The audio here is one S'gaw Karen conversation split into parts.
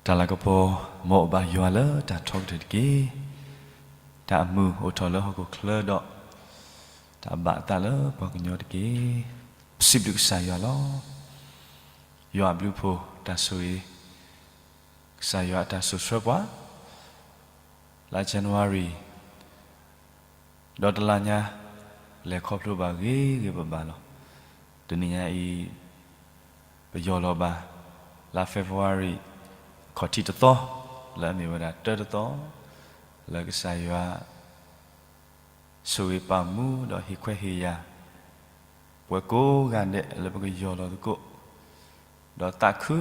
တၢ်လၤကပီၤ မ်အဘၣ်ယွၤလၢတၢ်ထီကတၢၢ်တက့ၢ်. တၢ်အမုာ်အိၣ်ထီၣ်လၢဟီၣ်ခိၣ်ချၢဒီး တၢ်ဘၣ်အသးလၢပှၤကညီတက့ၢ်. ပစံးဘျုးကစၢ်ယွၤလီၤ. ယွၤအဘျုးအဖှိၣ်တၢ်ဆိၣ်ဂ့ၤ, ကစၢ်ယွၤအတၢ်စိာ်ဆှၢပှၤ လါ January ဒီးတလါညါ လဲၤခီဖျိဘၣ်ဂ့ၤဂ့ၤဘၣ်ဘၣ်လီၤ. တနံၤညါအံၤ ပယီၢ်လီၤဘၣ် လါ February အခီၣ်ထံးတသီ လၢအမ့ၢ်ဝဲဒၣ်တၢတသီ လၢကစၢ်ယွၤ ဆိၣ်ဂ့ၤပာ်မူဒီးဟ့ၣ်ခွဲးဟ့ၣ်ယာ် ပှၤကိးဂၤဒဲးလၢပကယီၢ်လီၤသကိး ဒီးသးခု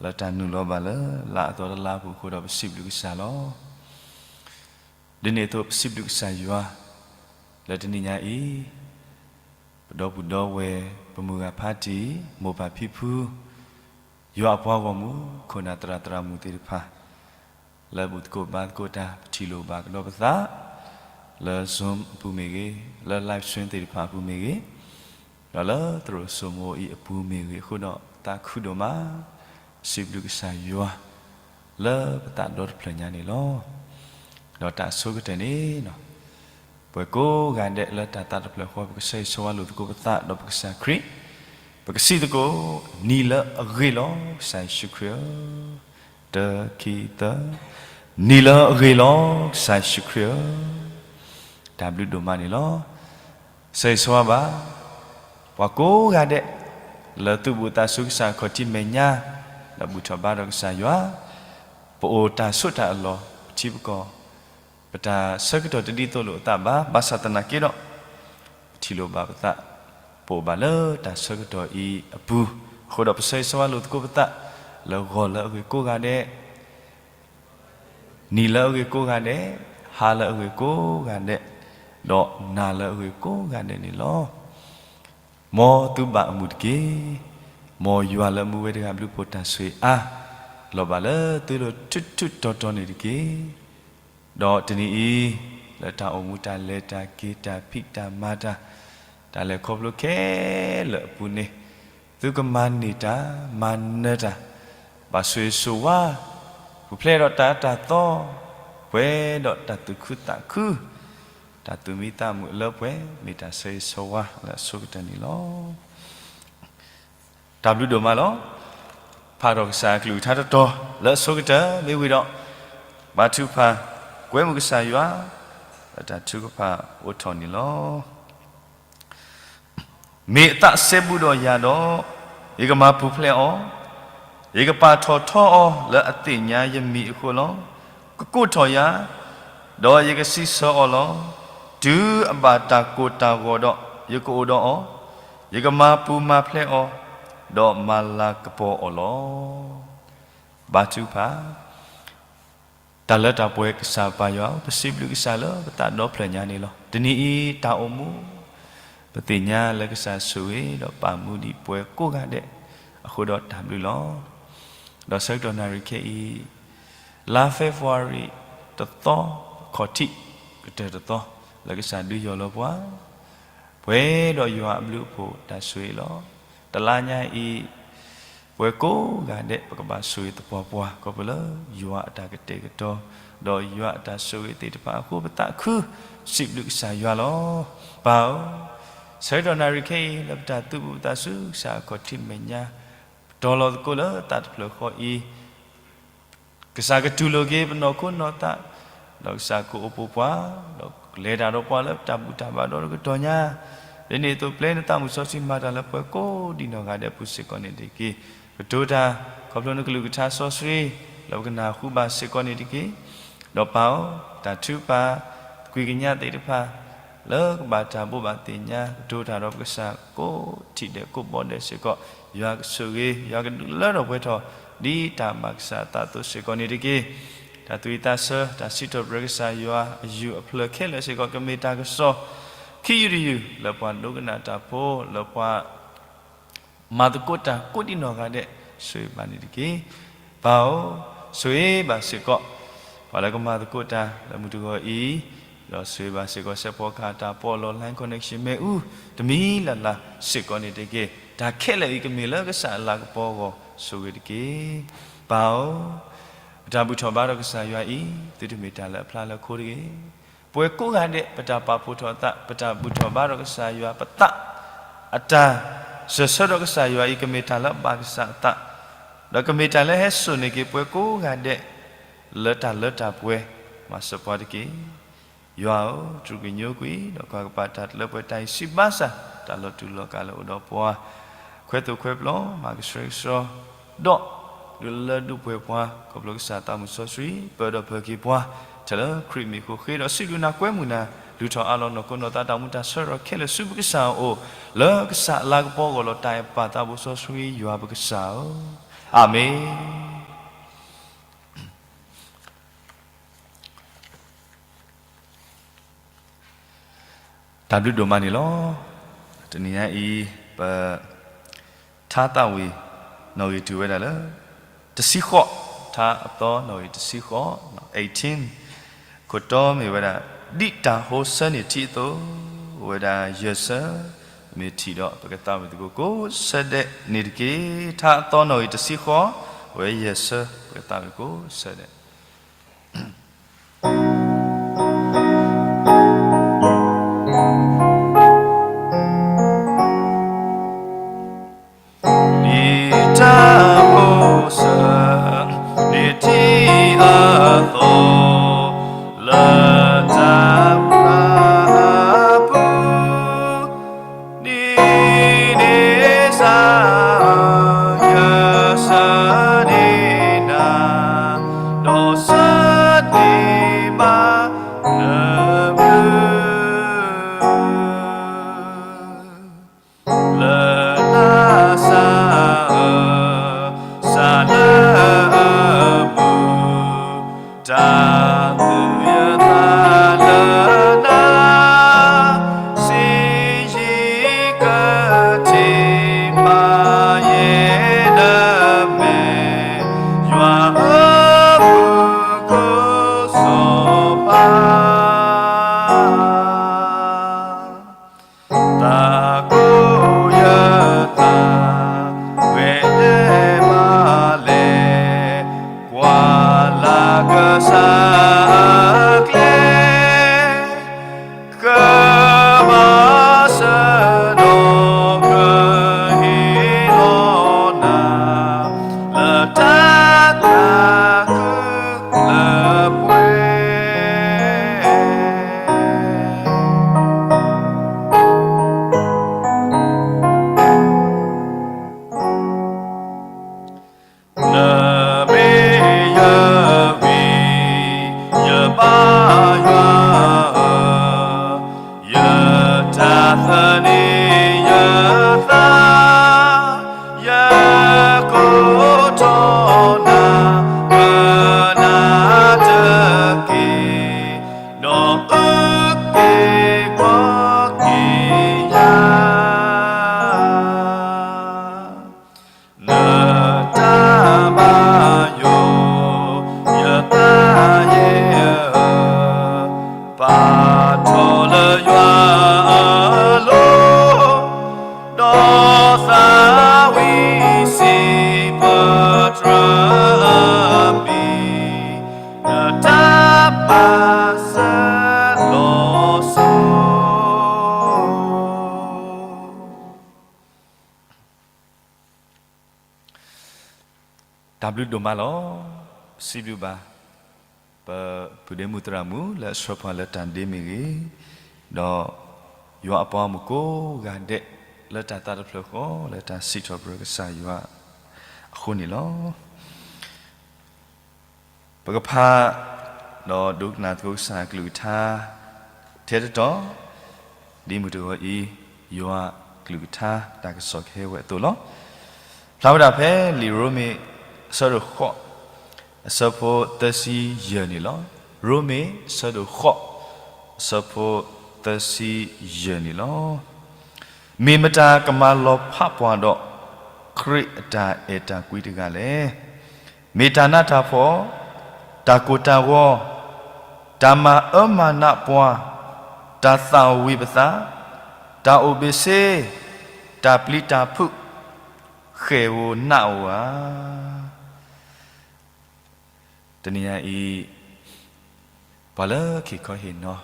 လၢတၢ်နုာ်လီၤဘၣ်လၢလါအသီတလါအပူၤအဃိဒီး ပစံးဘျုးကစၢ်လီၤ. ဒ်န့ၣ်အသိး ပစံးဘျုးကစၢ်ယွၤ လၢတနံၤညါအံၤ ပဒီပုၢ်ဒီဝဲၢ် ပမုၢ်ဂၤဖါတံၢ် မိၢ်ပၢ်ဖံဖု ယွၤအပှၤဂီၢ်မုၢ် ခိၣ်နၢ်သရၣ်သရၣ်မုၣ်သ့ၣ်တဖၣ် လၢဘူၣ်သကိးဘါသကိးတၢ် ပထံၣ်လိာ်ဘၣ်ကဒီးပသး လၢ Zoom အပူၤမ့ၢ်ဂ့ၤ, လၢ live stream သ့ၣ်တဖၣ်အပူၤမ့ၢ်ဂ့ၤ, ဒီးလၢသရိာ်စိမိၤအံၤအပူၤမ့ၢ်ဂ့ၤအဃိဒီး သးခုဒိၣ်မး စံးဘျုးကစၢ်ယွၤ လၢပသးဒီတဖျၢၣ်ညါန့ၣ်လီၤ. ဒီးတၢ်အဆိကတၢၢ်န့ၣ် ပှၤကိးဂၤဒဲးလၢတၢ်သးတဖျၢၣ်ဃီ ပကဆၢဂ့ၤဆၢဝါလိာ်သကိးပသးဒီးပကစၢ်ခရံာ်, ပကစံးသကိး, နံၤလၢအဂ့ၤလီၤ ကစၢ်ယ့ၣ်ၡူးခရံာ်ဧၢ, တၢ ခံ သၢ, နံၤလၢအဂ့ၤလီၤ ကစၢ်ယ့ၣ်ၡူးခရံာ်ဧၢ, တၢ်ဘျုးဒိၣ်မးန့ၣ်လီၤ. ဆၢဂ့ၤဆၢဝါဘၣ် ပှၤကိးဂၤဒဲး လၢသူၣ်ဘီၣ်သးစူၤကစၢ်အခီၣ်ထံးမဲာ်ညါ ဒီးဘူၣ်ထီၣ်ဘါထီၣ်ကစၢ်ယွၤ, ပအိၣ်တၢ်ဆိးတၢ်အလီၢ် ပထံပကီၢ် ပတၢ်ဆၢကတီၢ်တဒ်သိးလိာ်အသးဘၣ်, ဘၣ်ဆၣ်သနာ်က့ဒီး ပထံၣ်လိာ်ဘၣ်ပသး, ပအိၣ်ဘၣ်လၢတၢ်ဆၢကတီၢ်အံၤအပူၤ, အဃိဒီးပဆၢဂ့ၤဆၢဝါလိာ်သကိးပသး လၢဂီၤလၢအဂ့ၤကိးဂၤဒဲး, နံၤလၢအဂ့ၤကိးဂၤဒဲး, ဟါလၢအဂ့ၤကိးဂၤဒဲး, ဒီးနၤလၢအဂ့ၤကိးဂၤဒဲးန့ၣ်လီၤ. မ်သုဘၣ်အမုာ်တက့ၢ်. မ်ယွၤလၢမူဝဲတဂၤဘျုးဖှိၣ်တၢ်ဆိၣ်ဂ့ၤအါ လီၤဘၣ်လၢသုလိၤထူးထူးတီၤတီၤန့ၣ်တက့ၢ်. ဒီးတနံၤအံၤ လၢတၢ်အိၣ်မူတၢ်လဲၤတၢ်က့ၤတၢ်ဖံးတၢ်မၤတၢ် တၢ်လဲၤခီဖျိခဲလၢာ်အပူၤန့ၣ် သုကမၤန့ၢ်တၢ် မၤနၢၤတၢ် ဘၣ်ဆိၣ်ဂ့ၤဆိၣ်ဝါ ပူၤဖျဲးဒီးတၢ်အၢတၢ်သီ ပှဲၤဒီးတၢ်သူၣ်ခုသးခု တၢ်သူၣ်မံသးမုာ်လၢပှဲၤ မ့ၢ်တၢ်ဆၢဂ့ၤဆၢဝါလၢအဆိကတၢၢ်န့ၣ်လီၤ. တၢ်ဘျုးဒိၣ်မးလီၤ. ဖးထီၣ်ကစၢ်အကလုၢ်ကထါတတီၤလၢအဆိကတၢၢ်မ့ၢ်ဝံၤဒီး ဘါထုကဖၣ် ကွဲမုာ်ကစၢ်ယွၤ လၢတၢ်ထုကဖၣ်အိးထီၣ်န့ၣ်လီၤ. မ့ၢ်အသးစဲဘူးဒီးယၤဒီး, ယကမၤပူၤဖျဲးအီၤ, ယကပာ်ထီၣ်ထီအီၤလၢအသ့ၣ်ညါယမံၤအဃိလီၤ. ကကိးထီၣ်ယၤ, ဒီးယကစံးဆၢအီၤလီၤ. တုၤအဘၣ်တၢ်ကိၢ်တၢ်ဂီၤဒီး, ယကအိၣ်ဒီးအီၤ, ယကမၤပူၤမၤဖျဲးအီၤ, ဒီးမၤလၤကပီၤအီၤလီၤ. ဘါထုကဖၣ် တၢ်လၢတၢ်ပှဲၤကစၢ်ပၢ်ယွၤဧၢ, ပစံးဘျုးကစၢ်လၢပသးဒီဖျၢၣ်ညါန့ၣ်လီၤ. တနံၤအံၤတၢ်အိၣ်မူ ပသ့ၣ်ညါလၢကစၢ်ဆိၣ်ဂ့ၤဒီးပာ်မူဒံးပှၤကိးဂၤဒဲးအဃိဒီးတၢ်ဘျုးလီၤ. ဒီးဆၢကတီၢ်နၣ်ရံၣ်ခဲအံၤ လါ February တသီ အခီၣ်ထံး ကတၢၢ်တသီ လၢကစၢ်ဒုးယီၢ်လီၤပှၤ ပှဲၤဒီးယွၤအဘျုးအဖှိၣ်တၢ်ဆိၣ်ဂ့ၤလီၤ. တလါညါအံၤ ပှၤကိးဂၤဒဲး ပကဘၣ်ဆိၣ်ဂ့ၤသပှၢ်ပှၢ် ခီဖျိလၢယွၤအတၢ်ကတဲာ်ကတီၤ ဒီးယွၤအတၢ်ဆိၣ်ဂ့ၤသ့ၣ်တဖၣ်အဃိ ပသးခု စံးဘျုးကစၢ်ယွၤလီၤ. ပၢ်ဧၢ, ဆၢကတီၢ်နၣ်ရံၣ်ခဲအံၤ လၢပတၢ်သူၣ်ဘီၣ်သးစူၤကစၢ်အခီၣ်ထံးမဲာ်ညါ ပတီၤလီၤသကိးလၢသးတဖျၢၣ်ဃီအံၤ ကစၢ်ကတူၢ်လိာ်က့ၤပနီၢ်ခိနီၢ်သး, ဒီးကစၢ်ကအိၣ်ပိာ်ပှၤ, ဒီးကလဲၤတၢ်ဒီးပှၤလၢတၢ်ဘူၣ်တၢ်ဘါဒီတကတီၢ်ညါ, ဒ်န့ၣ်အသိးပျဲနသးမုၢ်စီဆှံမၤတၢ်လၢပှၤကိးဒံးနီၢ်ဂၤဒဲးအပူၤစ့ၢ်ကီးန့ၣ်တက့ၢ်. ကတိၤတၢ်ခီဖျိနကလုၢ်ကထါစီဆှံ လၢပကနၢ်ဟူဘၣ်စ့ၢ်ကီးန့ၣ်တက့ၢ်. ဒီးပၢ်ဧၢ, တၢ်ထုကဖၣ် သကွံာ်ကညးသ့ၣ်တဖၣ် လၢကဘၣ်တၢ်ဘိးဘၣ်သ့ၣ်ညါ ကတိၤတၢ်ဒီးပကစၢ်ကိးထံၣ်ဒဲးကိးဘီဒဲးစ့ၢ်ကီး ယွၤကဆိၣ်ဂ့ၤ ယွၤကဒုးလၢထီၣ်ပှဲၤထီၣ် ဒ်တၢ်ဘၣ်ကစၢ်အသးအသိးစ့ၢ်ကီးန့ၣ်တက့ၢ်. တၢ်သူၣ်ဝံၣ်သးဆၢ တၢ်စံးထီၣ်ပတြၢၤကစၢ်ယွၤအယုၢ်အဖျၢၣ်ခဲလၢာ်စ့ၢ်ကီး ကမ့ၢ်တၢ်ကစီၣ် ခံယုၢ်တယုၢ် လၢပှၤဒိကနၣ်တၢ်ဖိ လၢပှၤ မၤသကိးတၢ်ကိးဒံးနီၢ်ဂၤဒဲး ဆိၣ်ဂ့ၤဘၣ်န့ၣ်တက့ၢ်. ပၢ်ဧၢ, ဆိၣ်ဂ့ၤဘၣ်စ့ၢ်ကီး ပှၤလၢကမၤသကိးတၢ်လၢမုၢ်တဂီၤအံၤ, ဒီးဆိၣ်ဂ့ၤဘၣ်စ့ၢ်ကီး စဲးဖီကဟၣ်တၢ်ပီးလီၤ line connection မ့ၣ်အူ တမံၤလၢ်လၢ်စ့ၢ်ကီးန့ၣ်တက့ၢ်. တၢ်ခဲလၢာ်အံၤကမ့ၢ်လၢကစၢ်အလၤကပီၤအဂီၢ် ဆိၣ်ဂ့ၤတက့ၢ်. ပၢ်ဧၢ, ပတၢ်ဘူၣ်ထီၣ်ဘါထီၣ်ကစၢ်ယွၤအံၤ သုတမ့ၢ်တၢ်လၢအဖျါလၢခိတဂ့ၤ. ပဝဲကိးဂၤဒဲး ပတၢ်ပာ်ဖှိၣ်ထီၣ်အသး, ပတၢ်ဘူၣ်ထီၣ်ဘါထီၣ်ကစၢ်ယွၤ ပသး, အတၢ်စၢၢ်ဆၢဒီးကစၢ်ယွၤအံၤ ကမ့ၢ်တၢ်လၢအဘၣ်ကစၢ်အသး, ဒီးကမ့ၢ်တၢ်လၢအဟဲစိာ်န့ၢ်က့ၤပဝဲကိးဂၤဒဲး လၢတၢ်လၢတၢ်ပှဲၤ, မၤစၢၤပှၤတက့ၢ်. ယွၤဧၢ, တြူာ်ကွံာ်ညိကွံာ် ဒီးကွၢ်ကပာ်တၢ်လၢပှဲၤတၢ်အံၤ စံးဘၣ်ဆၣ် တၢ်လီၤတူာ်လီၤကာ်လၢအိၣ်ဒီးပှၤ, ခွဲးသိၣ်ခွဲးပျီ မၤကဆှဲကဆှီ, ဒီး ဒုးလၢဒုးပှဲၤပှၤ ခီဖျိကစၢ်သးမုၢ်စီဆှံ ပၢဒီးပၢၤက့ၤပှၤ ထဲလၢခရံာ်မံၤအဃိ ဃ့ဒီးစံးဘျုးနၤကွဲမုာ်နၤ လုၢ်ထီၣ်အးလီၤနီၢ်ခိနီၢ်သးတၢ်မူတၢ်ဆၢဒီးခဲလၢာ်ဆူပကစၢ်အအိၣ် လၢကစၢ်အလၤကပီၤအဂီၢ်လီၤ. တၢ်အဲၣ်ပၢ်သးဘိစီဆှံယွၤပကစၢ်ဧၢ, အၤမ့ၣ်. တၢ်ဘျုးဒိၣ်မးန့ၣ်လီၤ. တနံၤညါအံၤ ပ ထါသးဝံၣ် နီၣ်ဂံၢ်တုၤဝဲဒၣ်လၢ တဆံဃိး, ထါအသီနီၣ်ဂံၢ်တဆံဃိး, eighteen, ခိၣ်တီမ့ၢ်ဝဲဒၣ် ဒ်တၢ်ဟိဆၢန့ၢ်ထံအသိး, အိၣ်ဝဲဒၣ်ယဲၢ်ဆၢ, မ့ၢ်ထံၣ်ဒီး ပကသးဝံၣ်သကိးကိးဆၢဒဲးန့ၣ်တက့ၢ်. ထါအသီနီၣ်ဂံၢ်တဆံဃိး, အိၣ်ဝဲယဲၢ်ဆၢ, ပကသးဝံၣ်ကိးဆၢဒဲး ဒ်တၢ်ဟိဆၢန့ၢ်ထံအသိး, လၢတၢ်ပျၢ်အပူၤ, ဒ်န့ၣ်စ့ၢ် ယဆၢန့ၢ်နၤ, ဒီးဆၢန့ၢ်ဘၣ်နဘျုး လၢနၤစၢ်ဧၢ, စၢ်လၢအမုာ်, တၢ်သူၣ်ယသးလၢနၤ, စံးယံၤကထံၣ်ပာ်ယဲနမဲာ်, ယွၤဧၢ မူခိၣ်စီၤပၤ သးကိၢ်ယသး ဝဲၢ်လဲၤမၤလဲၤ, ကွၢ်လၢ်ကစၢ်အကျဲ, ကမၤစၢၤဒီးကဟ့ၣ်လီၤနၤ, လၢတၢ်သးခုလၢပှဲၤ နမ့ၢ်ယဝံ, ယဘါယွၤဧၢ, ယတၢ်သန့ၤယသး, ယကိးထီၣ်နၤ, ကနၤတက့ၢ်, ဒီးအုၣ်က့ၤခီၣ်က့ၤယၤ နတၢ်ဘၣ်ယိၣ် ယသးယဲၢ်ဧၢ, ပာ်ထီၣ်လၢယွၤအလိၤ, ဒီးသးဝံၣ်စံးပတြၢၤအမံၤ, နတၢ်ဘၣ်စၢၤလီၤစိၤ တၢ်ဘျုးဒိၣ်မးလီၤ. စံးဘျုးဘၣ် ပပုၢ်ဒ့မုၣ်သရၣ်မုၣ်လၢအဆှၢပှၤလၢတၢ်ဒ့မ့ၢ်ဂ့ၤ, ဒီးယွၤအပှၤဂီၢ်မုၢ်ကိးဂၤဒဲး လၢတၢ်သးတဖျၢၣ်ဃီ လၢတၢ်စံးထီၣ်ပတြၢၤကစၢ်ယွၤအဃိန့ၣ်လီၤ. ပကဖး ဒီးဒိကနၣ်သကိးကစၢ်အကလုၢ်ကထါ ထဲတတီၤ, ဒ်မုၢ်တဂီၤအံၤ ယွၤအကလုၢ်ကထါတၢ်ကစီၣ်ကဟဲဝဲအသိးလီၤ. ဖျါဝဲဒၣ်ဖဲလံာ်ရိမ့ၤ အဆၢဒိၣ်ဃိး အဆၢဖိသၢဆံယဲၢ်န့ၣ်လီၤ. ရိမ့ၤ အဆၢဒိၣ်ဃိး အဆၢဖိသၢဆံယဲၢ်န့ၣ်လီၤ. မ့ၢ်မတၤကမၤလီၤဖးပှၤဒီး ခရံာ်အတၢ်အဲၣ်တၢ်ကွံတဂၤလဲၣ်. မ့ၢ်တၢ်နးတၢ်ဖှီၣ်, တၢ်ကိၢ်တၢ်ဂီၤ, တၢ်မၤအၢမၤနးပှၤ, တၢ်သၣ်ဝံၤပသး, တၢ်အိၣ်ဘ့ၣ်ဆ့, တၢ်ပျံၤတၢ်ဖုး, ဃဲၣ်ဧိၤနးဧိၤဧါ. တနံၤညါအံၤ ပှၤလၢခ့ၣ်ခီဟ့ၣ်နီၤ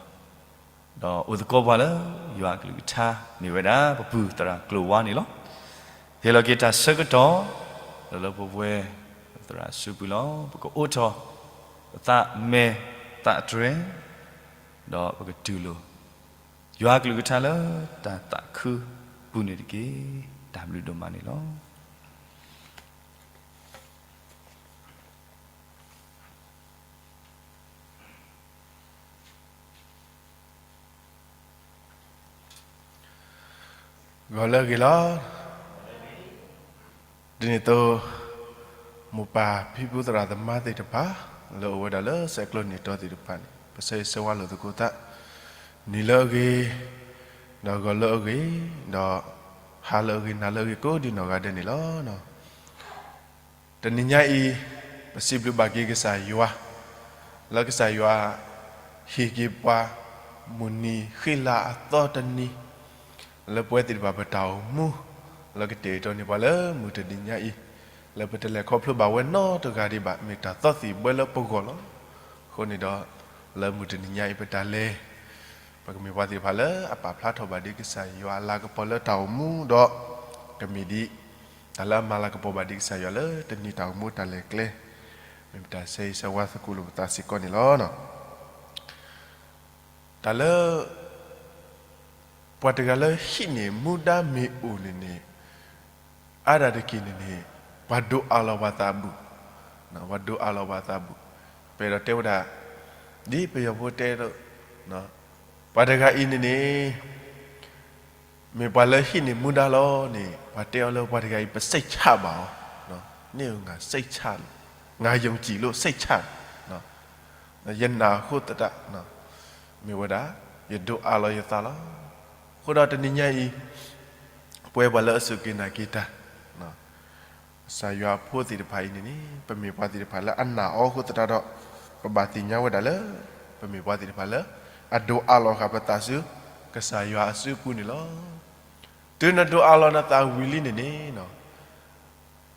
ဒီးအိၣ်သကိးပှၤလၢယွၤအကလုၢ်ကထါ မ့ၢ်ဝဲဒၣ်ပပုၢ်သရၣ်ကျိၤဝါန့ၣ်လီၤ. ဟ့ၣ်လီၤက့ၤတၢ်ဆၢကတီၢ် လၢလၢပှဲၤပှဲၤ သရၣ်အစုပူၤလီၤ. ပကအိးထီၣ်ပသးမဲာ်သးတြဲၤ ဒီးပကတူၢ်လိာ် ယွၤအကလုၢ်ကထါလၢတၢ်သးခုပူၤန့ၣ်တက့ၢ်. တၢ်ဘျုးဒိၣ်မးန့ၣ်လီၤ. ဂီၤလၢအဂ့ၤလီၤ. ဒ်န့ၣ်အသိး မိၢ်ပၢ်ဖံဖုသရၣ်သမါသ့ၣ်တဖၣ် လၢအိၣ်ဝဲဒၣ်လၢဆဲးကျိးန့ၣ်တီသ့ၣ်တဖၣ်န့ၣ် ပဆၢဂ့ၤဆၢဝါလိာ်သကိးသး နံၤလၢအဂ့ၤ, ဒီးဂီၤလၢအဂ့ၤ, ဒီးဟါလၢအဂ့ၤ နၤလၢအဂ့ၤ ကိးဒံနီၢ်ဂၤဒဲးန့ၣ်လီၤ. တနံၤညါအံၤ ပစံးဘျုးဘၣ်က့ၤကစၢ်ယွၤ လၢကစၢ်ယွၤ ဟ့ၣ်က့ၤပှၤ မုၢ်နံၤဃ့လၤအသီတနံၤ လၢပဝဲသ့ၣ်တဖၣ်ပတၢ်အိၣ်မူ လၢကတဲာ်ကတီၤန့ၢ်ပှၤလၢမုၢ်တနံၤညါအံၤ လၢပတလဲၤခီဖျိဘၣ်ဝဲနီတဂၤဒံးဘၣ် မ့ၢ်တၢ်သီသံၣ်ဘှဲလၢပဂီၢ်လီၤ. အဃိန့ၣ်ဒီး လၢမုၢ်တနံၤညါအံၤပတၢ်လဲၤ ပကမ့ၢ်ပှၤသ့ၣ်တဖၣ်လၢအပာ်ဖျါထီၣ်ဘၣ်ဒ်ကစၢ်ယွၤအလၤကပီၤလၢတၢ်အိၣ်မူဒီး ကမ့ၢ်ဒ် တၢ်လၢအမၤလၤကပီၤဘၣ်ဒ်ကစၢ်ယွၤလၢတနံၤတၢ်အိၣ်မူတၢ်လဲၤကျဲ မ့ၢ်ပတၢ်ဆၢဂ့ၤဆၢဝါသကိးလိာ်ပသးစ့ၢ်ကီးန့ၣ်လီၤ. တၢ်လၢ ပှၤတဂၤလၢဟံးန့ၢ်မူဒါမ့ၢ်အိၣ်န့ၣ်န့ၣ် အါဒၣ်တက့ၢ်န့ၣ်န့ၣ် ပှၤဒိးအးလီၤပှၤသးဘူး, ပှၤဒိးအးလီၤပှၤသးဘူး, ပအဲၣ်ဒိးတဲဝဲဒၣ် ဒ်ပယီၤဖိတဲဒိး ပှၤတဂၤအံၤန့ၣ်န့ၣ် မ့ၢ်ပှၤလၢဟံးန့ၢ်မူဒါလီၤန့ၣ် ပှၤတဲအီၤလၢပှၤတဂၤအံၤ ပစိတ်ချဘၣ်အီၤ, န့ၣ်ငါစိတ်ချ, ငါယုံကြည်လို့ စိတ်ချ, ယနာ်အဃိသတး မ့ၢ်ဝဲဒၣ် ယဒိးအးလီၤယသးလီၤ. အဃိဒီးတနံၤညါအံၤ ပဝဲပှၤလၢအစူၢ်က့ၤနာ်က့ၤတၢ် ကစၢ်ယွၤအဖိသ့ၣ်တဖၣ်အံၤန့ၣ်န့ၣ် ပမ့ၢ်ပှၤသ့ၣ်တဖၣ်လၢအနာ်အီၤအဃိသတးဒီး ပဘၣ်သ့ၣ်ညါဝဲဒၣ်လၢ ပမ့ၢ်ပှၤသ့ၣ်တဖၣ်လၢ အဒိးအးလီၤဃာ်ပသးဆူ ကစၢ်ယွၤအစုပူၤန့ၣ်လီၤ. တုၤနဒိးအးလီၤနသးဝံၤလံန့ၣ်န့ၣ်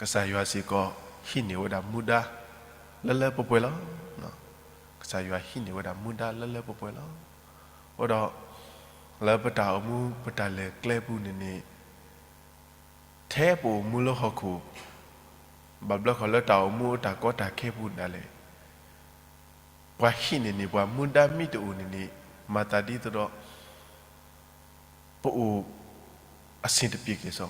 ကစၢ်ယွၤစ့ၢ်ကီး ဟံးန့ၢ်ဝဲဒၣ်မူဒါ လၢလၢပှဲၤပှဲၤလီၤ. ကစၢ်ယွၤဟံးန့ၢ်ဝဲဒၣ်မူဒါလၢလၢပှဲၤပှဲၤလီၤ. အဃိဒီး လၢပတၢ်အိၣ်မူပတၢ်လဲၤကျဲပူၤန့ၣ်န့ၣ် ထဲပအိၣ်မူလၢဟီၣ်ခိၣ် ဘၣ်ဘျီဃီလၢတၢ်အိၣ်မူတၢ်ကီတၢ်ခဲပူၤဒၣ်လဲာ် ပှၤဟံးန့ၢ်န့ၢ်ပှၤမူဒါမ့ၢ်တအိၣ်န့ၣ်န့ၣ် မၤသးဒ်သိးဒီး ပအိၣ် အဆင်တပြေက့ၤစီ,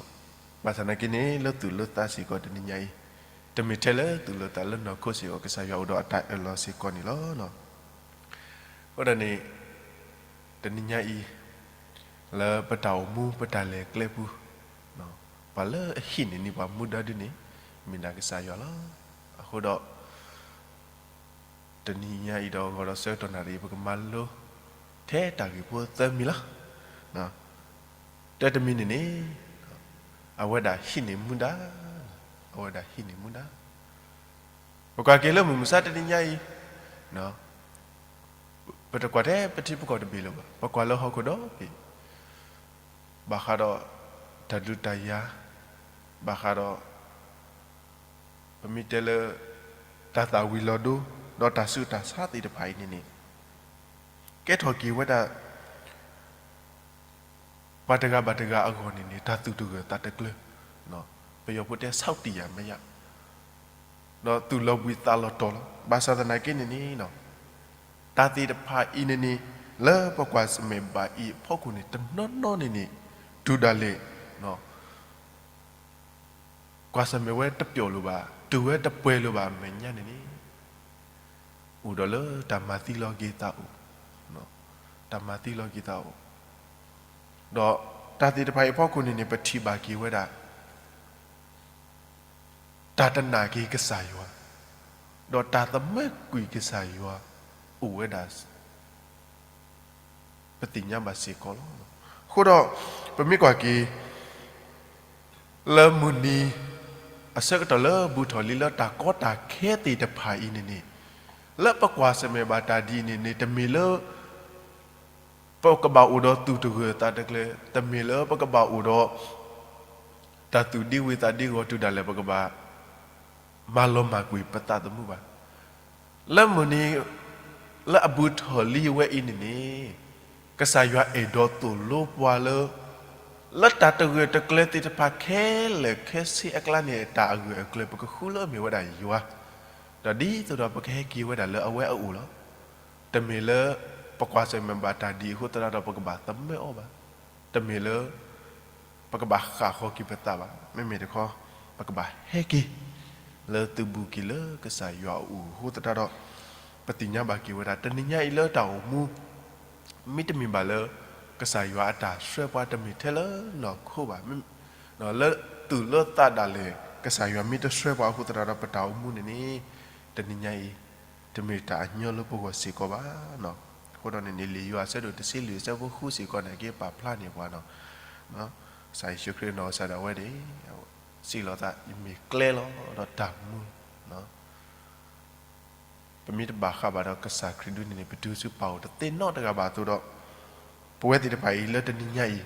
ဘၣ်ဆၣ်သနာ်က့န့ၣ် လၢသူၣ်လၢသးစ့ၢ်ကီးတနံၤညါအံၤ တမ့ၢ်ထဲလၢသူၣ်လၢသးလၢနီၢ်ခိစ့ၢ်ကီး ကစၢ်ယွၤအိၣ်ဒီးအတၢ်အၢၣ်လီၤစ့ၢ်ကီးန့ၣ်လီၤ. အဃိဒီးန့ၣ် တနံၤညါအံၤ လၢပတၢ်အိၣ်မူပတၢ်လဲၤကျဲပူၤ ပှၤလၢအဟံးန့ၢ်န့ၢ်ပှၤမူဒါဒ်န့ၣ် မ့ၢ်ဒၣ်ကစၢ်ယွၤလီၤ. အဃိဒီး တနံၤညါအံၤဒီးဂီၤဒီးဆၢကတီၢ်နၣ်ရံၣ် ပကမၤလိ ထဲတၢ်ဂ့ၢ်ဖိသၢမံၤလီၤ. တၢတမံၤန့ၣ်န့ၣ် အဝဲဒၣ်ဟံးန့ၢ်မူဒါ, အဝဲဒၣ်ဟံးန့ၢ်မူဒါ. ပကွၢ်က့ၤလၢမုၢ်မဆါတနံၤညါအံၤ ပတကွၢ်ထဲပထံပကီၢ်တဘ့ၣ်လၢၤဘၣ်, ပကွၢ်လၢဟီၣ်ခိၣ်ဒီဘ့ၣ် ဘၣ်ဃးဒီး တၢ်ဒုးတၢ်ယၤ, ဘၣ်ဃးဒီး ပမ့ၢ်တဲလၢ တၢ်သၣ်ဝံၤလီၤဒိ ဒီးတၢ်ဆူးတၢ်ဆါသ့ၣ်တဖၣ်အံၤန့ၣ်န့ၣ် ကဲထီၣ်က့ၤဝဲဒၣ် ပှၤတဂၤဘၣ်တဂၤအဂီၢ်န့ၣ်န့ၣ် တၢ်သူၣ်တဂၢၢ်သးတကျၢၤ, ပယီၤဖိတဲ ဆၢကတီၢ်ယၤမ့ၢ်ယၤ ဒီးသူၣ်လီၤဘှံးသးလီၤတီၤလီၤ. ဘၣ်ဆၣ်သနာ်က့န့ၣ်န့ၣ် တၢ်သ့ၣ်တဖၣ်အံၤန့ၣ်န့ၣ် လၢပကွၢ်ဆၢၣ်မဲာ်ဘၣ်အံၤအဖီခိၣ်န့ၣ် တနီၤနီၤန့ၣ်န့ၣ် တုၤဒၣ်လဲာ် ကွၢ်ဆၢၣ်မဲာ်ဝဲတပျီာ်လၢၤဘၣ်, တုၤဝဲတပှဲၤလၢၤဘၣ်အမဲာ်ညါန့ၣ်န့ၣ် အိၣ်ဒီးလၢတၢ်မၤသံလီၤက့ၤသးအိၣ်, တၢ်မၤသံလီၤက့ၤသးအိၣ်, ဒီးတၢ်သ့ၣ်တဖၣ်အံၤအဖီခိၣ်န့ၣ်န့ၣ် ပထံၣ်ဘၣ်က့ၤဝဲဒၣ် တၢ်တနာ်က့ၤကစၢ်ယွၤ, ဒီးတၢ်သမၢကွံာ်ကစၢ်ယွၤ အိၣ်ဝဲဒၣ် ပသ့ၣ်ညါဘၣ်စ့ၢ်ကီးလီၤ. အဃိဒီး ပမ့ၢ်ကွၢ်က့ၤ လၢမုၢ်နံၤ အဆၢကတီၢ်လၢဘူးထီၣ်လံလၢတၢ်ကီတၢ်ခဲသ့ၣ်တဖၣ်အံၤန့ၣ်န့ၣ် လၢပကွၢ်ဆၢၣ်မဲာ်ဘၣ်တၢ်ဒ်အံၤန့ၣ်န့ၣ် တမ့ၢ်လၢ ပကဘၣ်အိၣ်ဒီးသူၣ်တဂၢၢ်သးတကျၢၤ, တမ့ၢ်လၢပကဘၣ်အိၣ်ဒီး တၢ်သူၣ်ဒံဝံၤသးဒံဂီၤတုၤဒၣ်လဲာ် ပကဘၣ် မၤလီၤမၢ်ကွံာ်ပသးသမူဘၣ်. လၢမုၢ်နံၤ လၢအဘူးထီၣ်လံဝဲအံၤန့ၣ်န့ၣ်, ကစၢ်ယွၤအဲၣ်ဒိးသိၣ်လိပှၤလၢ လၢတၢ်တဂၢၢ်တကျၢၤသ့ၣ်တဖၣ်ခဲလၢာ်ခဲဆ့အကျါန့ၣ် တၢ်အဂၢၢ်အကျၢၤ ပကဃုလၢအမ့ၢ်ဝဲဒၣ်ယွၤ, ဒီးဒ်သိးဒီးပကဟဲက့ၤဝဲဒၣ်လၢအဝဲအအိၣ်လီၤ. တမ့ၢ်လၢ ပကွၢ်ဆၢၣ်မဲာ်ဘၣ်တၢ်ဒ်အံၤအဃိသတးဒီး ပကဘၣ်သမၢအီၤဘၣ်. တမ့ၢ်လၢ ပကဘၣ်ဃၣ်ဃီၤက့ၤပသးဘၣ်. မ့မ့ၢ်တခီ ပကဘၣ်ဟဲက့ၤ လၢသုးဘူးက့ၤလၢကစၢ်ယွၤအအိၣ်အဃိသတးဒီး, ပသ့ၣ်ညါဘၣ်က့ၤဝဲဒၣ် တနံၤညါအံၤလၢတၢ်အိၣ်မူ မ့တမ့ၢ်ဘၣ်လၢ ကစၢ်ယွၤအတၢ်ဆှၢပှၤ တမ့ၢ်ထဲလၢနီၢ်ခိဘၣ်, လၢသူၣ်လၢသးဒၣ်လဲာ် ကစၢ်ယွၤမ့ၢ်တဆှၢပှၤအဃိသတးဒီး ပတၢ်အိၣ်မူန့ၣ်န့ၣ် တနံၤညါအံၤ တမ့ၢ်တၢ်အညီလၢပဂီၢ်စ့ၢ်ကီးဘၣ်. အဃိဒီးန့ၣ်န့ၣ် လံာ်ယိၤဟၣ်အဆၢဒိၣ်တဆံလွံၢ်အဆၢဖိဃုစ့ၢ်ကီးန့ၣ် က့ၤပာ်ဖျါန့ၢ်ပှၤဒီး ကစၢ်ယ့ၣ်ၡူးခရံာ်နီၢ်ကစၢ်ဒၣ်ဝဲန့ၣ် စံးလီၤသး ယမ့ၢ်ကျဲလီၤ ဒီးတၢ်မူလီၤ. ပမ့ၢ်တဘၣ်ဃးဘၣ်ဒီးကစၢ်ခရံာ်ဒုန့ၣ်န့ၣ် ပတုၤဆူပၢ်အိၣ်တသ့နီတဂၤဘၣ်အသိးဒီး, ပဝဲသ့ၣ်တဖၣ်အံၤလၢတနံၤညါအံၤ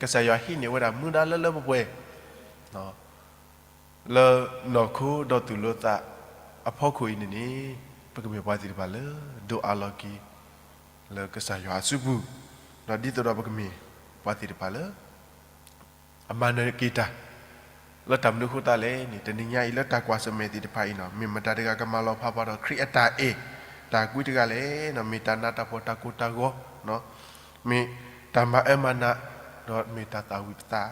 ကစၢ်ယွၤဟံးန့ၢ်ဝဲဒၣ်မူဒါလၢလၢပှဲၤပှဲၤ လၢနီၢ်ခိဒီးသူၣ်လၢသးအဖီခိၣ်အံၤန့ၣ်န့ၣ်, ပကမ့ၢ်ပှၤသ့ၣ်တဖၣ်လၢဒိးအးလီၤက့ၤ လၢကစၢ်ယွၤအစုပူၤ, ဒီးဒ်သိးဒီးပကမ့ၢ်ပှၤသ့ၣ်တဖၣ်လၢ အမၤနၢၤက့ၤတၢ် လၢတၢ်မနုၤအဃိသတးလဲၣ်န့ၣ်, တနံၤညါအံၤလၢတၢ်ကွၢ်ဆၢၣ်မဲာ်သ့ၣ်တဖၣ်အံၤန့ၣ် မ့ၢ်မတၤတဂၤကမၤလီၤဖးပှၤဒီးခရံာ်အတၢ်အဲၣ်, တၢ်ကွံတဂၤလဲၣ်န့ၣ်, မ့ၢ်တၢ်နးတၢ်ဖှီၣ်တၢ်ကိၢ်တၢ်ဂီၤ, မ့ၢ်တၢ်မၤအၢမၤနး, ဒီးမ့ၢ်တၢ်သၣ်ဝံၤပသး,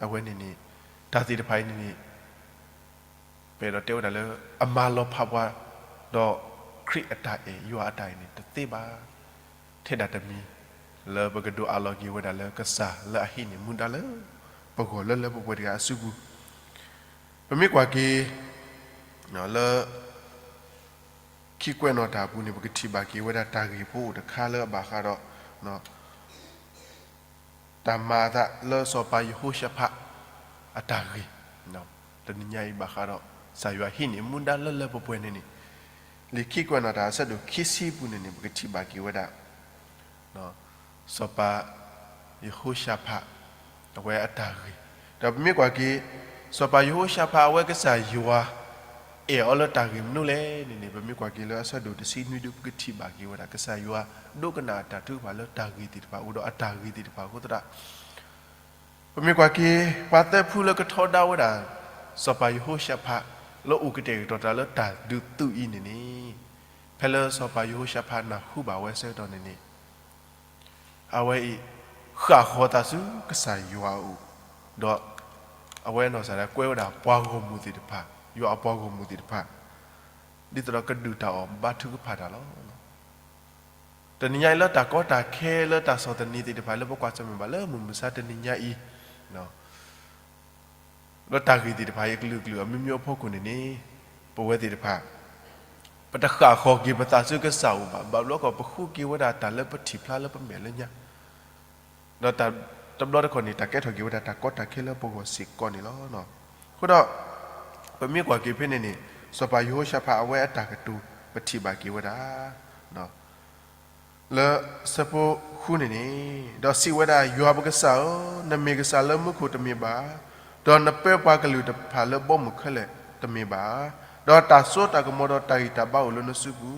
အဝဲန့ၣ်န့ၣ် တၢ်သ့ၣ်တဖၣ်အံၤန့ၣ်န့ၣ် ပအဲၣ်ဒိးတဲဝဲဒၣ်လၢ အမၤလီၤဖးပှၤ ဒီးခရံာ်အတၢ်အဲၣ် ယွၤအတၢ်အဲၣ်န့ၣ် တသ့ဘၣ်. ထဲဒၣ်တမံၤ လၢပကဒိးအးလီၤက့ၤဝဲဒၣ်လၢကစၢ်လၢအဟံးန့ၢ်မူဒါလၢ ပဂီၢ်လၢလၢပှဲၤပှဲၤတဂၤအစုပူၤ, ပမ့ၢ်ကွၢ်က့ၤ လၢ ခံကွဲးနီၣ်တၢ်အပူၤန့ၣ် ပကထံၣ်ဘၣ်က့ၤဝဲဒၣ်တၢ်ဂ့ၢ်ဖိအိၣ်တခါလၢအဘၣ်ဃးဒီး တၢ်မၤအသးလၢစီၤပၤယဟိၤၡဖး အတၢ်ဂ့ၢ်, တနံၤညါအံၤဘၣ်ဃးဒီး ကစၢ်ယွၤဟံးန့ၢ်မူဒါလၢလၢပှဲၤပှဲၤန့ၣ်န့ၣ်, လံာ်ခံကွဲးနီၣ်တၢ်အဆၢဒိၣ်ခံဆံအပူၤန့ၣ်န့ၣ် ပကထံၣ်ဘၣ်က့ၤဝဲဒၣ် စီၤပၤယဟိၤၡဖး အဝဲအတၢ်ဂ့ၢ်, ဒီးပမ့ၢ်ကွၢ်က့ၤ စီၤပၤယဟိၤၡဖး အဝဲကစၢ်ယွၤ အဲၣ်အီၤလၢတၢ်ဂ့ၢ်မနုၤလဲၣ်န့ၣ်န့ၣ် ပမ့ၢ်ကွၢ်က့ၤလၢအဆၢဒိၣ်တဆံနွံဒု ပကထံၣ်ဘၣ်က့ၤဝဲဒၣ် ကစၢ်ယွၤဒိကနၣ်အတၢ်ထုကဖၣ်လၢတၢ်ဂ့ၢ်သ့ၣ်တဖၣ်အဃိဒီး အတၢ်ဂ့ၢ်သ့ၣ်တဖၣ်အဃိသတး ပမ့ၢ်ကွၢ်က့ၤ ပှၤသၢဖုလၢကထီဒါဝဲဒၣ် စီၤပၤယဟိၤၡဖး လၢအိၣ်ကတဲာ်ကတီၤတၢ်လၢတၢ်ဒုးသုးအံၤန့ၣ်န့ၣ်, ဖဲလၢစီၤပၤယဟိၤၡဖးနၢ်ဟူဘၣ်ဝဲအဆၢကတီၢ်န့ၣ်န့ၣ် အဝဲအံၤ ဃၣ်ဃီၤသးဆူကစၢ်ယွၤအအိၣ်, ဒီးအဝဲနီၢ်ကစၢ်ဒၣ်ကွဲဝဲဒၣ်ပှၤဂီၢ်မုၢ်သ့ၣ်တဖၣ်, ယွၤအပှၤဂီၢ်မုၢ်သ့ၣ်တဖၣ်, ဒ်သိးဒီးကဒုၣ်တၢ်အီၣ်ဘါထုကဖၣ်တၢ်လီၤ. တနံၤညါအံၤလၢတၢ်ကီတၢ်ခဲလၢတၢ်ဆီၣ်သနံးသ့ၣ်တဖၣ်လၢပကွၢ်ဆၢၣ်မဲာ်ဘၣ်လၢမုၢ်မဆါတနံၤညါအံၤ လၢတၢ်ဂ့ၢ်သ့ၣ်တဖၣ်အံၤအကလုာ်ကလုာ်အမျိုးမျိုးအဖီခိၣ်န့ၣ်န့ၣ်, ပဝဲသ့ၣ်တဖၣ် ပတဃၣ်ဃီၤက့ၤပသးဆူကစၢ်အအိၣ်ဘၣ်, ဘၣ်ဘျီကီးပဃုက့ၤဝဲဒၣ်တၢ်လၢပထံၣ်ဖျါလၢပမဲာ်လၢညါ, ဒီးတဘျီတခီၣ်န့ၣ် တၢ်ကဲထီၣ်က့ၤဝဲဒၣ်တၢ်ကီတၢ်ခဲလၢပဂီၢ်စ့ၢ်ကီးန့ၣ်လီၤ. အဃိဒီး ပမ့ၢ်ကွၢ်က့ၤဖဲန့ၣ်န့ၣ် စီၤပၤယဟိၤၡဖးအဝဲအတၢ်ကတိၤ ပထံၣ်ဘၣ်က့ၤဝဲဒၣ် လၢဆၢဖိဃုန့ၣ်န့ၣ်, ဒီးစံးဝဲဒၣ်, ယွၤပကစၢ်ဧၢ, နမ့ၢ်ကစၢ်လၢမူခိၣ်တမ့ၢ်ဘၣ်ဧါ, ဒီးနပၢပှၤကလုာ်တဖၣ်လၢဘီမုၢ်ခဲလၢာ်တမ့ၢ်ဘၣ်ဧါ, ဒီးတၢ်စိတၢ်ကမီၤဒီးတၢ်ဂံၢ်တၢ်ဘါအိၣ်လၢနစုပူ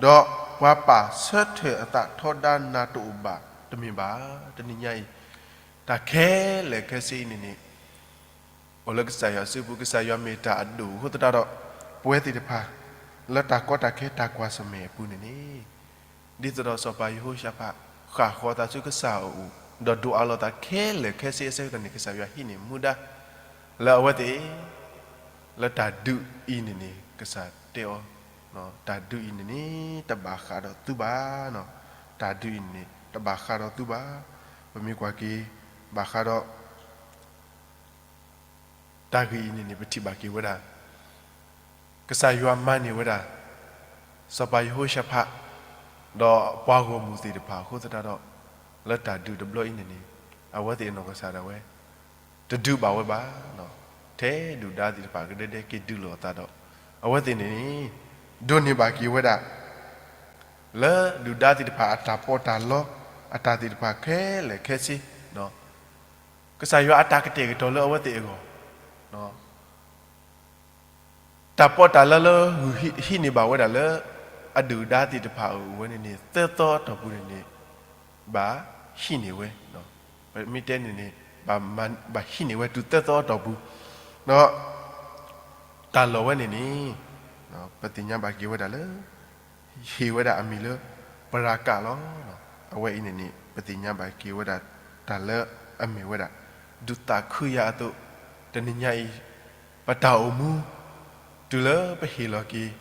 ၤ, ဒီးပှၤပာ်ဆၢထၢၣ်အသးထီဒါနၤတအိၣ်ဘၣ်တမ့ၢ်ဘၣ်ဧါ. တနံၤညါအံၤ တၢ်ခဲလၢာ်ခဲဆ့အံၤန့ၣ်န့ၣ် အိၣ်လၢကစၢ်ယွၤစုပူၤ, ကစၢ်ယွၤမ့ၢ်တၢ်အဒိၣ်အဃိသတးဒီး ပဝဲသ့ၣ်တဖၣ် လၢတၢ်ကီတၢ်ခဲတၢ်ကွၢ်ဆၢၣ်မဲာ်အပူၤန့ၣ်န့ၣ်, ဒ်သိးဒီးစီၤပၤယဟိၤၡဖး ဃၣ်ဃီၤသးဆူကစၢ်အအိၣ် ဒီးဒိးအးလီၤသးခဲလၢာ်ခဲဆ့အဆၢကတီၢ်န့ၣ် ကစၢ်ယွၤဟံးန့ၢ်မူဒါ လၢအဝဲသ့ၣ် လၢတၢ်ဒုးအံၤန့ၣ်န့ၣ် ကစၢ်တဲအီၤ, တၢ်ဒုးအံၤန့ၣ်န့ၣ် တဘၣ်ဃးဒီးသုဘၣ်, တၢ်ဒုးအံၤန့ၣ်န့ၣ် တဘၣ်ဃးဒီးသုဘၣ်. ပမ့ၢ်ကွၢ်က့ၤ ဘၣ်ဃးဒီး တၢ်ဂ့ၢ်အံၤန့ၣ်န့ၣ် ပထံၣ်ဘၣ်က့ၤဝဲဒၣ် ကစၢ်ယွၤမၤန့ၢ်ဝဲဒၣ် စီၤပၤယဟိၤၡဖး ဒီးပှၤဂီၢ်မုၢ်သ့ၣ်တဖၣ်အဃိသတးဒီး လၢတၢ်ဒုးတဘျီအံၤန့ၣ်န့ၣ် အဝဲသ့ၣ်အနီၢ်ကစၢ်ဒၣ်ဝဲ တဒုးဘၣ်ဝဲဘၣ်, ထဲဒုၣ်ဒါသ့ၣ်တဖၣ်ကဒဲဒဲက့ၤဒုးလိာ်အသးဒီး အဝဲသ့ၣ်န့ၣ်န့ၣ် ဒိးန့ၢ်ဘၣ်က့ၤဝဲဒၣ် လၢဒုၣ်ဒါသ့ၣ်တဖၣ်အတၢ်ပီးတၢ်လီ အတၢ်သ့ၣ်တဖၣ်ခဲလၢာ်ခဲဆ့ ကစၢ်ယွၤအတၢ်ကတဲာ်ကတီၤလၢအဝဲသ့ၣ်အဂီၢ် လၢ တၢ်ပီးတၢ်လၢလၢဂုာ်ဟံးန့ၢ်ဘၣ်ဝဲဒၣ်လၢ အဒုၣ်အဒါသ့ၣ်တဖၣ်အအိၣ်ဝဲန့ၣ်န့ၣ် သၢသီအတီၢ်ပူၤန့ၣ်န့ၣ် ဘၣ်ဟံးန့ၢ်ဝဲ, ပမ့ၢ်တဲန့ၣ်န့ၣ် ဘၣ်ဟံးန့ၢ်ဝဲတုၤသၢသီအတီၢ်ပူၤ, ဒီး တၢ်လီၢ်ဝဲန့ၣ်န့ၣ် ပသ့ၣ်ညါဘၣ်က့ၤဝဲဒၣ်လၢ ဟ့ၣ်ဝဲဒၣ်အမံၤလၢ ပရၤကးလီၤ. အဝဲအံၤန့ၣ်န့ၣ် ပသ့ၣ်ညါဘၣ်က့ၤဝဲဒၣ် တၢ်လၢအမ့ၢ်ဝဲဒၣ် ဒုးသးခုယၤအသိး, တနံၤညါအံၤ ပတၢ်အိၣ်မူ တုၤလၢပဟ့ၣ်လီၤက့ၤ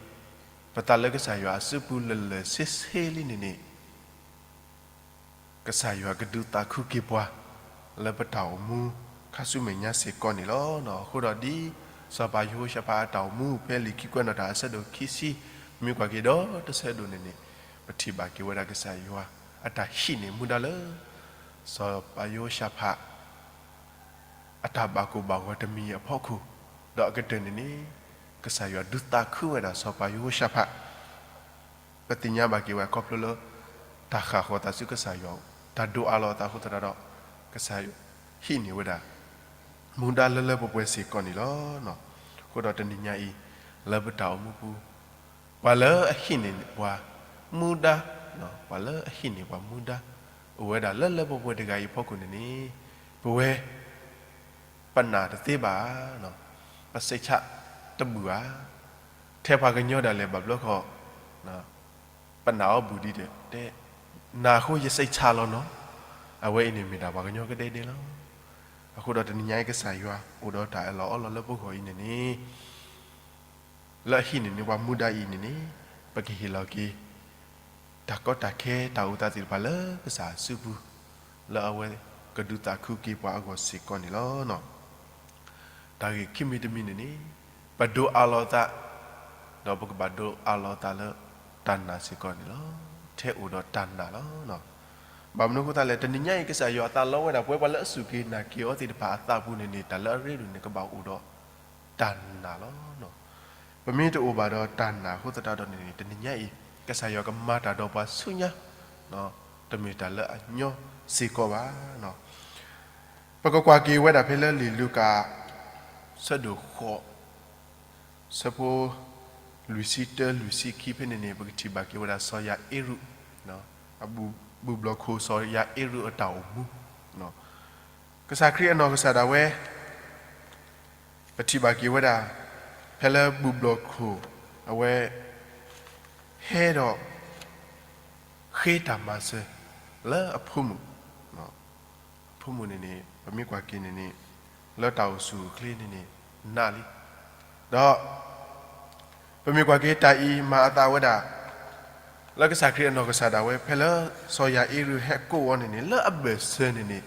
ပသးလၢကစၢ်ယွၤအစုပူၤလၢာ်လၢာ်ဆ့ဆ့လံန့ၣ်န့ၣ် ကစၢ်ယွၤကဒုးသးခုက့ၤပှၤ လၢပတၢ်အိၣ်မူ ခါဆူမဲာ်ညါစ့ၢ်ကီးန့ၣ်လီၤ. အဃိဒီးဒ် စီၤပၤယဟိၤၡဖးအတၢ်အိၣ်မူ ဖဲလံာ်ခံကွဲးနီၣ်တၢ်အဆၢဒိၣ်ခံဆံ မ့ၢ်ကွၢ်က့ၤဒီးတဆၢဒိၣ်န့ၣ်န့ၣ် ပထံၣ်ဘၣ်က့ၤဝဲဒၣ်ကစၢ်ယွၤ အတၢ်ဟံးန့ၢ်မူဒါလၢ စီၤပၤယဟိၤၡဖး အတၢ်ဘၣ်ကိၢ်ဘၣ်ဂီၤတမံၤအဖီခိၣ်, ဒီးအကတၢၢ်န့ၣ်န့ၣ် ကစၢ်ယွၤဒုးသးခုဝဲဒၣ်စီၤပၤယဟိၤၡဖး ပသ့ၣ်ညါဘၣ်က့ၤဝဲခီဖျိလၢ တၢ်ဃၣ်ဃီၤသးဆူကစၢ်ယွၤ, တၢ်ဒိးအးလီၤအသးအဃိသတးဒီး ကစၢ်ယွၤဟံးန့ၢ်ဝဲဒၣ် မူဒါလၢလၢပှဲၤပှဲၤစ့ၢ်ကီးန့ၣ်လီၤ. အဃိဒီးတနံၤညါအံၤ လၢပတၢ်အိၣ်မူပူၤ ပှၤလၢအဟံးန့ၢ်ပှၤမူဒါ, ပှၤလၢအဟံးန့ၢ်ပှၤမူဒါ အိၣ်ဝဲဒၣ်လၢလၢပှဲၤပှဲၤတဂၤအံၤအဖီခိၣ်န့ၣ်န့ၣ် ပဝဲ ပနာ်တသ့ဘၣ်, ပစိတ်ချတဘုၣ်ဧါ, ထဲပှၤကညီဒၣ်လဲာ်ဘၣ်ဘျီဃီ ပနာ်အီၤဘုၣ်ဒံးဒီး တဲ နာ်အဃိယစိတ်ချလီၤနီၤ, အဝဲအံၤန့ၣ်မ့ၢ်ဒၣ်ပှၤကညီကဒဲကဒဲလီၤ. အဃိဒီးတနံၤညါအံၤကစၢ်ယွၤအိၣ်ဒီးတၢ်အၢၣ်လီၤအီလီၤလၢပဂီၢ်အံၤန့ၣ်န့ၣ် လၢအဟံးန့ၢ်န့ၢ်ပှၤမူဒါအံၤန့ၣ်န့ၣ် ပကဟ့ၣ်လီၤက့ၤ တၢ်ကီတၢ်ခဲတၢ်အိၣ်သးသ့ၣ်တဖၣ်လၢကစၢ်အစုပူၤ လၢအဝဲကဒုးသးခုက့ၤပှၤအဂီၢ်စ့ၢ်ကီးန့ၣ်လီၤ. တၢ်ဂ့ၢ်ခံမံၤတမံၤန့ၣ်န့ၣ် ပဒိးအးလီၤသး ဒီးပကဘၣ်ဒိးအးလီၤသးလၢတၢ်နာ်စ့ၢ်ကီးန့ၣ်လီၤ. ထဲအိၣ်ဒီးတၢ်နာ်လီၤ. ဘၣ်မနုၤအဃိသတးလဲၣ် တနံၤညါအံၤကစၢ်ယွၤအသးလီဝဲဒၣ် ပဝဲပှၤလၢအစူၢ်က့ၤနာ်က့ၤအီၤသ့ၣ်တဖၣ်အသးပူၤန့ၣ်န့ၣ် တၢ်လၢအရ့ဒိၣ်န့ၣ် ကဘၣ်အိၣ်ဒီးတၢ်နာ်လီၤ. ပမ့ၢ်တအိၣ်ဘၣ်ဒီးတၢ်နာ်အဃိသတးဒီးန့ၣ်န့ၣ် တနံၤညါအံၤ ကစၢ်ယွၤကမၤတၢ်ဒီးပှၤဆူညါ တမ့ၢ်တၢ်လၢအညီစ့ၢ်ကီးဘၣ်. ပကကွၢ်က့ၤဝဲဒၣ်ဖဲလၢလံာ်လူၤကၣ် ဆၢဒိၣ်ဃိး ဆၢဖိ လွံၢ်ဆံတၢ လွံၢ်ဆံခံဖဲန့ၣ်န့ၣ် ပကထံၣ်ဘၣ်က့ၤဝဲဒၣ်စီၤယၤအ့ရူး အဘူၣ်ဘျီၣ်ခိၣ်စီၤယၤအ့ရူးအတၢ်အိၣ်မူ ကစၢ်ခရံာ်အနီၢ်ကစၢ်ဒၣ်ဝဲ ပထံၣ်ဘၣ်က့ၤဝဲဒၣ် ဖဲလၢဘူၣ်ဘျီၣ်ခိၣ် အဝဲ ဟဲဒီး ဃ့တၢ်မၤစၢၤ လၢအဖိမုၣ် အဖိမုၣ်န့ၣ်န့ၣ် ပမ့ၢ်ကွၢ်က့ၤန့ၣ်န့ၣ် လၢတၢ်အိၣ်ဆူၣ်အိၣ်ချ့န့ၣ်န့ၣ် နးလံ. ဒီး ပမ့ၢ်ကွၢ်က့ၤတၢ်အံၤမၤအသးဝဲဒၣ် လၢကစၢ်ခရံာ်အနီၢ်ကစၢ်ဒၣ်ဝဲ ဖဲလၢစီၤယၤအ့ရူးဟဲကိးအီၤန့ၣ်န့ၣ် လၢအဘၢၣ်စၢၤန့ၣ်န့ၣ်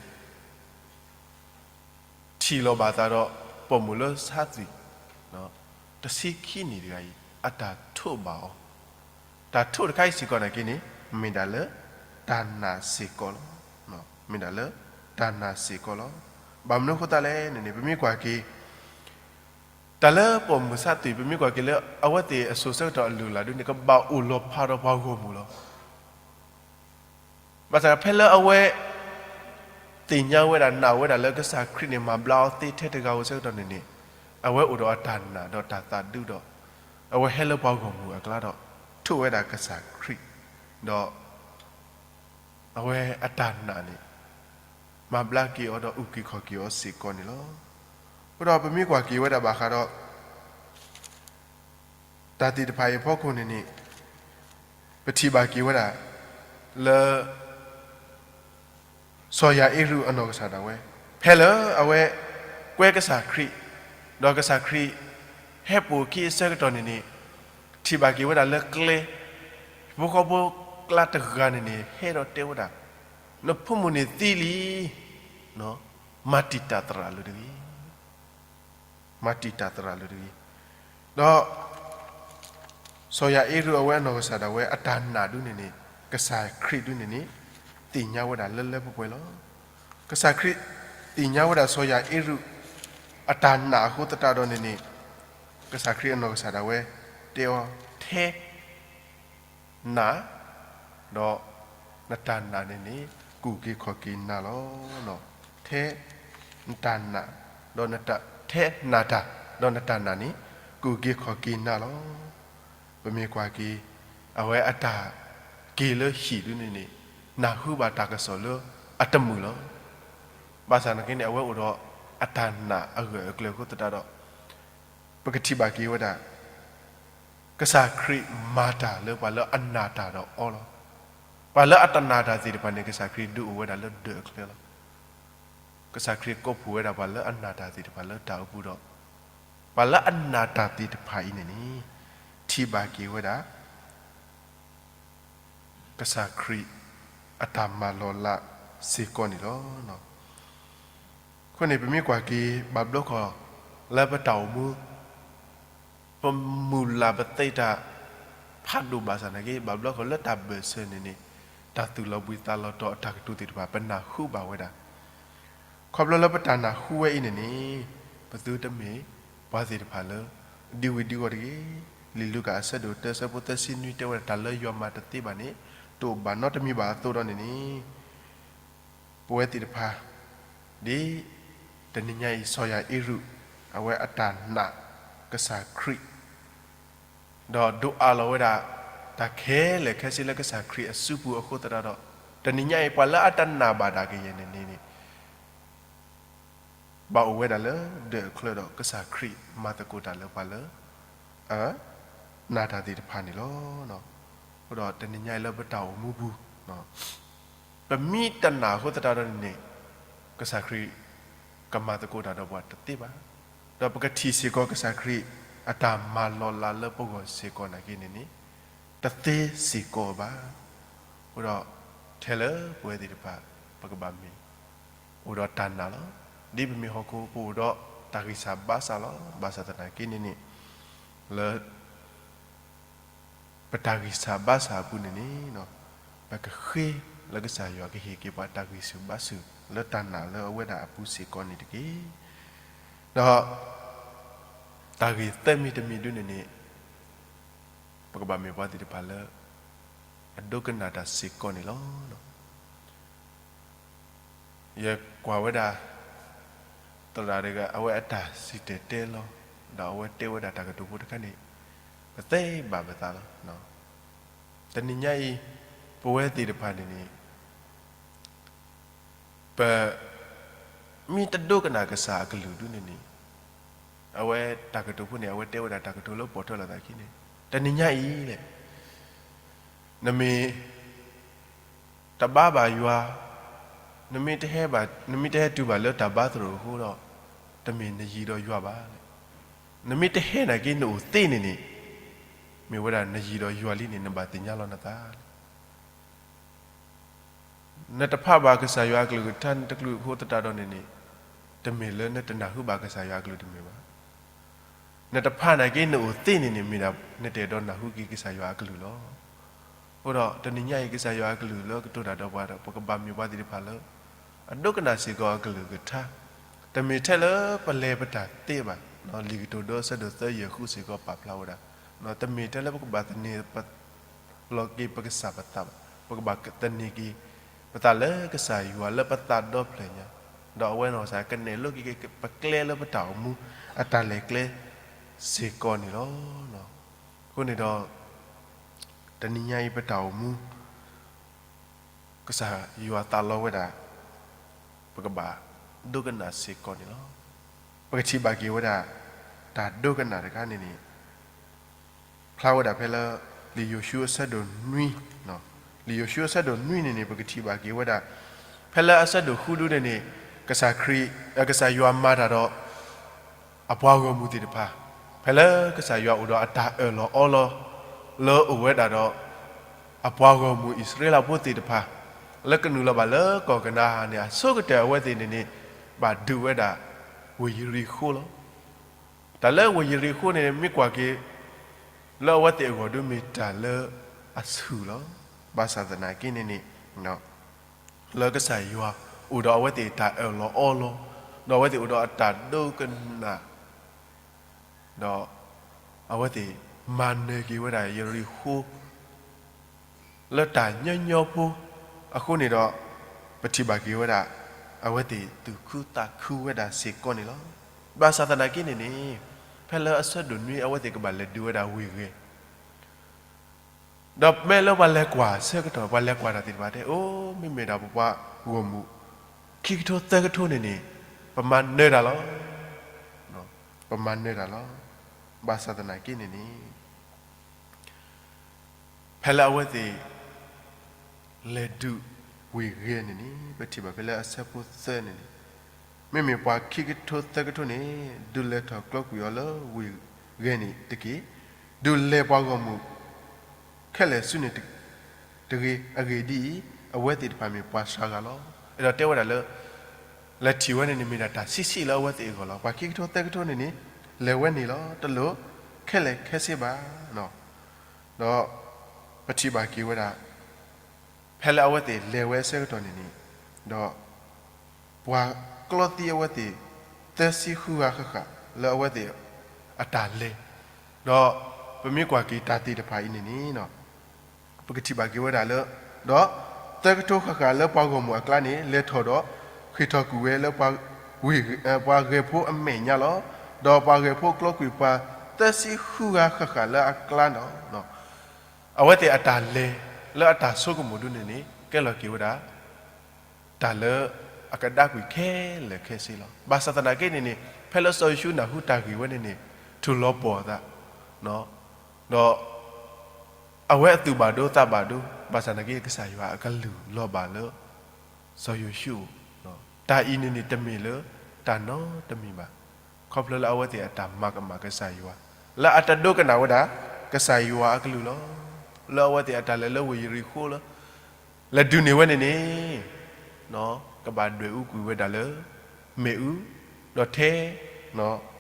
ထံၣ်လီၤဘၣ်သးဒီး ပိာ်မုၣ်လၢဆါသွံၣ် တဆံခံနံၣ်တဂၤအံၤ အတၢ်ထိးဘၣ်အီၤ, တၢ်ထိးတခါအံၤစ့ၢ်ကီးနာ်က့န့ၣ် မ့ၢ်ဒၣ်လၢတၢ်နာ်စ့ၢ်ကီးလီၤ. မ့ၢ်ဒၣ်လၢတၢ်နာ်စ့ၢ်ကီးလီၤ. ဘၣ်မနုၤအဃိသတးလဲၣ်န့ၣ်န့ၣ် ပမ့ၢ်ကွၢ်က့ၤ တၢ်လၢပိာ်မုၣ်ဆါသွံၣ် ပမ့ၢ်ကွၢ်က့ၤလၢအဝဲသ့ၣ်အစိၤဆၢကတီၢ်အလုၢ်အလၢ်ဒ်န့ၣ် ကဘၣ်အိၣ်လီၤဖးဒီးပှၤဂီၢ်မုၢ်လီၤ. ဘၣ်ဆၣ်ဖဲလၢအဝဲ သ့ၣ်ညါဝဲဒၣ် နာ်ဝဲဒၣ်လၢကစၢ်ခရံာ်န့ၣ် မၤဘျါအီၤသ့ထဲတဂၤဧိၤဆၢကတီၢ်န့ၣ်န့ၣ် အဝဲအိၣ်ဒီးအတၢ်နာ်ဒီးတၢ်သးဒူဒီး အဝဲဟဲလၢပှၤဂီၢ်မုၢ်အကျါဒီး ထိးဝဲဒၣ်ကစၢ်ခရံာ် ဒီး အဝဲအတၢ်နာ်န့ၣ် မၤဘျါက့ၤအီၤဒီးအုၣ်က့ၤခီၣ်က့ၤအီၤစ့ၢ်ကီးန့ၣ်လီၤ. အဃိဒီးပမ့ၢ်ကွၢ်က့ၤဝဲဒၣ်ဘၣ်ဃးဒီး တၢ်သ့ၣ်တဖၣ်အံၤအဖီခိၣ်န့ၣ်န့ၣ် ပထံၣ်ဘၣ်က့ၤဝဲဒၣ် လၢ စီၤယၤအ့ရူးအနီၢ်ကစၢ်ဒၣ်ဝဲ ဖဲလၢအဝဲ ကွဲကစၢ်ခရံာ် ဒီးကစၢ်ခရံာ် ဟဲပိာ်အခံအဆၢကတီၢ်န့ၣ်န့ၣ် ထံၣ်ဘၣ်က့ၤဝဲဒၣ်လၢကျဲ ဖိဃီဖိကျါတဂၤန့ၣ်န့ၣ် ဟဲဒီးတဲဝဲဒၣ် နဖိမုၣ်န့ၣ်သံလံ, မၤတံာ်တာ်သရၣ်လၢတဂ့ၤ မၤတံာ်တာ်သရၣ်လၢတဂ့ၤ. ဒီး စီၤယၤအ့ရူးအဝဲအနီၢ်ကစၢ်ဒၣ်ဝဲအတၢ်နာ်ဒ်န့ၣ်န့ၣ် ကစၢ်ခရံာ်ဒ်န့ၣ်န့ၣ် သ့ၣ်ညါဝဲဒၣ်လၢလၢပှဲၤပှဲၤလီၤ. ကစၢ်ခရံာ်သ့ၣ်ညါဝဲဒၣ်စီၤယၤအ့ရူး အတၢ်နာ်အဃိသတးဒီးန့ၣ်န့ၣ် ကစၢ်ခရံာ်အနီၢ်ကစၢ်ဒၣ်ဝဲ တဲအီၤထဲ နာ် ဒီးနတၢ်နာ်န့ၣ်န့ၣ် ကူၣ်က့ၤခီၣ်က့ၤနၤလီၤ. ထဲနတၢ်နာ် ဒီးနတၢ် ထဲနၤတၢ် ဒီးနတၢ်နာ်န့ၣ် ကူၣ်က့ၤခီၣ်က့ၤနၤလီၤ. ပမ့ၢ်ကွၢ်က့ၤ အဝဲအတၢ်က့ၤလၢဟံၣ်ဒုန့ၣ်န့ၣ် နၢ်ဟူဘၣ်တၢ်ကစီၣ်လၢအတမုာ်လီၤ. ဘၣ်ဆၣ်သနာ်က့န့ၣ် အဝဲအိၣ်ဒီးအတၢ်နာ်အဂၢၢ်အကျၢၤအဃိသတးဒီး ပကထံၣ်ဘၣ်က့ၤဝဲဒၣ် ကစၢ်ခရံာ်မၤတၢ်လၢပှၤလၢအနာ်တၢ်ဒီးအီၤလီၤ. ပှၤလၢအတနာ်တၢ်သ့ၣ်တဖၣ်န့ၣ် ကစၢ်ခရံာ်ဒုးအိၣ်ဝဲဒၣ်လၢဒၢးအချၢလီၤ. ကစၢ်ခရံာ်ကိးဖှိၣ်ဝဲဒၣ်ပှၤလၢအနာ်တၢ်သ့ၣ်တဖၣ်လၢတၢ်အိၣ်ပူၤဒီး ပှၤလၢအနာ်တၢ်သ့ၣ်တဖၣ်အံၤန့ၣ်န့ၣ် ထံၣ်ဘၣ်က့ၤဝဲဒၣ် ကစၢ်ခရံာ်အတၢ်မၤလီၤလးစ့ၢ်ကီးန့ၣ်လီၤ. အဃိန့ၣ် ပမ့ၢ်ကွၢ်က့ၤ ဘၣ်ဘျီခီၣ်လၢပတၢ်အိၣ်မူ ပမုၢ်လၢ်ပသ့တၢ်ဖးဒိၣ်ဘၣ်ဆၣ်သနာ်က့ ဘၣ်ဘျီခီၣ်လၢတၢ်ဘၢၣ်စၢၤန့ၣ်န့ၣ် တၢ်သူၣ်လီၤဘှံးသးလီၤတီၤအတၢ်ကတိၤသ့ၣ်တဖၣ် ပနၢ်ဟူဘၣ်ဝဲဒၣ် ခီဖျိလၢပတၢ်နၢ်ဟူဝဲအံၤန့ၣ်န့ၣ် ပသုတမ့ၢ်ပှၤသ့ၣ်တဖၣ်လၢ ဒံဝံၤဒံဝီၤတဂ့ၤ. လံာ်လူၤကၣ်အဆၢဒိၣ်တၢ ဆၢဖိသၢဆံနွံတဲဝဲဒၣ် တၢ်လၢယွၤမၤတသ့ဘၣ်န့ၣ် တအိၣ်ဘၣ်နီတမံၤဘၣ်အသိးဒီးန့ၣ်န့ၣ် ပဝဲသ့ၣ်တဖၣ် ဒ်တနံၤညါအံၤ စီၤယၤအ့ရူး အဝဲအတၢ်နာ်ကစၢ်ခရံာ် ဒီးဒိးအးလီၤဝဲဒၣ် တၢ်ခဲလၢာ်ခဲဆ့လၢကစၢ်ခရံာ်အစုပူၤအဃိသတးဒီး တနံၤညါအံၤ ပှၤလၢအတနာ်ဘၣ်တၢ်ကယဲၢ်န့ၣ်န့ၣ် ဘၣ်အိၣ်ဝဲဒၣ်လၢဒၢးအချၢဒီး ကစၢ်ခရံာ်မၤသကိးတၢ်လၢပှၤလၢ အနာ်တၢ်သ့ၣ်တဖၣ်န့ၣ်လီၤ. အဃိဒီးတနံၤညါအံၤလၢပတၢ်အိၣ်မူပူၤ ပမ့ၢ်တနာ်အဃိသတးဒီးန့ၣ်န့ၣ် ကစၢ်ခရံာ်ကမၤသကိးတၢ်ဒီးပှၤတသ့ဘၣ်. ဒီးပကထံၣ်စ့ၢ်ကီးကစၢ်ခရံာ်အတၢ်မၤလီၤလးလၢပဂီၢ်စ့ၢ်ကီးနာ်က့န့ၣ်န့ၣ် တသ့စ့ၢ်ကီးဘၣ်. အဃိဒီးထဲလၢပဝဲသ့ၣ်တဖၣ် ပကဘၣ်မ့ၢ် အိၣ်ဒီးတၢ်နာ်လီၤ. ဒ်ပမ့ၢ်ဟီၣ်ခိၣ်ဖိအိၣ်ဒီးတၢ်ဂံၢ်စၢ်ဘါစၢ်လီၤ. ဘၣ်ဆၣ်သနာ်က့န့ၣ်န့ၣ် လၢ ပတၢ်ဂံၢ်စၢ်ဘါစၢ်အပူၤန့ၣ်န့ၣ် ပကဃ့လၢကစၢ်ယွၤကဟ့ၣ်က့ၤပှၤတၢ်ဂံၢ်ဆူၣ်ဘါဆူၣ် လၢတၢ်နာ်လၢအဝဲဒၣ်အပူၤစ့ၢ်ကီးန့ၣ်တက့ၢ်. ဒီး တၢ်ဂ့ၢ်သၢမံၤတမံၤဒုန့ၣ်န့ၣ် ပကဘၣ်မ့ၢ်ပှၤသ့ၣ်တဖၣ်လၢ အဒိကနၣ်တၢ်စ့ၢ်ကီးန့ၣ်လီၤ. ယကွၢ်ဝဲဒၣ် သရၣ်တဂၤ အဝဲအတၢ်စံၣ်တဲၤတဲလီၤ ဒီးအဝဲတဲဝဲဒၣ်တၢ်ကတိၤဖိတခါန့ၣ် ပသ့ဘၣ်ပသးလီၤ. တနံၤညါအံၤ ပဝဲသ့ၣ်တဖၣ်န့ၣ်န့ၣ် ပ မ့ၢ်တဒိကနၣ်ကစၢ်အကလုၢ်ဒုန့ၣ်န့ၣ် အဝဲတၢ်ကတိၤဖိန့ၣ် အဝဲတဲဝဲဒၣ်တၢ်ကတိၤလၢပိာ်ထွဲလိာ်သးခံန့ၣ် တနံၤညါအံၤလဲၣ် နမ့ၢ် တဘါဘၣ်ယွၤ, နမ့ၢ်တဟဲဘၣ်, နမ့ၢ်တဟဲတုၤဘၣ်လၢတၢ်ဘါသရိာ်အဃိဒီး တမ့ၢ်နယံၤဒီးယွၤဘၣ်. နမ့ၢ်တဟဲနာ်က့နအိၣ်သ့န့ၣ်န့ၣ် မ့ၢ်ဝဲဒၣ်နယံၤဒီးယွၤလံန့ၣ် နဘၣ်သ့ၣ်ညါလီၤနသး နတဖးဘၣ်ကစၢ်ယွၤအကလုၢ်ကထါ နတကလုၢ်အဃိသတးဒီးန့ၣ်န့ၣ် တမ့ၢ်လၢနတနၢ်ဟူဘၣ်ကစၢ်ယွၤအကလုၢ်တမ့ၢ်ဘၣ်. နတဖးနာ်က့နအိၣ်သ့န့ၣ်န့ၣ် မ့ၢ်ဒၣ်နတအဲၣ်ဒိးနၢ်ဟူက့ၤကစၢ်ယွၤအကလုၢ်လီၤ. အဃိဒီးတနံၤညါအံၤ ကစၢ်ယွၤအကလုၢ်လၢကတိၤတၢ်ဒီးပှၤဒီး ပကဘၣ်မ့ၢ်ပှၤသ့ၣ်တဖၣ်လၢ အဒိကနၣ်စ့ၢ်ကီးအကလုၢ်ကထါ, တမ့ၢ်ထဲလၢပလဲၤပတၢ်သ့ဘၣ်. လံာ်ကတိၤဒိအဆၢဒိၣ်သၢယဲၢ်ဃုစ့ၢ်ကီးပာ်ဖျါဝဲဒၣ်, တမ့ၢ်ထဲလၢပကဘၣ်သန့ၤ လီၤက့ၤပကစၢ်ပသးဘၣ်. ပကဘၣ်သန့ၤက့ၤပသးလၢကစၢ်ယွၤလၢပသးဒီဖျၢၣ်ညါ, ဒီးအဝဲနီၢ်ကစၢ်ကနဲၣ်လိက့ၤပကျဲလၢပတၢ်အိၣ်မူ အတၢ်လဲၤကျဲစ့ၢ်ကီးန့ၣ်လီၤ. အဃိန့ၣ်ဒီး တနံၤညါအံၤပတၢ်အိၣ်မူ ကစၢ်ယွၤသးလီဝဲဒၣ် ပကဘၣ်ဒိကနၣ်စ့ၢ်ကီးန့ၣ်လီၤ. ပကထံၣ်ဘၣ်က့ၤဝဲဒၣ် တၢ်ဒိကနၣ်တခါန့ၣ်န့ၣ် ဖျါဝဲဒၣ်ဖဲလၢ လံာ်ယိၤၡူအဆၢဒိၣ်နွံ, လံာ်ယိၤၡူအဆၢဒိၣ်နွံန့ၣ်န့ၣ် ပကထံၣ်ဘၣ်က့ၤဝဲဒၣ် ဖဲလၢအဆၢဒိၣ်ဃုဒုန့ၣ်န့ၣ် ကစၢ်ခရံာ် ကစၢ်ယွၤမၤတၢ်ဒီး အပှၤဂီၢ်မုၢ်သ့ၣ်တဖၣ်, ဖဲလၢကစၢ်ယွၤအိၣ်ဒီးအတၢ်အၢၣ်လီၤအီလီၤ လၢအိၣ်ဝဲဒၣ်ဒီး အပှၤဂီၢ်မုၢ်အံၣ်စရ့လးဖိသ့ၣ်တဖၣ် လၢကနုာ်လီၤဘၣ်လၢကီၢ်ကနၤအၣ်န့ၣ် အဆိကတၢၢ်အဝဲသ့ၣ်န့ၣ်န့ၣ် ဘၣ်ဒုးဝဲဒၣ် ဝ့ၢ်ယရံၣ်ဃိၣ်လီၤ. တၢ်လၢဝ့ၢ်ယရံၣ်ဃိၣ်န့ၣ် မ့ၢ်ကွၢ်က့ၤ လၢအဝဲသ့ၣ်အဂီၢ်ဒုမ့ၢ်တၢ်လၢအဆူၣ်လီၤ. ဘၣ်ဆၣ်သနာ်က့န့ၣ်န့ၣ် လၢကစၢ်ယွၤအိၣ်ဒီးအဝဲသ့ၣ်တၢ်အၢၣ်လီၤအီလီၤ, ဒီးအဝဲသ့ၣ်အိၣ်ဒီးအတၢ်ဒိကနၣ် ဒီးအဝဲသ့ၣ်မၤနၢၤက့ၤဝဲဒၣ်ယရံၣ်ဃိၣ် လၢတၢ်ညီညီဖိအဃိန့ၣ်ဒီး ပထံၣ်ဘၣ်က့ၤဝဲဒၣ် အဝဲသ့ၣ်သူၣ်ခုသးခုဝဲဒၣ်စ့ၢ်ကီးန့ၣ်လီၤ. ဘၣ်ဆၣ်သနာ်က့န့ၣ်န့ၣ် ဖဲလၢအဆၢဒိၣ်နွံအဝဲသ့ၣ်ကဘၣ်လဲၤဒုးဝဲဒၣ်ဝ့ၢ်ဂဲၤ, ဒီးမ့ၢ်လၢပှၤလဲၤကွၢ်ဆၢကတီၢ် ပှၤလဲၤကွၢ်တၢ်သ့ၣ်တဖၣ်တဲ အိၣ် မ့မ့ၢ်ဒၣ်ပပှၤဂီၢ်မုၢ် ခံကထိသၢကထိန့ၣ်န့ၣ် ပမၤနၢၤတၢ်လီၤ. ပမၤနၢၤတၢ်လီၤ. ဘၣ်ဆၣ်သနာ်က့န့ၣ်န့ၣ် ဖဲလၢအဝဲသ့ၣ် လဲၤဒုးဝ့ၢ်ဂဲၤန့ၣ်န့ၣ် ပထံၣ်ဘၣ်ဖဲလၢအဆၢဖိသၢန့ၣ်န့ၣ် မ့မ့ၢ်ပှၤခံကထိသၢကထိန့ၣ် ဒုးလဲၤထီၣ်ကျိကွံာ်အီၤလၢဝ့ၢ်ဂဲၤန့ၣ်တက့ၢ်. ဒုးလဲၤပှၤဂီၢ်မုၢ် ခဲလၢာ်ဆူန့ၣ်တဂ့ၤ. အဂ့ၢ်ဒ်အံၤ, အဝဲသ့ၣ်တဖၣ်မ့ၢ်ပှၤစှၤဂၤလီၤ. အဲၣ်ဒိးတဲဝဲဒၣ်လၢ လဲၤထံၣ်ဝဲန့ၣ်န့ၣ် မ့ၢ်ဒၣ်တၢ်ဆံးဆံးလၢအဝဲသ့ၣ်အဂီၢ်လီၤ. ပှၤခံကထိသၢကထိန့ၣ်န့ၣ် လဲၤဝဲန့ၣ်လီၤ. တလိၣ်ခဲလၢာ်ခဲဆ့ဘၣ်. ဒီးပထံၣ်ဘၣ်က့ၤဝဲဒၣ် ဖဲလၢအဝဲသ့ၣ်လဲၤဝဲအဆၢကတီၢ်န့ၣ်န့ၣ်, ဒီးပှၤကျီသံအဝဲသ့ၣ် သၢဆံဃုဂၤဃၣ်ဃၣ် လၢအဝဲသ့ၣ်အတၢ်လဲၤ, ဒီးပမ့ၢ်ကွၢ်က့ၤတၢ်သ့ၣ်တဖၣ်အံၤန့ၣ်န့ၣ် ပကထံၣ်ဘၣ်က့ၤဝဲဒၣ်လၢ, ဒီးသၢကထိဃၣ်ဃၣ်လၢပှၤဂီၢ်မုၢ်အကျါန့ၣ် လဲၤထီၣ်ဒီး ဃ့ၢ်ထီၣ်ကွံာ်ဝဲလၢ ပှၤဂဲၤဖိအမဲာ်ညါလီၤ. ဒီးပှၤဂဲၤဖိကျီကွံာ်ပှၤသၢဆံဃုဂၤဃၣ်ဃၣ်လၢအကျါန့ၣ် အဝဲသ့ၣ်အတၢ်လဲၤလၢအတၢ်ဆိကမိၣ်ဒ်န့ၣ်န့ၣ် ကဲလီၤက့ၤဝဲဒၣ် တၢ်လၢအကဒါကွံာ်ခဲလၢာ်ခဲဆ့လီၤ. ဘၣ်ဆၣ်သနာ်က့န့ၣ်န့ၣ် ဖဲလၢစီၤယိၤၡူနၢ်ဟူတၢ်ဂ့ၢ်ဝဲန့ၣ်န့ၣ် ထူၣ်လီၤပှီၢ်အသး, ဒီးအဝဲအသူၣ်ဘၣ်ဒိသးဘၣ်ဒိ, ဘၣ်ဆၣ်သနာ်က့ ကစၢ်ယွၤအကလုၢ်လီၤဘၣ်လၢ စီၤယိၤၡူအအိၣ်, တၢ်အံၤန့ၣ်န့ၣ် တမ့ၢ်လၢတၢ်နီတမံၤဘၣ်. ခီဖျိလၢအဝဲသ့ၣ်အတၢ်မၤကမၣ်ကစၢ်ယွၤ, လၢအတဒိကနၣ်ဝဲဒၣ် ကစၢ်ယွၤအကလုၢ်လီၤ. လၢအဝဲသ့ၣ်အတၢ်လဲၤလၢဝ့ၢ်ယရံၣ်ဃိၣ်လၢ လဲၤဒုးန့ၢ်ဝဲန့ၣ်န့ၣ် ကဘၣ်ဒွဲၣ်အူကွံာ်ဝဲဒၣ်လၢ မ့ၣ်အူ, ဒီးထဲ,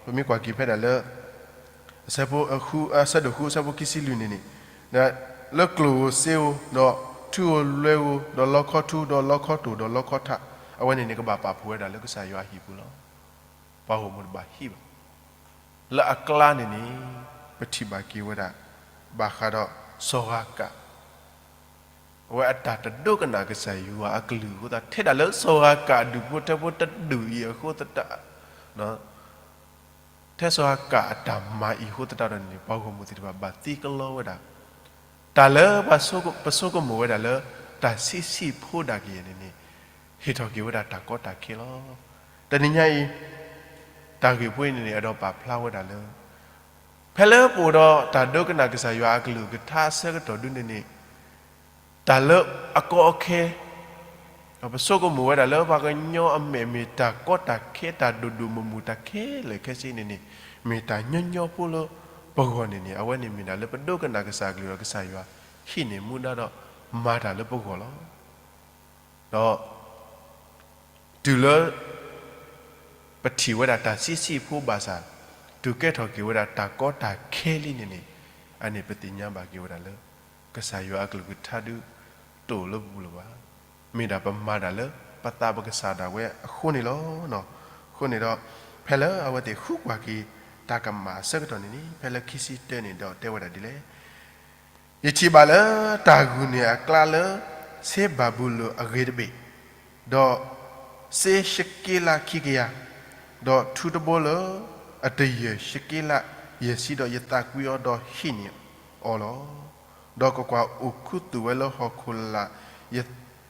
ပမ့ၢ်ကွၢ်က့ၤဖဲဒၣ်လၢ အဆၢဖိ, အဆၢဒိၣ်ဃု အဆၢဖိခံဆံလွံၢ်န့ၣ်န့ၣ်, လၢကျိၣ်ဧိၤစ့ဧိၤ, ဒီးထူဧိၤလွဲဧိၤ, ဒီးလီခီထူ, ဒီးလီခီတိၢ်, ဒီးလီခီထး, အဝဲန့ၣ်န့ၣ် ကဘၣ်ပာ်ဖှိၣ်ဝဲဒၣ်လၢကစၢ်ယွၤအဟံၣ်ပူၤလီၤ. ပှၤဂီၢ်မုၢ်တဘၣ်ဟံးဘၣ်. လၢအကျါန့ၣ်န့ၣ် ပထံၣ်ဘၣ်က့ၤဝဲဒၣ် ဘၣ်ဃးဒီးစီၤဂၤကး အဝဲအတၢ်တဒိကနၣ်ကစၢ်ယွၤအကလုၢ်အဃိသတး ထဲဒၣ်လၢစီၤဂၤကးအဒူၣ်ဖိထၢဖိတဒူၣ်အံၤအဃိသတး, ထဲစီၤဂၤကးအတၢ်မၤအံၤအဃိသတးဒီးန့ၣ် ပှၤဂီၢ်မုၢ်သ့ၣ်တဖၣ်ဘၣ်သံကလီဝဲဒၣ် တၢ်လၢပဆိကမိၣ်ဝဲဒၣ်လၢ တၢ်ဆံးဆံးဖိဒၣ်ကယဲၢ်န့ၣ်န့ၣ် ဟ့ၣ်ထီၣ်က့ၤဝဲဒၣ်တၢ်ကီတၢ်ခဲလီၤ. တနံၤညါအံၤ တၢ်ဂ့ၢ်ဖိအံၤန့ၣ်န့ၣ် အဲၣ်ဒိးပာ်ဖျါဝဲဒၣ်လၢ ဖဲလၢပအိၣ်ဒီးတၢ်ဒိကနၣ်ကစၢ်ယွၤအကလုၢ်ကထါအဆၢကတီၢ်ဒ်န့ၣ်န့ၣ် တၢ်လၢအကီအခဲ ပဆိကမိၣ်ဝဲဒၣ်လၢပှၤကညီအမဲာ်မ့ၢ်တၢ်ကီတၢ်ခဲ တၢ်ဒိၣ်ဒိၣ်မုၢ်မုၢ်တၢ်ခဲလၢာ်ခဲဆ့န့ၣ်န့ၣ် မ့ၢ်တၢ်ညီညီဖိလၢပဂီၢ်န့ၣ်န့ၣ် အဝဲန့ၣ်မ့ၢ်ဒၣ်လၢပဒိကနၣ်ကစၢ်အကလုၢ်ဒီးကစၢ်ယွၤ ဟံးန့ၢ်မူဒါဒီးမၤတၢ်လၢပဂီၢ်လီၤ. ဒီး တုၤလၢ ပထံၣ်ဝဲဒၣ်တၢ်ဆံးဆံးဖိဘၣ်ဆၣ် တုၤကဲထီၣ်က့ၤဝဲဒၣ်တၢ်ကီတၢ်ခဲလံန့ၣ်န့ၣ် အန့ၣ်ပသ့ၣ်ညါဘၣ်က့ၤဝဲဒၣ်လၢ ကစၢ်ယွၤအကလုၢ်ကထါဒုးတအိၣ်လၢပပူၤလၢၤဘၣ်. မ့ၢ်ဒၣ်ပမၤတၢ်လၢပသးပကစၢ်ဒၣ်ဝဲအဃိန့ၣ်လီၤ. အဃိန့ၣ်ဒီး ဖဲလၢအဝဲသ့ၣ်ဃုကွၢ်က့ၤ တၢ်ကမၣ်အဆၢကတီၢ်န့ၣ်န့ၣ် ဖဲလၢခံဆံတၢန့ၣ်ဒီးတဲဝဲဒၣ်ဒ်လဲၣ် ယထံၣ်ဘၣ်လၢတၢ်ဂုာ်န့ၢ်အကျါလၢ စ့ဘၤဘူလိၣ်အဂ့ၤတဘ့ၣ်, ဒီးစ့ရှက့လးခံကယၤ, ဒီးထူတဘိလၢအတယၢၢ်ရှက့လးယဲၢ်ဆံဒီး ယသးကွံအီၤဒီးဟံးန့ၢ်အီၤလီၤ. ဒီးကွၢ်ကွၢ်, အိၣ်ခူသူၣ်ဝဲလၢဟီၣ်ခိၣ်လာ်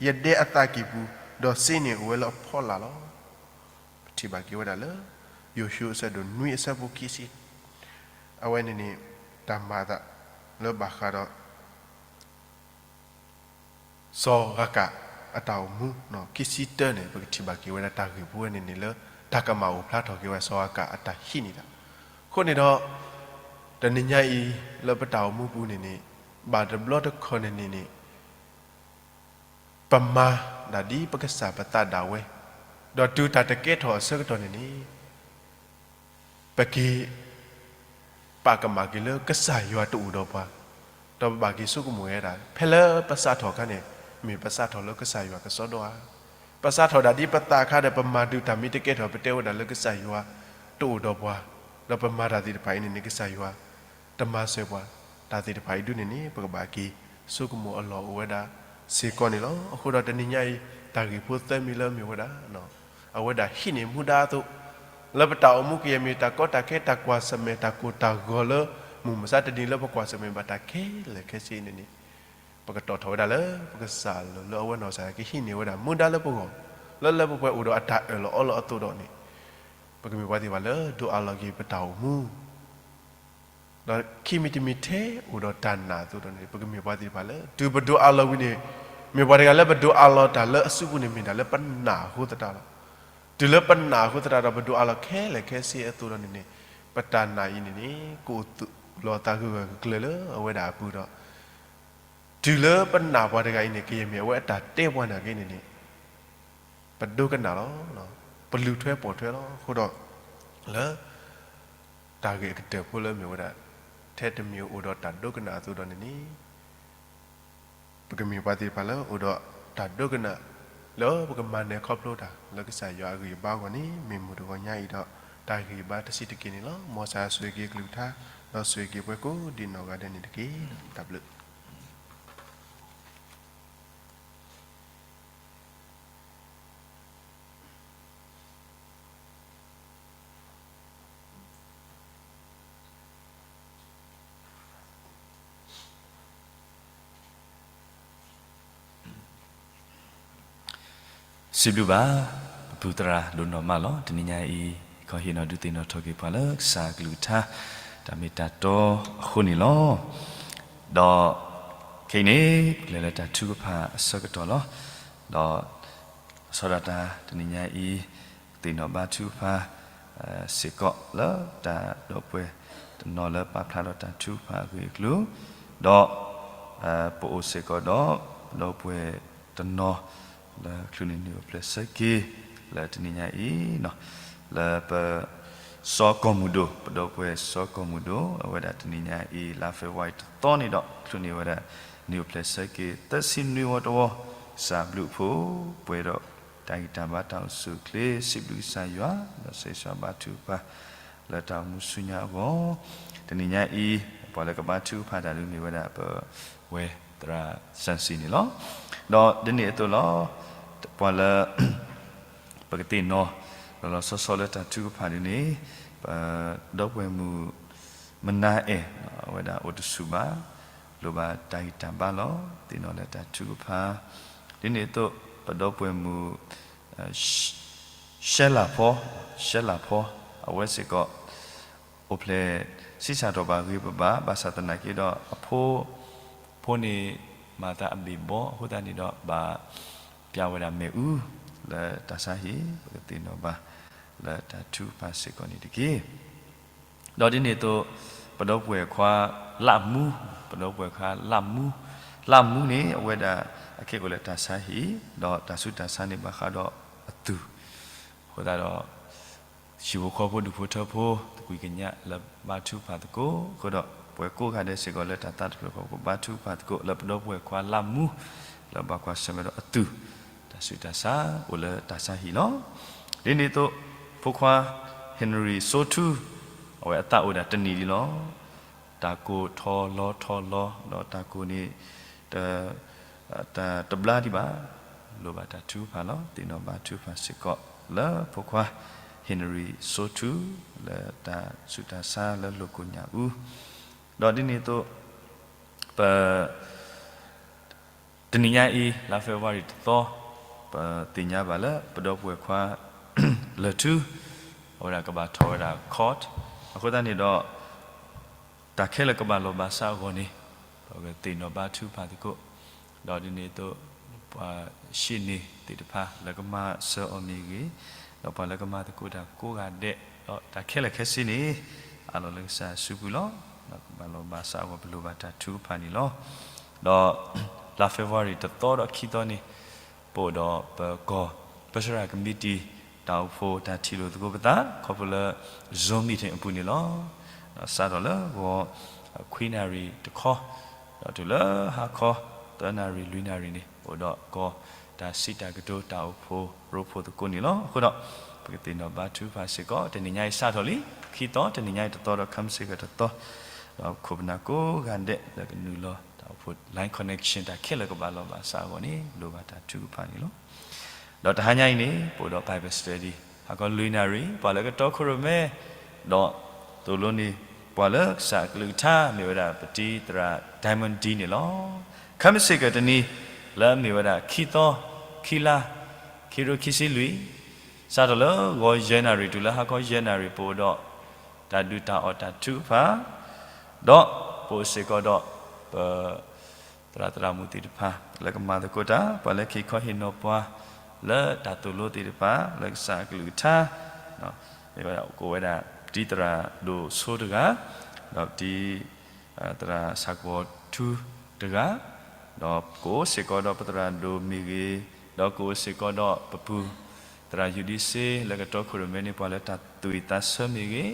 ယဒဲအသးကံၢ်ပူၤ, ဒီးစ့န့ၣ်အိၣ်ဝဲလၢအဖီလာ်လီၤ. ပထံၣ်ဘၣ်က့ၤဝဲဒၣ်လၢ ယိၤၡူအဆၢဒိၣ်နွံအဆၢဖိခံဆံ အဝဲန့ၣ်န့ၣ် တၢ်မၤအသးလၢဘၣ်ဃးဒီး စီၤဂၤကးအတၢ်အိၣ်မူ, ခံဆံတၢန့ၣ် ပကထံၣ်ဘၣ်က့ၤဝဲဒၣ်တၢ်ဂ့ၢ်ဖိဝဲန့ၣ်န့ၣ်လၢ တၢ်ကမၣ်အိၣ်ဖျါထီၣ်က့ၤဝဲစီၤဂၤကးအတၢ်ဟံးန့ၢ်တၢ်. အဃိန့ၣ်ဒီး တနံၤညါအံၤ လၢပတၢ်အိၣ်မူပူၤန့ၣ်န့ၣ် ဘၣ်တဘျီတခီၣ်န့ၣ်န့ၣ်န့ၣ် ပမၤဒၣ်ဒ်ပကစၢ်ပသးဒၣ်ဝဲ, ဒီးတုၤတၢ်တကဲထီၣ်အဆၢကတီၢ်န့ၣ်န့ၣ် ပက့ၤ ပာ်ကမၣ်က့ၤလၢကစၢ်ယွၤတအိၣ်ဒီးပှၤ, ဒီးပဘၣ်က့ၤဆိကမိၣ်ဝဲဒၣ် ဖဲလၢပစးထီၣ်အခါန့ၣ် မ့ၢ်ပစးထီၣ်လၢကစၢ်ယွၤကစီဒီဧါ, ပစးထီၣ်ဒၣ်ဒ်ပသးအခါဒီး ပမၤတုၤတၢ်မ့ၢ်တကဲထီၣ် ပတဲဝဲဒၣ်လၢကစၢ်ယွၤတအိၣ်ဒီးပှၤ, ဒီးပမၤတၢ်သ့ၣ်တဖၣ်အံၤန့ၣ်န့ၣ် ကစၢ်ယွၤတမၤစၢၤပှၤ, တၢ်သ့ၣ်တဖၣ်အံၤဒ်န့ၣ်န့ၣ် ပကဘၣ်က့ၤဆိကမိၣ်အလီၢ်အိၣ်ဝဲဒၣ်စ့ၢ်ကီးန့ၣ်လီၤ. အဃိဒီးတနံၤညါအံၤ တၢ်ဂ့ၢ်ဖိသၢမံၤလၢမ့ၢ်ဝဲဒၣ် အဝဲဒၣ်ဟံးန့ၢ်မူဒါအသိး လၢပတၢ်အိၣ်မူကယဲၢ်မ့ၢ်တၢ်ကီတၢ်ခဲ တၢ်ကွၢ်ဆၢၣ်မဲာ် တၢ်ကိၢ်တၢ်ဂီၤလၢ မုၢ်မဆါတနံၤလၢပကွၢ်ဆၢၣ်မဲာ်ဘၣ်တၢ်ခဲလၢာ်ခဲဆ့န့ၣ်န့ၣ်, ပကတီၣ်ထီၣ်ဝဲဒၣ်လၢ ပကစၢ်လၢအဝဲနီၢ်ကစၢ်ကဟံးန့ၢ်ဝဲဒၣ်မူဒါလၢပဂီၢ်, လၢလၢပှဲၤပှဲၤအိၣ်ဒီးအတၢ်အၢၣ်လီၤအီလီၤအသိးဒီးန့ၣ်, ပကမ့ၢ်ပှၤသ့ၣ်တဖၣ်လၢဒိးအးလီၤက့ၤပတၢ်အိၣ်မူ ဒီးခံမံၤတမံၤထဲအိၣ်ဒီးတၢ်နာ်အသိးဒီးန့ၣ် ပကမ့ၢ်ပှၤသ့ၣ်တဖၣ်လၢ တုၤပဒိးအးလီၤဝံၤန့ၣ်, မ့ၢ်ပှၤတဂၤလၢပဒိးအးလီၤတၢ်လၢအစုပူၤန့ၣ် မ့ၢ်ဒၣ်လၢပနာ်အဃိသတးလီၤ. တုၤလၢပနာ်အဃိသတးဒီး ပဒိးအးလီၤခဲလၢာ်ခဲဆ့အသိးဒီးန့ၣ်န့ၣ်, ပတၢ်နာ်အံၤန့ၣ်န့ၣ် ကအိၣ်သူၣ်လီၤသးဂၢၢ်ဂၢၢ်ကျၢၤကျၢၤလၢအဝဲဒၣ်အပူၤဒီး တုၤလၢပနာ်ပှၤတဂၤအံၤန့ၣ် ကယဲၢ်မ့ၢ်အဝဲအတၢ်တဲပှၤနာ်က့န့ၣ်န့ၣ်, ပဒိကနၣ်လီၤ, ပလူၤထွဲပိာ်ထွဲလီၤ. အဃိဒီး လၢ တၢ်ဂ့ၢ်အကတၢၢ်ဖိလၢမ့ၢ်ဝဲဒၣ် ထဲတမံၤအိၣ်ဒီးတၢ်ဒိကနၣ်အသိးဒီးန့ၣ်န့ၣ်, ပကမ့ၢ်ပှၤသ့ၣ်တဖၣ်လၢအိၣ်ဒီးတၢ်ဒိကနၣ် လၢပကမၤနၢၤခီဖျိတၢ်လၢကစၢ်ယွၤအဂံၢ်အဘါအဂီၢ်န့ၣ် မ့ၢ်မုၢ်တဂီၤညါအံၤဒီး တၢ်ဂံၢ်ဘါတဆံးတက့ၢ်န့ၣ်လီၤ. မ်ကစၢ်ယွၤဆိၣ်ဂ့ၤက့ၤအကလုၢ်ကထါ ဒီးဆိၣ်ဂ့ၤက့ၤပှၤကိးဒံးနီၢ်ဂၤဒဲးန့ၣ်တက့ၢ်. တၢ်ဘျုး စံးဘျုးဘၣ်, ပပူၤသရၣ်ဒိၣ်နီၢ်မးလီၤ. တနံၤညါအံၤ ကဟ့ၣ်နီၤဒုးသ့ၣ်နီၣ်ထီၣ်က့ၤပှၤလၢကစၢ်အကလုၢ်ကထါ တၢ်မ့ၢ်တၢ်တီအဃိန့ၣ်လီၤ. ဒီးခဲအံၤန့ၣ် ပကလဲၤလၢတၢ်ထုကဖၣ်အဆၢကတီၢ်လီၤ. ဒီး စီၤဒၤတၢ်တနံၤညါအံၤ သ့ၣ်နီၣ်ဘါထုကဖၣ် စ့ၢ်ကီးလၢတၢ်ဒီပုၢ်ဝဲၢ်တနီၤလၢပာ်ဖျါထီၣ်တၢ်ထုကဖၣ်အဂ့ၢ်အကျိၤ, ဒီး ပအိၣ်စ့ၢ်ကီးဒီး ပဒီပုၢ်ဝဲၢ်တနီၤ လၢချုးန့ၣ်နံၣ်အိၣ်ဖျဲၣ်ဆၢက့ၤ လၢတနံၤညါအံၤ လၢပ စီၤကီၢ်မုၢ်ဒိၣ်, ပဒီပုၢ်ဝဲၢ်စီၤကီၢ်မုၢ်ဒိၣ် အဝဲဒၣ်တနံၤညါအံၤ လါဖ့ၤဘြူၤအါရံၤတသီန့ၣ်ဒီး ချုးန့ၣ်ဝဲဒၣ် နံၣ်အိၣ်ဖျဲၣ်ဆၢက့ၤ သၢဆံနွံဝီတဝီ, ကစၢ်ဘျုးအဖှိၣ် ပှဲၤဒီးတၢ်ဂံၢ်တၢ်ဘါတၢ်အိၣ်ဆူၣ်အိၣ်ချ့ စံးဘျုးကစၢ်ယွၤ ဒီးဆၢဂ့ၤဆၢဝါဘါထုကဖၣ် လၢတၢ်အိၣ်မူဆူညါအဂီၢ်, တနံၤညါအံၤ ပှၤလၢကဘါထုကဖၣ်တၢ်ဒုးန့ၣ်ဝဲဒၣ် ပဝဲသရၣ်စၣ်စံၣ်န့ၣ်လီၤ. ဒီးဒ်န့ၣ်အသိးလီၤ, ပှၤလၢ ပကသ့ၣ်နီၣ် လီၤလီၤဆီဆီလၢတၢ်ထုကဖၣ်ဒ်န့ၣ်, ပဒီပုၢ်ဝဲၢ်မုၣ် မနၤအဲၣ် အဝဲဒၣ်အိၣ်တဆူၣ်ဘၣ်, လိၣ်ဘၣ်တၢ်ဂံၢ်တၢ်ဘါလီၤ. သ့ၣ်နီၣ်လၢတၢ်ထုကဖၣ် ဒ်န့ၣ်အသိး ပဒီပုၢ်ဝဲၢ်မုၣ် ရှဲလၢ်ဖီ, ရှဲလၢ်ဖီ အဝဲစ့ၢ်ကီး အိၣ်ဖျဲၣ်ဆံးစၢ်ထီၣ်ဘၣ်ဂ့ၤပဘၣ်, ဘၣ်ဆၣ်သနာ်က့ဒီး အဖိ ဖိန့ၣ် မၤသးအဘ့ၣ်ဘီ အဃိသတးန့ၣ်ဒီး ဘၣ်ပျၢ်ဝဲဒၣ်မ့ၣ်အူ လၢတၢ်ဆါဟံၣ် ပကသ့ၣ်နီၣ်ဘၣ် လၢတၢ်ထုကဖၣ်စ့ၢ်ကီးန့ၣ်တက့ၢ်. ဒီးဒ်န့ၣ်အသိး ပဒီပုၢ်ဝဲၢ်ခွါလၢ်မူ, ပဒီပုၢ်ဝဲၢ်ခွါလၢ်မူ, လၢ်မူန့ၣ် အဝဲဒၣ် အခဲအိၣ်လၢတၢ်ဆါဟံၣ် ဒီးတၢ်ဆူးတၢ်ဆါန့ၣ်ဘၣ်ဃးဒီးအသူၣ် အဃိသတးဒီး ဟံၣ်ဖိဃီဖိဒူၣ်ဖိထၢဖိ သကွံာ်ကညးလၢဘါထုကဖၣ်သကိး, အဃိဒီး ပှၤကိးဂၤဒဲးစ့ၢ်ကီးလၢတၢ်သးတဖျၢၣ်ဃီ ပကဘါထုကဖၣ်သကိး လၢပဒီပုၢ်ဝဲၢ်ခွါလၢ်မူ လၢဘၣ်ကွၢ်ဆၢၣ်မဲာ်ဒီးအသူၣ် တၢ်ဆူးတၢ်ဆါအိၣ်လၢတၢ်ဆါဟံၣ်လီၤ. ဒ်န့ၣ်အသိး ဖိခွါ ဟ့ၣ်နရံၣ်စိထူ အဝဲအသးအိၣ်ဒၣ်တနံၣ်ဒံးလီၤ. တၢ်ကိၢ်ထီၣ်လီၤထီၣ်လီၤ ဒီးတၢ်ကိၢ်န့ၣ် တ တဘျါဒံးဘၣ်, လိၣ်ဘၣ်တၢ်ထုကဖၣ်လီၤ. သ့ၣ်နီၣ်ဘါထုကဖၣ်စ့ၢ်ကီး လၢဖိခွါ ဟ့ၣ်နရံၣ်စိထူ လၢတၢ်ဆူးတၢ်ဆါလၢလိာ်ကိၣ်ညၣ်အူ, ဒီးဒ်န့ၣ်အသိး ပ တနံၤညါအံၤ လါဖ့ၤဘြူၤအါရံၤတသီ, ပသ့ၣ်ညါဘၣ်လၢ ပဒီပုၢ်ဝဲၢ်ခွါ လၢၢ်ထူ အဝဲဒၣ်ကဘၣ်ထီၣ်ဝဲဒၣ် court, အဃိသတးန့ၣ်ဒီး တၢ်ခဲလၢာ်ကဘၣ်လီၢ်ဘၣ်စးအဂီၢ်န့ၣ် ပကသ့ၣ်နီၣ်ဘါထုကဖၣ်သကိး, ဒီးဒ်န့ၣ်အသိး ပှၤရှ့နေသ့ၣ်တဖၣ် လၢကမၤစၢၤအီၤမ့ၢ်ဂ့ၤ, ဒီးပှၤလၢကမၤသကိးတၢ်ကိးဂၤဒဲး, ဒီးတၢ်ခဲလၢာ်ခဲဆ့န့ၣ် အးလီၤလၢကစၢ်စုပူၤလီၤ. ကဘၣ်လီၢ်ဘၣ်စးအဂီၢ် ပလိၣ်ဘၣ်တၢ်ထုကဖၣ်န့ၣ်လီၤ. ဒီး လါဖ့ၤဘြူၤအါရံၤတသီဒီးခံသီန့ၣ် ပအိၣ်ဒီးပကီၢ် ပၢဆှၢကမံးတံာ် တၢ်အိၣ်ဖှိၣ်တၢ်ထံၣ်လိာ်သကိးပသး ခီဖျိလၢ Zoom meeting အပူၤန့ၣ်လီၤ. ဒီးစးထီၣ်လၢဂီၤ ခွံနၣ်ရံၣ်တခီ, ဒီးတုၤလၢဟါခီ သၢနၣ်ရံၣ်လွံၢ်နၣ်ရံၣ်န့ၣ် အိၣ်ဒီးကီၢ်တၢ်စံးတၢ်ကတိၤတၢ်အိၣ်ဖှိၣ်ရိဖှိၣ်သကိးန့ၣ်လီၤ. အဃိဒီး ပကသ့ၣ်နီၣ်ဘါထုကဖၣ်စ့ၢ်ကီး တနံၤညါအံၤစးထီၣ်လံ ခံသီ တနံၤညါအံၤတသီဒီး ခမစ့ၢ်ကီးတသီ, ဒီးခိၣ်ပနၢ်ကိးဂၤဒဲးလၢကနုာ်လီၤတၢ်အိၣ်ဖှိၣ် line connection တၢ်ခဲလၢာ်ကဘၣ်လီၢ်ဘၣ်စးအဂီၢ်န့ၣ် လိၣ်ဘၣ်တၢ်ထုကဖၣ်န့ၣ်လီၤ. ဒီးတဟါညါအံၤန့ၣ် ပအိၣ်ဒီး Bible study ဟါခီလွံၢ်နၣ်ရံၣ် ပှၤလၢကတီခိၣ်ရိၣ်မဲ ဒီးသိၣ်လိန့ၢ်ပှၤလၢကစၢ်အကလုၢ်ကထါ မ့ၢ်ဝဲဒၣ်ပတံၤသရၣ် Diamond D န့ၣ်လီၤ. ခဲမုၢ်ဆ့ၣ်ကတနံၤ လၢအမ့ၢ်ဝဲဒၣ်ခံသီ ခံလါ ခံကထိခံဆံလွံၢ် စးထီၣ်လၢဂီၤယဲၢ်နၣ်ရံၣ် တုၤလၢဟါခီယဲၢ်နၣ်ရံၣ် ပအိၣ်ဒီး တၢ်ဒုးတၢ်အီၣ်တၢ်ထုကဖၣ် ဒီးပအိၣ်စ့ၢ်ကီးဒီး ပ သရၣ်သရၣ်မုၣ်သ့ၣ်တဖၣ် လၢကမၤသကိးတၢ် ပှၤလၢက့ၤခီဟ့ၣ်နီၤပှၤ လၢတၢ်သိၣ်လိသ့ၣ်တဖၣ် လၢကစၢ်အကလုၢ်ကထါ မ့ၢ်ဝဲဒၣ် ကအိၣ်ဝဲဒၣ် ပတံၤသရၣ်ဒိၣ်ဆိတဂၤ, ဒီးပတံၤ သရၣ်ဆၣ်ကပီၤထူတဂၤ, ဒီးကအိၣ်စ့ၢ်ကီးဒီးပသရၣ်ဒိၣ်မ့ၢ်ဂ့ၤ, ဒီးကအိၣ်စ့ၢ်ကီးဒီးပပူၤ သရၣ်ယူၤဒံစ့ လၢကတီခိၣ်ရိၣ်မဲန့ၣ် ပှၤလၢတၢ်သူၣ်ဝံၣ်သးဆၢမ့ၢ်ဂ့ၤ,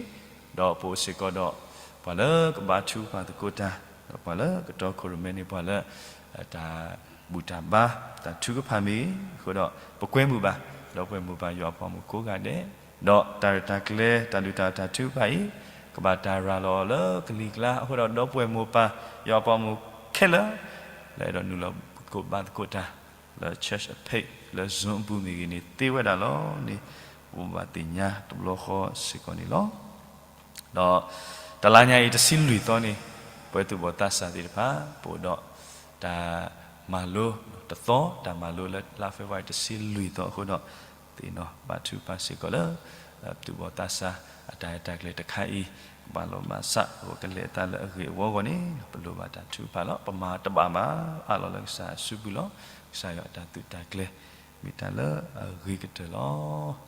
ဒီးပအိၣ်စ့ၢ်ကီးဒီး ပှၤလၢကဘါထုကဖၣ်သကိးတၢ်, ဒီးပှၤလၢကတီခိၣ်ရိၣ်မဲန့ၣ် ပှၤလၢ တၢ်ဘူၣ်တၢ်ဘါ တၢ်ထုကဖၣ်မ့ၢ်ဂ့ၤ, အဃိဒီး ပကွဲမုာ်ဘၣ်, ဒီပုၢ်ဝဲၢ်မိၢ်ပၢ်ယွၤအပှၤမိၢ်ကိးဂၤဒဲး, ဒီးတၢ်ရဲၣ်တၢ်ကျဲၤ တၢ်ဒုၣ်တၢ်အီၣ်တၢ်ထုကဖၣ်အံၤ ကဘၣ်တၢ်ရၤလီၤအီၤလၢကလံၤကျါ, အဃိဒီး ဒီပုၢ်ဝဲၢ်မိၢ်ပၢ်ယွၤအပှၤမိၢ်ခဲလၢာ် လၢအဲၣ်ဒိးနုာ်လီၤသကိးဘါသကိးတၢ် လၢ church အ page လၢ Zoom အပူၤမ့ၢ်ဂ့ၤန့ၣ် သ့ဝဲဒၣ်လီၤန့ၣ် ပဘၣ်သ့ၣ်ညါတဘျီဃီစ့ၢ်ကီးန့ၣ်လီၤ. ဒီးတလါညါအံၤတဆံလွံၢ်သီန့ၣ် ပဝဲသူၣ်ဘီၣ်သးစၢ်သ့ၣ်တဖၣ် ပအိၣ်ဒီးတၢ်မၤလိတသီ, တၢ်မၤလိလၢလါ February တဆံလွံၢ်သီအဃိဒီး သ့ၣ်နီၣ်ဘါထုကဖၣ်စ့ၢ်ကီးလၢ ပသူၣ်ဘီၣ်သးစၢ်အတၢ်ရဲၣ်တၢ်ကျဲၤတခါအံၤ ကဘၣ်လီၤမၢ်စး အဝဲကလဲၤအသးလၢအဂ့ၢ်အဝီအဂီၢ်န့ၣ် ပလိၣ်ဘၣ်တၢ်ထုကဖၣ်လီၤ. ပမၤတဘၣ်ဘၣ် အးလီၤလၢကစၢ်အစုပူၤလီၤ. ကစၢ်ယွၤအတၢ်သုးတၢ်ကျဲၤ မ့ၢ်တၢ်လၢအဂ့ၤကတၢၢ်လီၤ.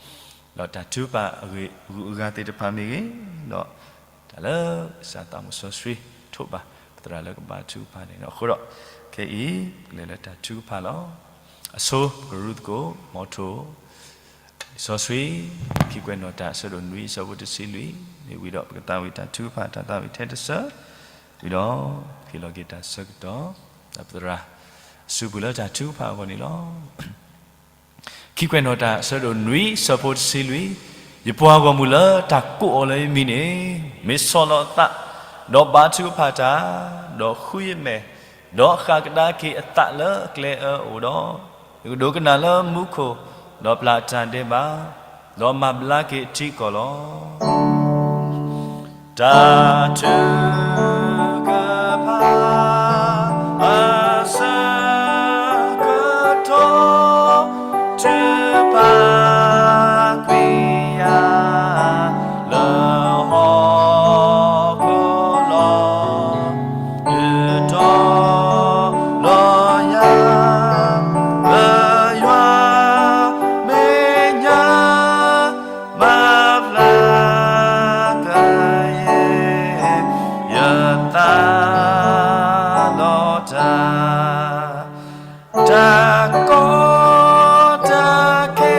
ဒီးတၢ်ထုကဖၣ်အဂ့ၢ်အဂုၤအဂၤသ့ၣ်တဖၣ်မ့ၢ်ဂ့ၤ, ဒီးတၢ်လၢကစၢ်သးမုၣ်စီဆှံထိးဘၣ် ပသရၣ်လၢကဘါထုကဖၣ်န့ၣ်လီၤ. အဃိဒီး ခဲအံၤ ပကလဲၤလၢတၢ်ထုကဖၣ်လီၤ. အဆိ ကရူၢ်သကိး မီထိၣ် စီဆှံ ခံကွဲးနီၣ်တၢ် အဆၢဒိၣ်နွံ အဆၢဖိတဆံလွံၢ် မ့ၢ်ဝံၤဒီး ပကသးဝံၣ်တၢ်ထုကဖၣ် တၢ်သးဝံၣ်ထဲတစၢၤ, ဝံၤဒီး ဟ့ၣ်လီၤက့ၤတၢ်ဆၢကတီၢ် ဒီးပသရၣ်အစုပူၤလၢတၢ်ထုကဖၣ်အဂီၢ်န့ၣ်လီၤ. ခံကွဲးနီၣ်တၢ် အဆၢဒိၣ်နွံ အဆၢဖိတဆံလွံၢ်, ယပှၤဂီၢ်မုၢ်လၢတၢ်ကိးအီၤလၢယမံၤန့ၣ် မ့ၢ်ဆီၣ်လီၤအသး, ဒီးဘါထုကဖၣ်တၢ်, ဒီးဃုယမဲာ်, ဒီးဃၣ်ကဒါက့ၤအသးလၢအကျဲအၢအအိၣ်ဒီး, ယကဒိကနၣ်လၢမူခိၣ်, ဒီးပျၢ်အတၢ်ဒဲးဘး, ဒီးမၤဘျါက့ၤအထံအကီၢ်လီၤ. တၢ်ထုကဖၣ် အဆၢကတီၢ် ထုကဖၣ်ကွံာ်ယၤ လၢဟီၣ်ခိၣ်လီၤ. ဒုးတီၤလီၤယၤ လၢယွၤမဲာ်ညါ မၤဘျါကယဲၢ် ယသးလီၤတၢ် တၢ်ကီတၢ်ခဲ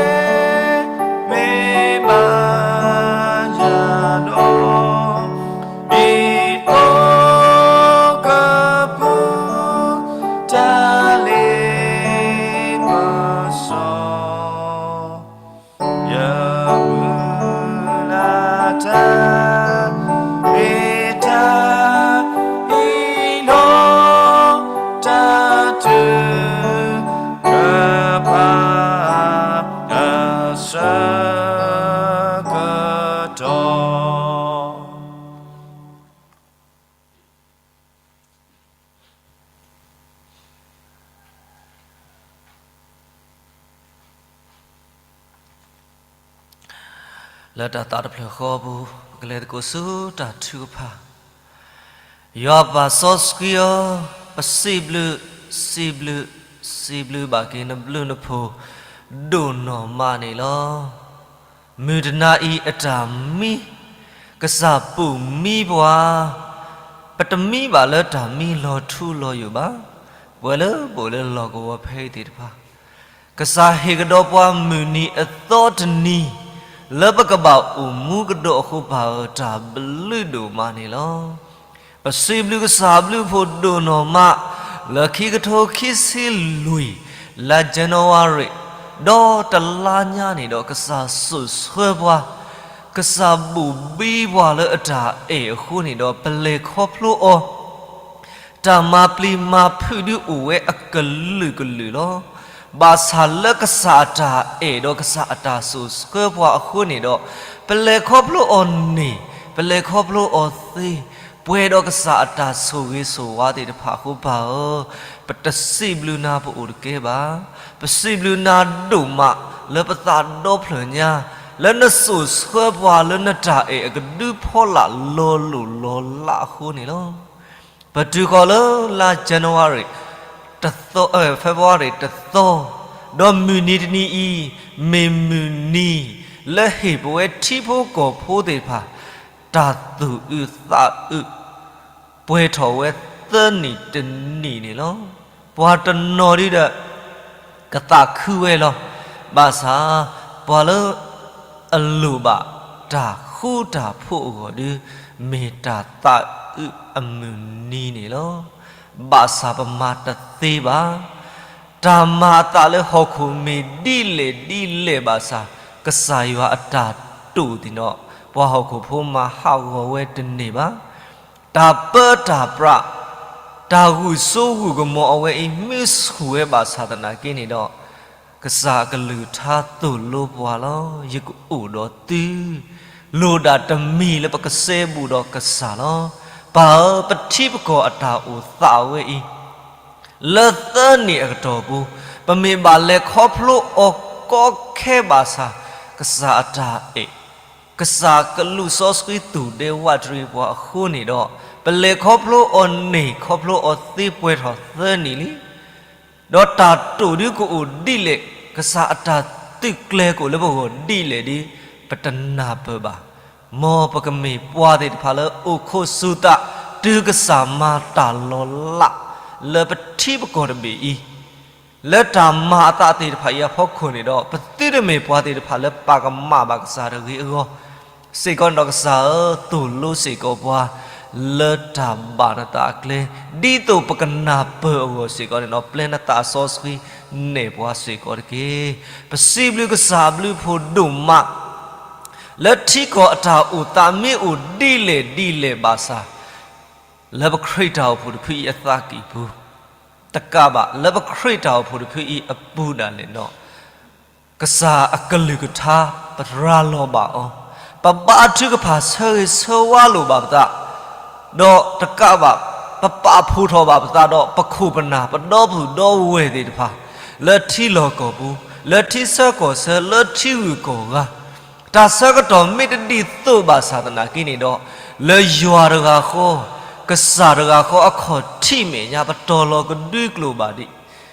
မ့ၢ်ဘၣ်ယၤဒီး ဒ်သိးကပူၤ တၢ်လ့ပစီ ယမုၢ်လၢ်တၢ် မ့ၢ်တၢ်အံၤလီၤ. တၢ်ထုကဖၣ် အဆၢကတီၢ် လၢတၢ်သးတဖျၢၣ်ဃီအပူၤ ပကလဲၤသကိးဆူတၢ်ထုကဖၣ်. ယွၤပၢ်စီဆှံဧၢ, ပစံးဘျုး, စံးဘျုး, စံးဘျုးဘၣ်က့ၤနဘျုးနဖှိၣ် ဒိၣ်နီၢ်မးန့ၣ်လီၤ. မုၢ်တနၤအံၤအတၢ်မံ, ကစၢ်ပိာ်မံပှၤ, ပတမံဘၣ်လၢတၢ်မံလီၤထူလီၤယိာ်ဘၣ်. ပဝဲလၢပအိၣ်လၢလီၢ်ကဝီၤဖဲအံၤသ့ၣ်တဖၣ် ကစၢ်ဟ့ၣ်ကဒီးပှၤမုၢ်နံၤအသီတနံၤ လၢပကဘၣ်အိၣ်မူကဒီးအဃိ ပၢ်ဧၢ တၢ်ဘျုးဒိၣ်မးန့ၣ်လီၤ. ပစံးဘျုးကစၢ်အဘျုးအဖှိၣ်ဒိၣ်နီၢ်မး လၢခံကထိခံဆံလွံၢ် လါ January ဒီးတလါညါန့ၣ်ဒီး ကစၢ်စိာ်ဆှၢပှၤ ကစၢ်ဘိၣ်ဘံပှၤလၢအတၢ်အဲၣ်အဃိန့ၣ်ဒီး ပလဲၤခီဖျိအီၤ တၢ်မၤပျံၤမၤဖုးဒုးအိၣ်ဝဲအကလုာ်ကလုာ်လီၤ. ဘၣ်ဆၣ်လၢကစၢ်အတၢ်အဲၣ်ဒီးကစၢ်အတၢ်စိာ်ဆှၢပှၤအဃိန့ၣ်ဒီး, ပလဲၤခီဖျိအီၤန့ၢ်, ပလဲၤခီဖျိအီၤသ့, ပှဲၤဒီးကစၢ်အတၢ်ဆိၣ်ဂ့ၤဆိၣ်ဝါသ့ၣ်တဖၣ်အဃိ ပၢ်ဧၢ, ပတစံးဘျုးနၤပအိၣ်တကဲဘၣ်. ပစံးဘျုးနၤဒိၣ်မးလၢပသးဒီဖျၢၣ်ညါ, လၢနစိာ်ဆှၢပှၤလၢနတၢ်အဲၣ်အကဒုဖီလာ်လီၤလိၢ်လီၤလးအဃိန့ၣ်လီၤ. ပတုၤဃီၤလၢလါ January တသီ, February တသီ, ဒီးမုၢ်နံၤတနံၤအံၤ မ့ၢ်မုၢ်နံၤလၢဟ့ၣ်ပဝဲထံဖိကီၢ်ဖိသ့ၣ်တဖၣ် တၢ်သူၣ်အုးသးအုး ပှဲၤထီၣ်ဝဲသၢနံၣ်တနံၣ်န့ၣ်လီၤ. ပှၤတနီၤဒုဒီး ကသးခုဝဲလီၤ. ဘၣ်ဆၣ် ပှၤလၢအလိၣ်ဘၣ်တၢ်ဃူတၢ်ဖိးအဂီၢ်ဒု မ့ၢ်တၢ်သးအုးအမုၢ်နံၤန့ၣ်လီၤ. ဘၣ်ဆၣ်ပမၤတသ့ဘၣ်. တၢ်မၤအသးလၢဟီၣ်ခိၣ်မ့ၢ်ဒ်လဲၣ်ဒ်လဲၣ်ဘၣ်ဆၣ်, ကစၢ်ယွၤအတၢ်တိာ်သ့ၣ်နီၣ် ပှၤဟီၣ်ခိၣ်ဖိမၤဟးဂီၤဝဲတန့ၢ်ဘၣ်. တၢ်ပၢတၢ်ပြး, တၢ်ဂုာ်စိဂုာ်ကမီၤအဝဲအံၤ မ့ၢ်ဆူၣ်ဝဲဘၣ်ဆၣ်သနာ်က့န့ၣ်ဒီး, ကစၢ်အကလုၢ်ကထါသိၣ်လိပှၤလီၤ. ယကအိၣ်ဒီးသု လိၣ်ဒၣ်တမံၤလၢပကစဲဘူးဒီးကစၢ်လီၤ. ပၢ်ဧၢ, ပထံပကီၢ်အတၢ်အိၣ်သးဝဲအံၤ လၢသၢနံၣ်အကတီၢ်ပူၤ, ပမ့ၢ်ဘၣ်လဲၤခီဖျိအီၤကီခဲဘၣ်ဆၣ်, ကစၢ်အတၢ်အဲၣ်, ကစၢ်ကလူးစီဆှံသူၣ်ဒဲဝးတရံးပှၤအဃိန့ၣ်ဒီး, ပလဲၤခီဖျိအီၤန့ၢ်ခီဖျိအီၤသ့ပှဲၤထီၣ်သၢနံၣ်လံ. ဒီးတၢ်တိာ်ဒုကအိၣ်ဒ်လဲၣ်, ကစၢ်အတၢ်သုးကျဲၤကအိၣ်လၢပဂီၢ်ဒ်လဲၣ်ဒီး ပတနၢ်ပၢၢ်ဘၣ်. မ်ပကမ့ၢ်ပှၤသ့ၣ်တဖၣ်လၢအိၣ်ခိးစူၤသး တုၤကစၢ်မၤတၢ်လီၤလး လၢပထံပကီၢ်တဘ့ၣ်အံၤ, လၢတၢ်မၤအသးသ့ၣ်တဖၣ်အံၤအဖီခိၣ်န့ၣ်ဒီး, ပသုတမ့ၢ်ပှၤသ့ၣ်တဖၣ်လၢပာ်ကမၣ်ဘၣ်ကစၢ်တဂ့ၤအဂီၢ် စ့ၢ်ကီးန့ၣ်ဒီးကစၢ်ဧၢ, သိၣ်လိစ့ၢ်ကီးပှၤ လၢတၢ်ဘၣ်နသးအကျဲ, ဒ်သိးပကနၢ်ပၢၢ်အဂီၢ်စ့ၢ်ကီးန့ၣ်ဒီး ပျဲနသးစီဆှံနဲၣ်ပှၤစ့ၢ်ကီးတက့ၢ်. ပစံးဘျုးကစၢ်အဘျုးအဖှိၣ်ဒိၣ်မး လၢထံကီၢ်အတၢ်အိၣ်သးမ့ၢ်အိၣ်ဒ်လဲၣ်ဒ်လဲၣ်ဘၣ်ဆၣ်, လၢပခရံာ်တၢ်အိၣ်ဖှိၣ်တဖုအံၤအသးကံၢ်ပူၤ, တကးဘၣ် လၢပခရံာ်တၢ်အိၣ်ဖှိၣ်တဖုအံၤအပူၤဒၣ်လဲာ်ဒီး, ကစၢ်အကလုၢ်ကထါ ပရၤလီၤဘၣ်အီၤ, ပဘါထုကဖၣ်ဆၢဂ့ၤဆၢဝါလိာ်ဘၣ်ပသး, ဒီးတကးဘၣ် ပပာ်ဖှိၣ်ထီၣ်ဘၣ်ပသးဒီးပခိၣ်ပနၢ် ပဒီပုၢ်ဒီဝဲၢ်သ့ၣ်တဖၣ်, လၢထံလီၢ်ကီၢ်ပူၤ, လၢထံဆၢကီၢ်ဆၢ, လၢထံဂုၤကီၢ်ဂၤ, တၢ်ဆၢကတီၢ်မ့ၢ်တဒ်သိးဘၣ်ဆၣ်သနာ်က့န့ၣ်ဒီး, လၢယွၤတဂၤဃီ, ကစၢ်တဂၤဃီအခီၣ်ထံးမဲာ်ညါ ပတီၤလီၤကဒွံကျိာ်ဘၣ်ဒံး,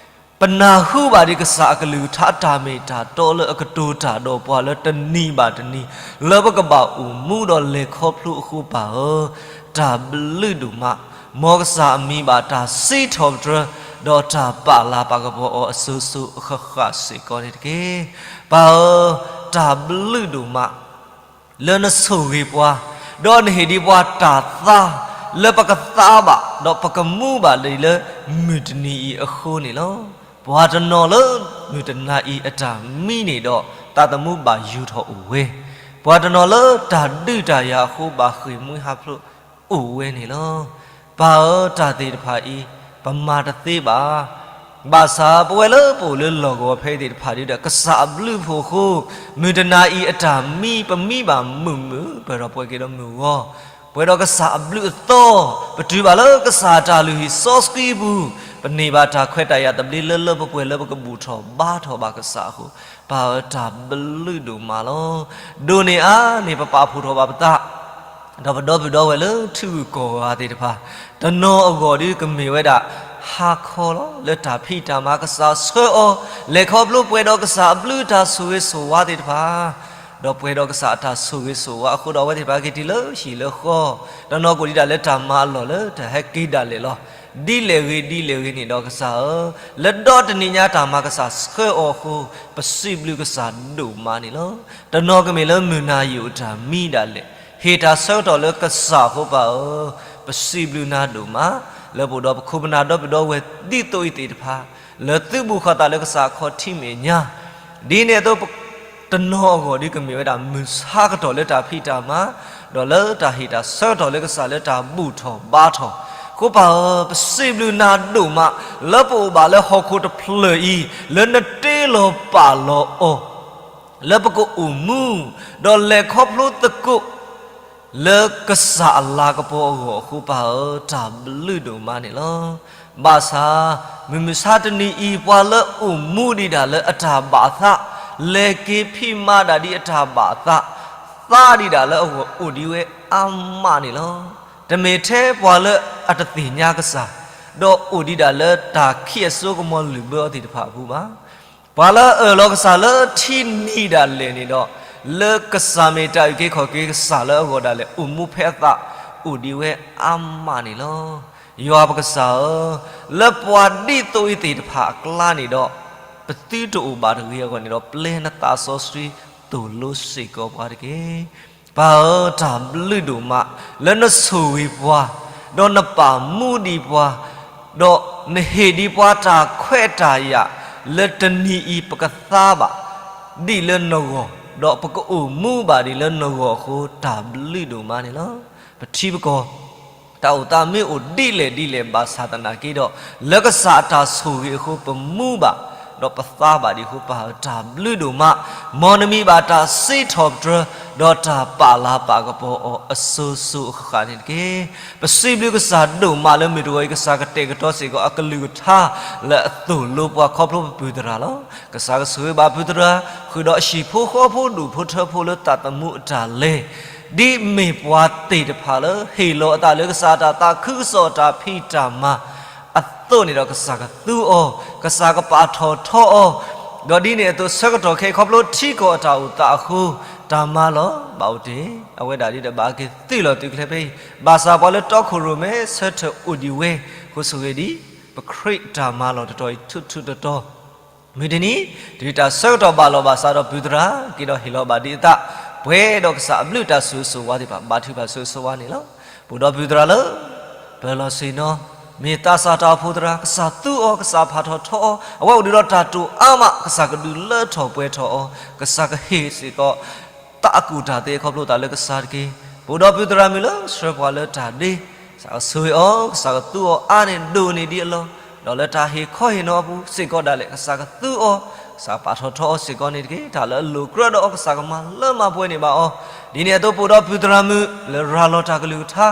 ပနၢ်ဟူဘၣ်ဒံးကစၢ်အကလုၢ်ကထါအတၢ်မ့ၢ်တၢ်တီလၢအကတိၤတၢ်ဒီးပှၤလၢတနံၤဘၣ်တနံၤ, လၢပကဘၣ်အိၣ်မူဒီးလဲၤခီဖျိအဃိပၢ်ဧၢ, တၢ်ဘျုးဒိၣ်မး, မ်ကစၢ်အမံၤဘၣ်တၢ်စံးထီၣ်ပတြၢၤ, ဒီးတၢ်ပာ်လၤပာ်ကပီၤအီၤအစိၤစိၤအဃၣ်ဃၣ်စ့ၢ်ကီးန့ၣ်တက့ၢ်. ပၢ်ဧၢ, တၢ်ဘျုးဒိၣ်မး လၢနဆိၣ်ဂ့ၤပှၤ, ဒီးနဟ့ၣ်ဒံးပှၤတၢ်သါ, လၢပကသါဘၣ်, ဒီးပကမူဘၣ်ဒံးလၢမုၢ်တနံၤအံၤအဃိန့ၣ်လီၤ. ပှၤတနီၤလၢမုၢ်တနၤအံၤအတၢ်မံန့ၣ်ဒီး သးသမူဘၣ်ယူၤထီၣ်အိၣ်ဝဲ, ပှၤတနီၤလၢတၢ်ဒုးတၢ်ယၤအဃိဘၣ်ဃ့ၢ်မှံဟးဖျိးအိၣ်ဝဲန့ၣ်လီၤ. ပၢ်ဧၢ, တၢ်သ့ၣ်တဖၣ်အံၤ ပမၤတသ့ဘၣ်. ဘၣ်ဆၣ်ပဝဲလၢပအိၣ်လၢလီၢ်ကဝီၤဖဲအံၤသ့ၣ်တဖၣ်ဒ်ဒီး ကစၢ်အဘျုးအဖှိၣ်အဃိ, မုၢ်တနၤအံၤအတၢ်မံ ပမံဘၣ်မုာ်မုာ် ပှဲၤဒီးပှဲၤက့ၤဒီးမုၢ်ဂီၤ, ပှဲၤဒီးကစၢ်အဘျုးအသီ, ပတုၤဘၣ်လၢကစၢ်အတၢ်လုၢ်ဟံၣ်စီဆှံအပူၤ, ပန့ၢ်ဘၣ်တၢ်ခွဲးတၢ်ယာ်သဘျ့လၢလၢပှဲၤပှဲၤလၢပကဘူၣ်ထီၣ်ဘါထီၣ်ဘၣ်ကစၢ်အဃိ, ပၢ်ဧၢ တၢ်ဘျုးဒိၣ်မးလီၤ. ဒိးန့ၢ်အါန့ၢ်ပပာ်ဖှိၣ်ထီၣ်ဘၣ်ပသး ဒီးပဒီပုၢ်ဒီဝဲၢ်လၢထံဂုၤကီၢ်ဂၤသ့ၣ်တဖၣ်, တနီၤအဂီၢ်ဒုကမ့ၢ်ဝဲဒၣ် ဟါခီလီၤ. လၢတၢ်ဖံးတၢ်မၤကစၢ်ဆှၢအီၤ, လဲၤခီဖျိပှဲၤဒီးကစၢ်အဘျုးတၢ်ဆိၣ်ဂ့ၤဆိၣ်ဝါသ့ၣ်တဖၣ်, ဒီးပှဲၤဒီးကစၢ်အတၢ်ဆိၣ်ဂ့ၤဆိၣ်ဝါအဃိဒီး အဝဲသ့ၣ်တဖၣ်က့ၤတုၤလၢဟံၣ်လၢဃီ, တနီၤကအိၣ်ဒံးဒၣ်လၢတၢ်မၤအလီၢ်လၢတၢ်ဟဲက့ၤဒၣ်လဲာ်လီၤ. ဒ်လဲၣ်ဂ့ၤဒ်လဲၣ်ဂ့ၤန့ၣ်ဒီးကစၢ်ဧၢ, လၢဒီတနံၤညါတၢ်မၤကစၢ်ဆှၢအီၤအဃိ, ပစံးဘျုးကစၢ်ဒိၣ်မးန့ၣ်လီၤ. တနီၤကမ့ၢ်လၢမုၢ်နၤယိာ်တၢ်မံဒၣ်လဲာ်, ဟ့ၣ်တၢ်ဆၢကတီၢ်လၢကစၢ်အဃိပၢ်ဧၢ, ပစံးဘျုးနၤဒိၣ်မး, လၢပအိၣ်ဒီးပခိၣ်ပနၢ်ဒီပုၢ်ဒီဝဲၢ်ဒ်သိးအံၤသ့ၣ်တဖၣ်, လၢသုဘူၣ်ဃီၤသးလၢကစၢ်အခီၣ်ထံးမဲာ်ညါ, ဒ်န့ၣ်အသိး တနီၤအဂီၢ်ဒုကမ့ၢ်ဝဲဒၣ်မုၢ်ဆါကတီၢ်လၢတၢ်ဖံးတၢ်မၤ, ဒီးလၢတၢ်ဟ့ၣ်တၢ်ဆၢကတီၢ်လၢကစၢ်လၢတၢ်ဘူၣ်ထီၣ်ဘါထီၣ်, ဃိပၢ်ဧၢ, ပစံးဘျုးနၤဒိၣ်မး လၢပအိၣ်ဘၣ်လၢဟီၣ်ခိၣ်တဖျၢၣ်အံၤ လၢနတ့လီၤပာ်လီၤအီၤ လၢပကအိၣ်မူ ဒီးလဲၤခီဖျိသကိး လၢကစၢ်အလၤကပီၤအဂီၢ်အဃိ ပၢ်ဧၢ, တၢ်ဘျုးဒိၣ်မးန့ၣ်လီၤ. ဘၣ်ဆၣ် မုၢ်မဆါတနံၤအံၤ ပှၤလၢအိၣ်မူဒံးဒၣ်လၢအတၢ်ဘၣ်အသး, လဲၤက့ၤဖံးမၤဒၣ်ဒ်အတၢ်ဘၣ်အသး, သါဒံးဒၣ်လၢအဂီၢ်အိၣ်ဒံးဝဲအါမးန့ၣ်လီၤ. တမ့ၢ်ထဲပှၤလၢအတသ့ၣ်ညါကစၢ်, ဒီးအိၣ်ဒံးဒၣ်လၢတၢ်ခံးအစိကမီၤလုာ်ဘၢအီၤသ့ၣ်တဖၣ်အပူၤဘၣ်. ပှၤလၢအအၢၣ်လီၤကစၢ်လၢထံနံၤဒၣ်လဲာ်န့ၣ်ဒီး, လၢကစၢ်မ့ၢ်တၢ်အုၣ်က့ၤခီၣ်က့ၤကစၢ်လၢအဂီၢ်ဒၣ်လဲာ် အိၣ်မူဖဲအသး အိၣ်ဒံးဝဲအါမးန့ၣ်လီၤ. ယွၤပကစၢ်ဧၢ, လၢပှၤဒ်သိးအံၤသ့ၣ်တဖၣ်အကျါန့ၣ်ဒီး, ပသုတအိၣ်ဘၣ်တဂ့ၤအဂီၢ်န့ၣ်ဒီး ပျဲနသးစီဆှံသိၣ်လိစ့ၢ်ကီးပှၤတက့ၢ်. ပၢ်ဧၢ, တၢ်ဘျုးဒိၣ်မး လၢနဆိၣ်ဂ့ၤပှၤ, ဒီးနပာ်မူဒံးပှၤ, ဒီးနဟ့ၣ်ဒံးပှၤတၢ်ခွဲးတၢ်ယာ် လၢတနံၤအံၤပကသါဘၣ် ဒ်လၢနဂီၢ်, ဒီးပကအိၣ်မူဘၣ်ဒံးလၢနဂီၢ်အဃိ တၢ်ဘျုးဒိၣ်မးန့ၣ်လီၤ. ပထံပကီၢ် တၢ်အိၣ်သးမ့ၢ်အိၣ်ဒ်လဲၣ်ဒ်လဲၣ်ဘၣ်ဆၣ်သနာ်က့ဒီး, လၢကစၢ်အတၢ်ဆိၣ်ဂ့ၤအဃိပမူဘၣ်, ဒီးပသါဘၣ်ဒံးအဃိ ပၢ်ဧၢ, တၢ်ဘျုးဒိၣ်မး, မ်နမံၤဘၣ်တၢ်စံးထီၣ်ပတြၢၤ, ဒီးတၢ်ပာ်လၤပာ်ကပီၤအီၤအစိၤစိၤအဃၣ်ဃၣ်န့ၣ်တက့ၢ်. ပစံးဘျုးကစၢ်ဒိၣ်မးလၢမုၢ်တဂီၤအံၤ ကစၢ်ကတဲာ်ကတီၤစ့ၢ်ကီးအကလုၢ်ကထါ လၢအသိၣ်လိပှၤခီဖျိပပုၢ်သရၣ်လီၤ. ကစၢ်ကဆိၣ်ဂ့ၤဘၣ်ပုၢ်သရၣ်, ဃုာ်ဒီးအဟံၣ်ဖိဃီဖိဒူၣ်ဖိထၢဖိလၢတၢ်သမူအတၢ်လဲၤ ဒ်မ့ၢ်ပှၤသ့ၣ်တဖၣ်လၢဟ့ၣ်လီၤအသးလၢကစၢ်အတၢ်သးခုကစီၣ်တၢ်ဖံးတၢ်မၤအသိးန့ၣ်ဒီး ကစၢ်ကသူအီၤ, ကစၢ်ကပာ်ထီၣ်ထီအီၤ, ဒီးဒ်န့ၣ်အသိးဆၢကတီၢ်ခဲအံၤခီဖျိထံကီၢ်အတၢ်အိၣ်သးအဃိ တၢ်မၤလီၤဘၣ်အိၣ်တ့ၢ်, အဝဲဒၣ်ဒ်ဒီးဘၣ်က့ၤသုးလီၤသုးကျဲဖဲအံၤ, ဘၣ်ဆၣ်ပှၤလၢတီခိၣ်ရိၣ်မဲဆၢထၢၣ်အိၣ်ဒံးဝဲ, အဃိဆိၣ်ဂ့ၤဒံး ပခရံာ်တၢ်မၤလီၢ်တတီၤအံၤထူးထူးတီၤတီၤ မုၢ်တနံၤ တုၤတၢ်ဆၢကတီၢ်ဘၣ်လီၤဘၣ်စးဒီးပုၢ်သရၣ် က့ၤဒီးဟ့ၣ်လီၤဘၣ်ဒံးအသး ပှဲၤဒီးကစၢ်အဘျုးတၢ်ဆိၣ်ဂ့ၤဆိၣ်ဝါသ့ၣ်တဖၣ် ဘါထုကဖၣ်ဆိၣ်ဂ့ၤဆိၣ်ဝါန့ၣ်လီၤ. ပအိၣ်ဒီးပုၢ်သရၣ်လၢ ပၢၤလီၢ်ဆ့ၣ်နီၤ မ့ၢ်သးစၢ်တၢ်အိၣ်ဖှိၣ်သရၣ် ကစၢ်သူအီၤ ကစၢ်ပာ်ထီၣ်ထီအီၤ အဝဲအိၣ်ဒံးဒီးတၢ်တိာ်အါမး ကစၢ်ကဒုးလၢထီၣ်ပှဲၤထီၣ်အီၤ ကစၢ်ကဟ့ၣ်စ့ၢ်ကီး သးအကူၣ်တၢ်သ့အခီဖျိသးလၢကစၢ်တက့ၢ်. ပအိၣ်ဒီးပုၢ်သရၣ်မုၣ်လၢဆှၢပှၤလၢတၢ်ဒ့ ကစၢ်ကဆိၣ်ဂ့ၤအီၤ ကစၢ်ကသူအီၤအါန့ၢ်ဒိၣ်န့ၢ်ဒံးအလီၢ်, ဒီးလၢတၢ်ဟ့ၣ်ခီဟ့ၣ်နီၤအပူၤစ့ၢ်ကီးဒၣ်လဲာ် ကစၢ်ကသူအီၤ ကစၢ်ပာ်ထီၣ်ထီအီၤစ့ၢ်ကီးန့ၣ်တက့ၢ်. တၢ်လၢအလိၣ်ကြၢးဒီးအီၤ ကစၢ်ကမၤလၢမၤပှဲၤန့ၢ်ဘၣ်အီၤ, ဒ်န့ၣ်အသိးပအိၣ်ဒီးပုၢ်သရၣ်မုၣ် လၢရၤလီၤတၢ်ကလုၢ်ကထါ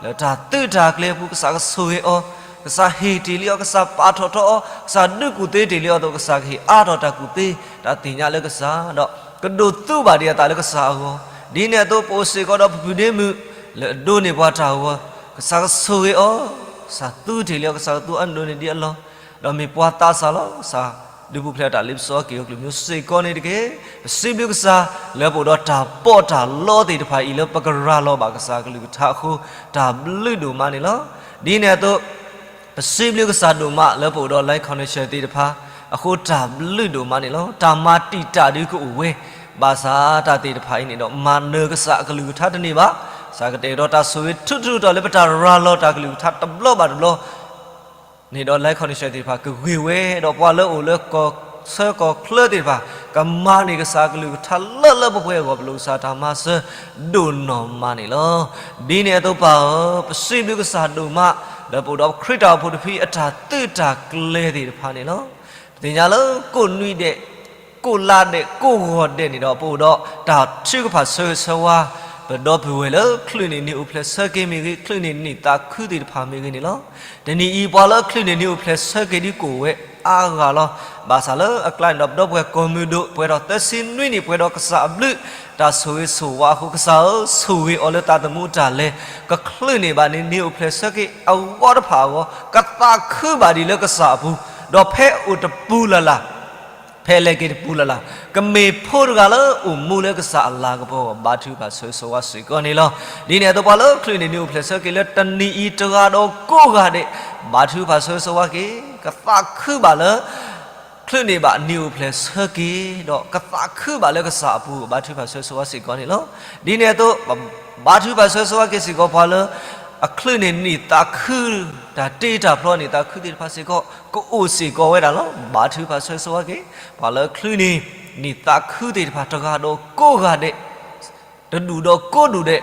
လၢတၢ်သုးတၢ်ကျဲၤအပူၤ ကစၢ်ကဆိၣ်ဂ့ၤအီၤ ကစၢ်ဟ့ၣ်တ့ၢ်လံအီၤ ကစၢ်ပာ်ထီၣ်ထီအီၤ ကစၢ်ဒုးကူၣ်သ့တ့ၢ်လံအီၤအသိး ကစၢ်ကဟ့ၣ်အါထီၣ်တၢ်ကူၣ်သ့ တၢ်သ့ၣ်ညါလၢကစၢ် ဒီးကဒိးသူဘၣ်ဒံးအသးလၢကစၢ်အဂီၢ်, ဒ်န့ၣ်အသိးပအိၣ်စ့ၢ်ကီးဒီးပပုၢ်ဒ့မုၣ် လၢအဒိးန့ၢ်ပှၤတၢ်ဂီၤ ကစၢ်ကဆိၣ်ဂ့ၤအီၤ ကစၢ်သူတ့ၢ်လံအီၤ ကစၢ်ကသူအါန့ၢ်ဒိၣ်န့ၢ်ဒံးအလီၢ်, ဒီးမ့ၢ်ပှၤသးစၢ်လီၤ ကစၢ်ဒုးပူၤဖျဲးတၢ်လ့ပစီအီၤက့ၤအီၤကလုာ်မံၤစ့ၢ်ကီးန့ၣ်တက့ၢ်. ပစံးဘျုးကစၢ် လၢပအိၣ်ဒီးတၢ်ပီးတၢ်လီသ့ၣ်တဖၣ်အံၤ လၢပကရၤလီၤဘၣ်ကစၢ်ကလုၢ်ကထါအဃိ တၢ်ဘျုးဒိၣ်မးန့ၣ်လီၤ. ဒ်န့ၣ်အသိး ပစံးဘျုးကစၢ်ဒိၣ်မးလၢပအိၣ်ဒီး live connection သ့ၣ်တဖၣ် အဃိတၢ်ဘျုးဒိၣ်မးန့ၣ်လီၤ. တၢ်မၤတံာ်တာ်ဒုးကအိၣ်ဝဲ, ဘၣ်ဆၣ်တၢ်သ့ၣ်တဖၣ်အံၤန့ၣ်ဒီး မၤနၢၤကစၢ်အကလုၢ်ကထါတန့ၢ်ဘၣ်. ကစၢ်ကတဲာ်ကတီၤတၢ်ဆိၣ်ဂ့ၤထူးထူးတီၤလၢပတၢ်ရၤလီၤတၢ်ကလုၢ်ကထါတဘျီဘၣ်တဘျီ န့ၣ်ဒီး live connection သ့ၣ်တဖၣ် ကဂ့ၤဝဲဒီးပှၤလၢအိၣ်လၢကီၢ်ဆၢကီၢ်ချၢသ့ၣ်တဖၣ် ကမၤန့ၢ်ကစၢ်အကလုၢ်ကထါလၢလၢပှဲၤပှဲၤအဂီၢ် ပလိာ်ကစၢ်တၢ်မၤစၢၤဒိၣ်နီၢ်မးန့ၣ်လီၤ. ဒ်န့ၣ်အသိးပၢ်ဧၢ, ပစံးဘျုးကစၢ်ဒိၣ်မး လၢပအိၣ်ဒီးပခရံာ်တၢ်အိၣ်ဖှိၣ်တဖုအတၢ်သုးတၢ်ကျဲၤသ့ၣ်တဖၣ်န့ၣ်လီၤ. ပသ့ၣ်ညါလၢကိးနွံဒဲး ကိးလါဒဲး ကိးဂီၤဒဲးန့ၣ်ဒီး ပအိၣ်ဒီးတၢ်ထုကဖၣ်ဆၢဂ့ၤဆၢဝါ ပဒီပုၢ်ဝဲၢ်လၢ ချုးန့ၢ်နံၣ်အိၣ်ဖျဲၣ်ဆၢက့ၤမ့ၢ်ဂ့ၤ, ချုးန့ၢ်နံၣ်သးခုသ့ၣ်တဖၣ်မ့ၢ်ဂ့ၤန့ၣ်လီၤ. တနံၣ်အံၤ ပှၤလၢချုးန့ၢ်နံၣ်အိၣ်ဖျဲၣ်ဆၢက့ၤဒ်ကအိၣ်ဝဲအါဂၤလီၤ. ဘၣ်ဆၣ်လၢအကျါန့ၣ်ဒီး ပဒီပုၢ်ဝဲၢ်ကီၢ်မုၢ်ဒိၣ် ပှဲၤထီၣ်သၢဆံနွံနံၣ် ပှဲၤဒီးကစၢ်အဘျုး တၢ်ဆိၣ်ဂ့ၤဆိၣ်ဝါအဃိ ကစၢ်ဧၢ ဆိၣ်ဂ့ၤအီၤလၢသးသမူအတၢ်လဲၤ ကချုးန့ၢ်ဘၣ်န့ၣ် နံၣ်အိၣ်ဖျဲၣ်ဆၢက့ၤအဂီၢ်တဖၣ်အဂီၢ် ကသးခုဘၣ်ဒံးလၢကစၢ်အပူၤ, ဒီးဖဲအိၣ်တပူၤလၢ်လၢ် ဖဲလဲၤက့ၤတပူၤလၢ်လၢ် ကမ့ၢ်ဖိတဂၤလၢအိၣ်မူလၢကစၢ်အလၤကပီၤအဂီၢ် ဘါထုကဖၣ်ဆၢဂ့ၤဆၢဝါစ့ၢ်ကီးန့ၣ်လီၤ. ဒ်န့ၣ်အသိးပှၤလၢချုးန့ၢ်နံၣ်အိၣ်ဖျဲၣ်ဆၢက့ၤလၢတနံၣ်အံၤ တဂၤဒီးကိးဂၤဒဲး ဘါထုကဖၣ်ဆၢဂ့ၤဆၢဝါက့ၤ ကသးခုဘၣ်လၢ ချုးန့ၢ်ဘၣ်နံၣ်အိၣ်ဖျဲၣ်ဆၢက့ၤ ဒီးကသးခုဘၣ်လၢကစၢ်အပူၤ ဘါထုကဖၣ်ဆၢဂ့ၤဆၢဝါစ့ၢ်ကီးန့ၣ်လီၤ. ဒ်န့ၣ်အသိး ဘါထုကဖၣ်ဆၢဂ့ၤဆၢဝါက့ၤစ့ၢ်ကီးပှၤလၢ အချုးန့ၢ်နံၣ်သးခု တၢ်တ့တၢ်ဖျီန့ၣ်သးခုသ့ၣ်တဖၣ်စ့ၢ်ကီး ကအိၣ်စ့ၢ်ကီးဝဲဒၣ်လီၤ. ဘါထုကဖၣ်ဆၢဂ့ၤဆၢဝါက့ၤ ပှၤလၢချုးန့ၢ်နံၣ်သးခုသ့ၣ်တဖၣ် တဂၤဒီးကိးဂၤဒဲး တဒူၣ်ဒီးကိးဒူၣ်ဒဲး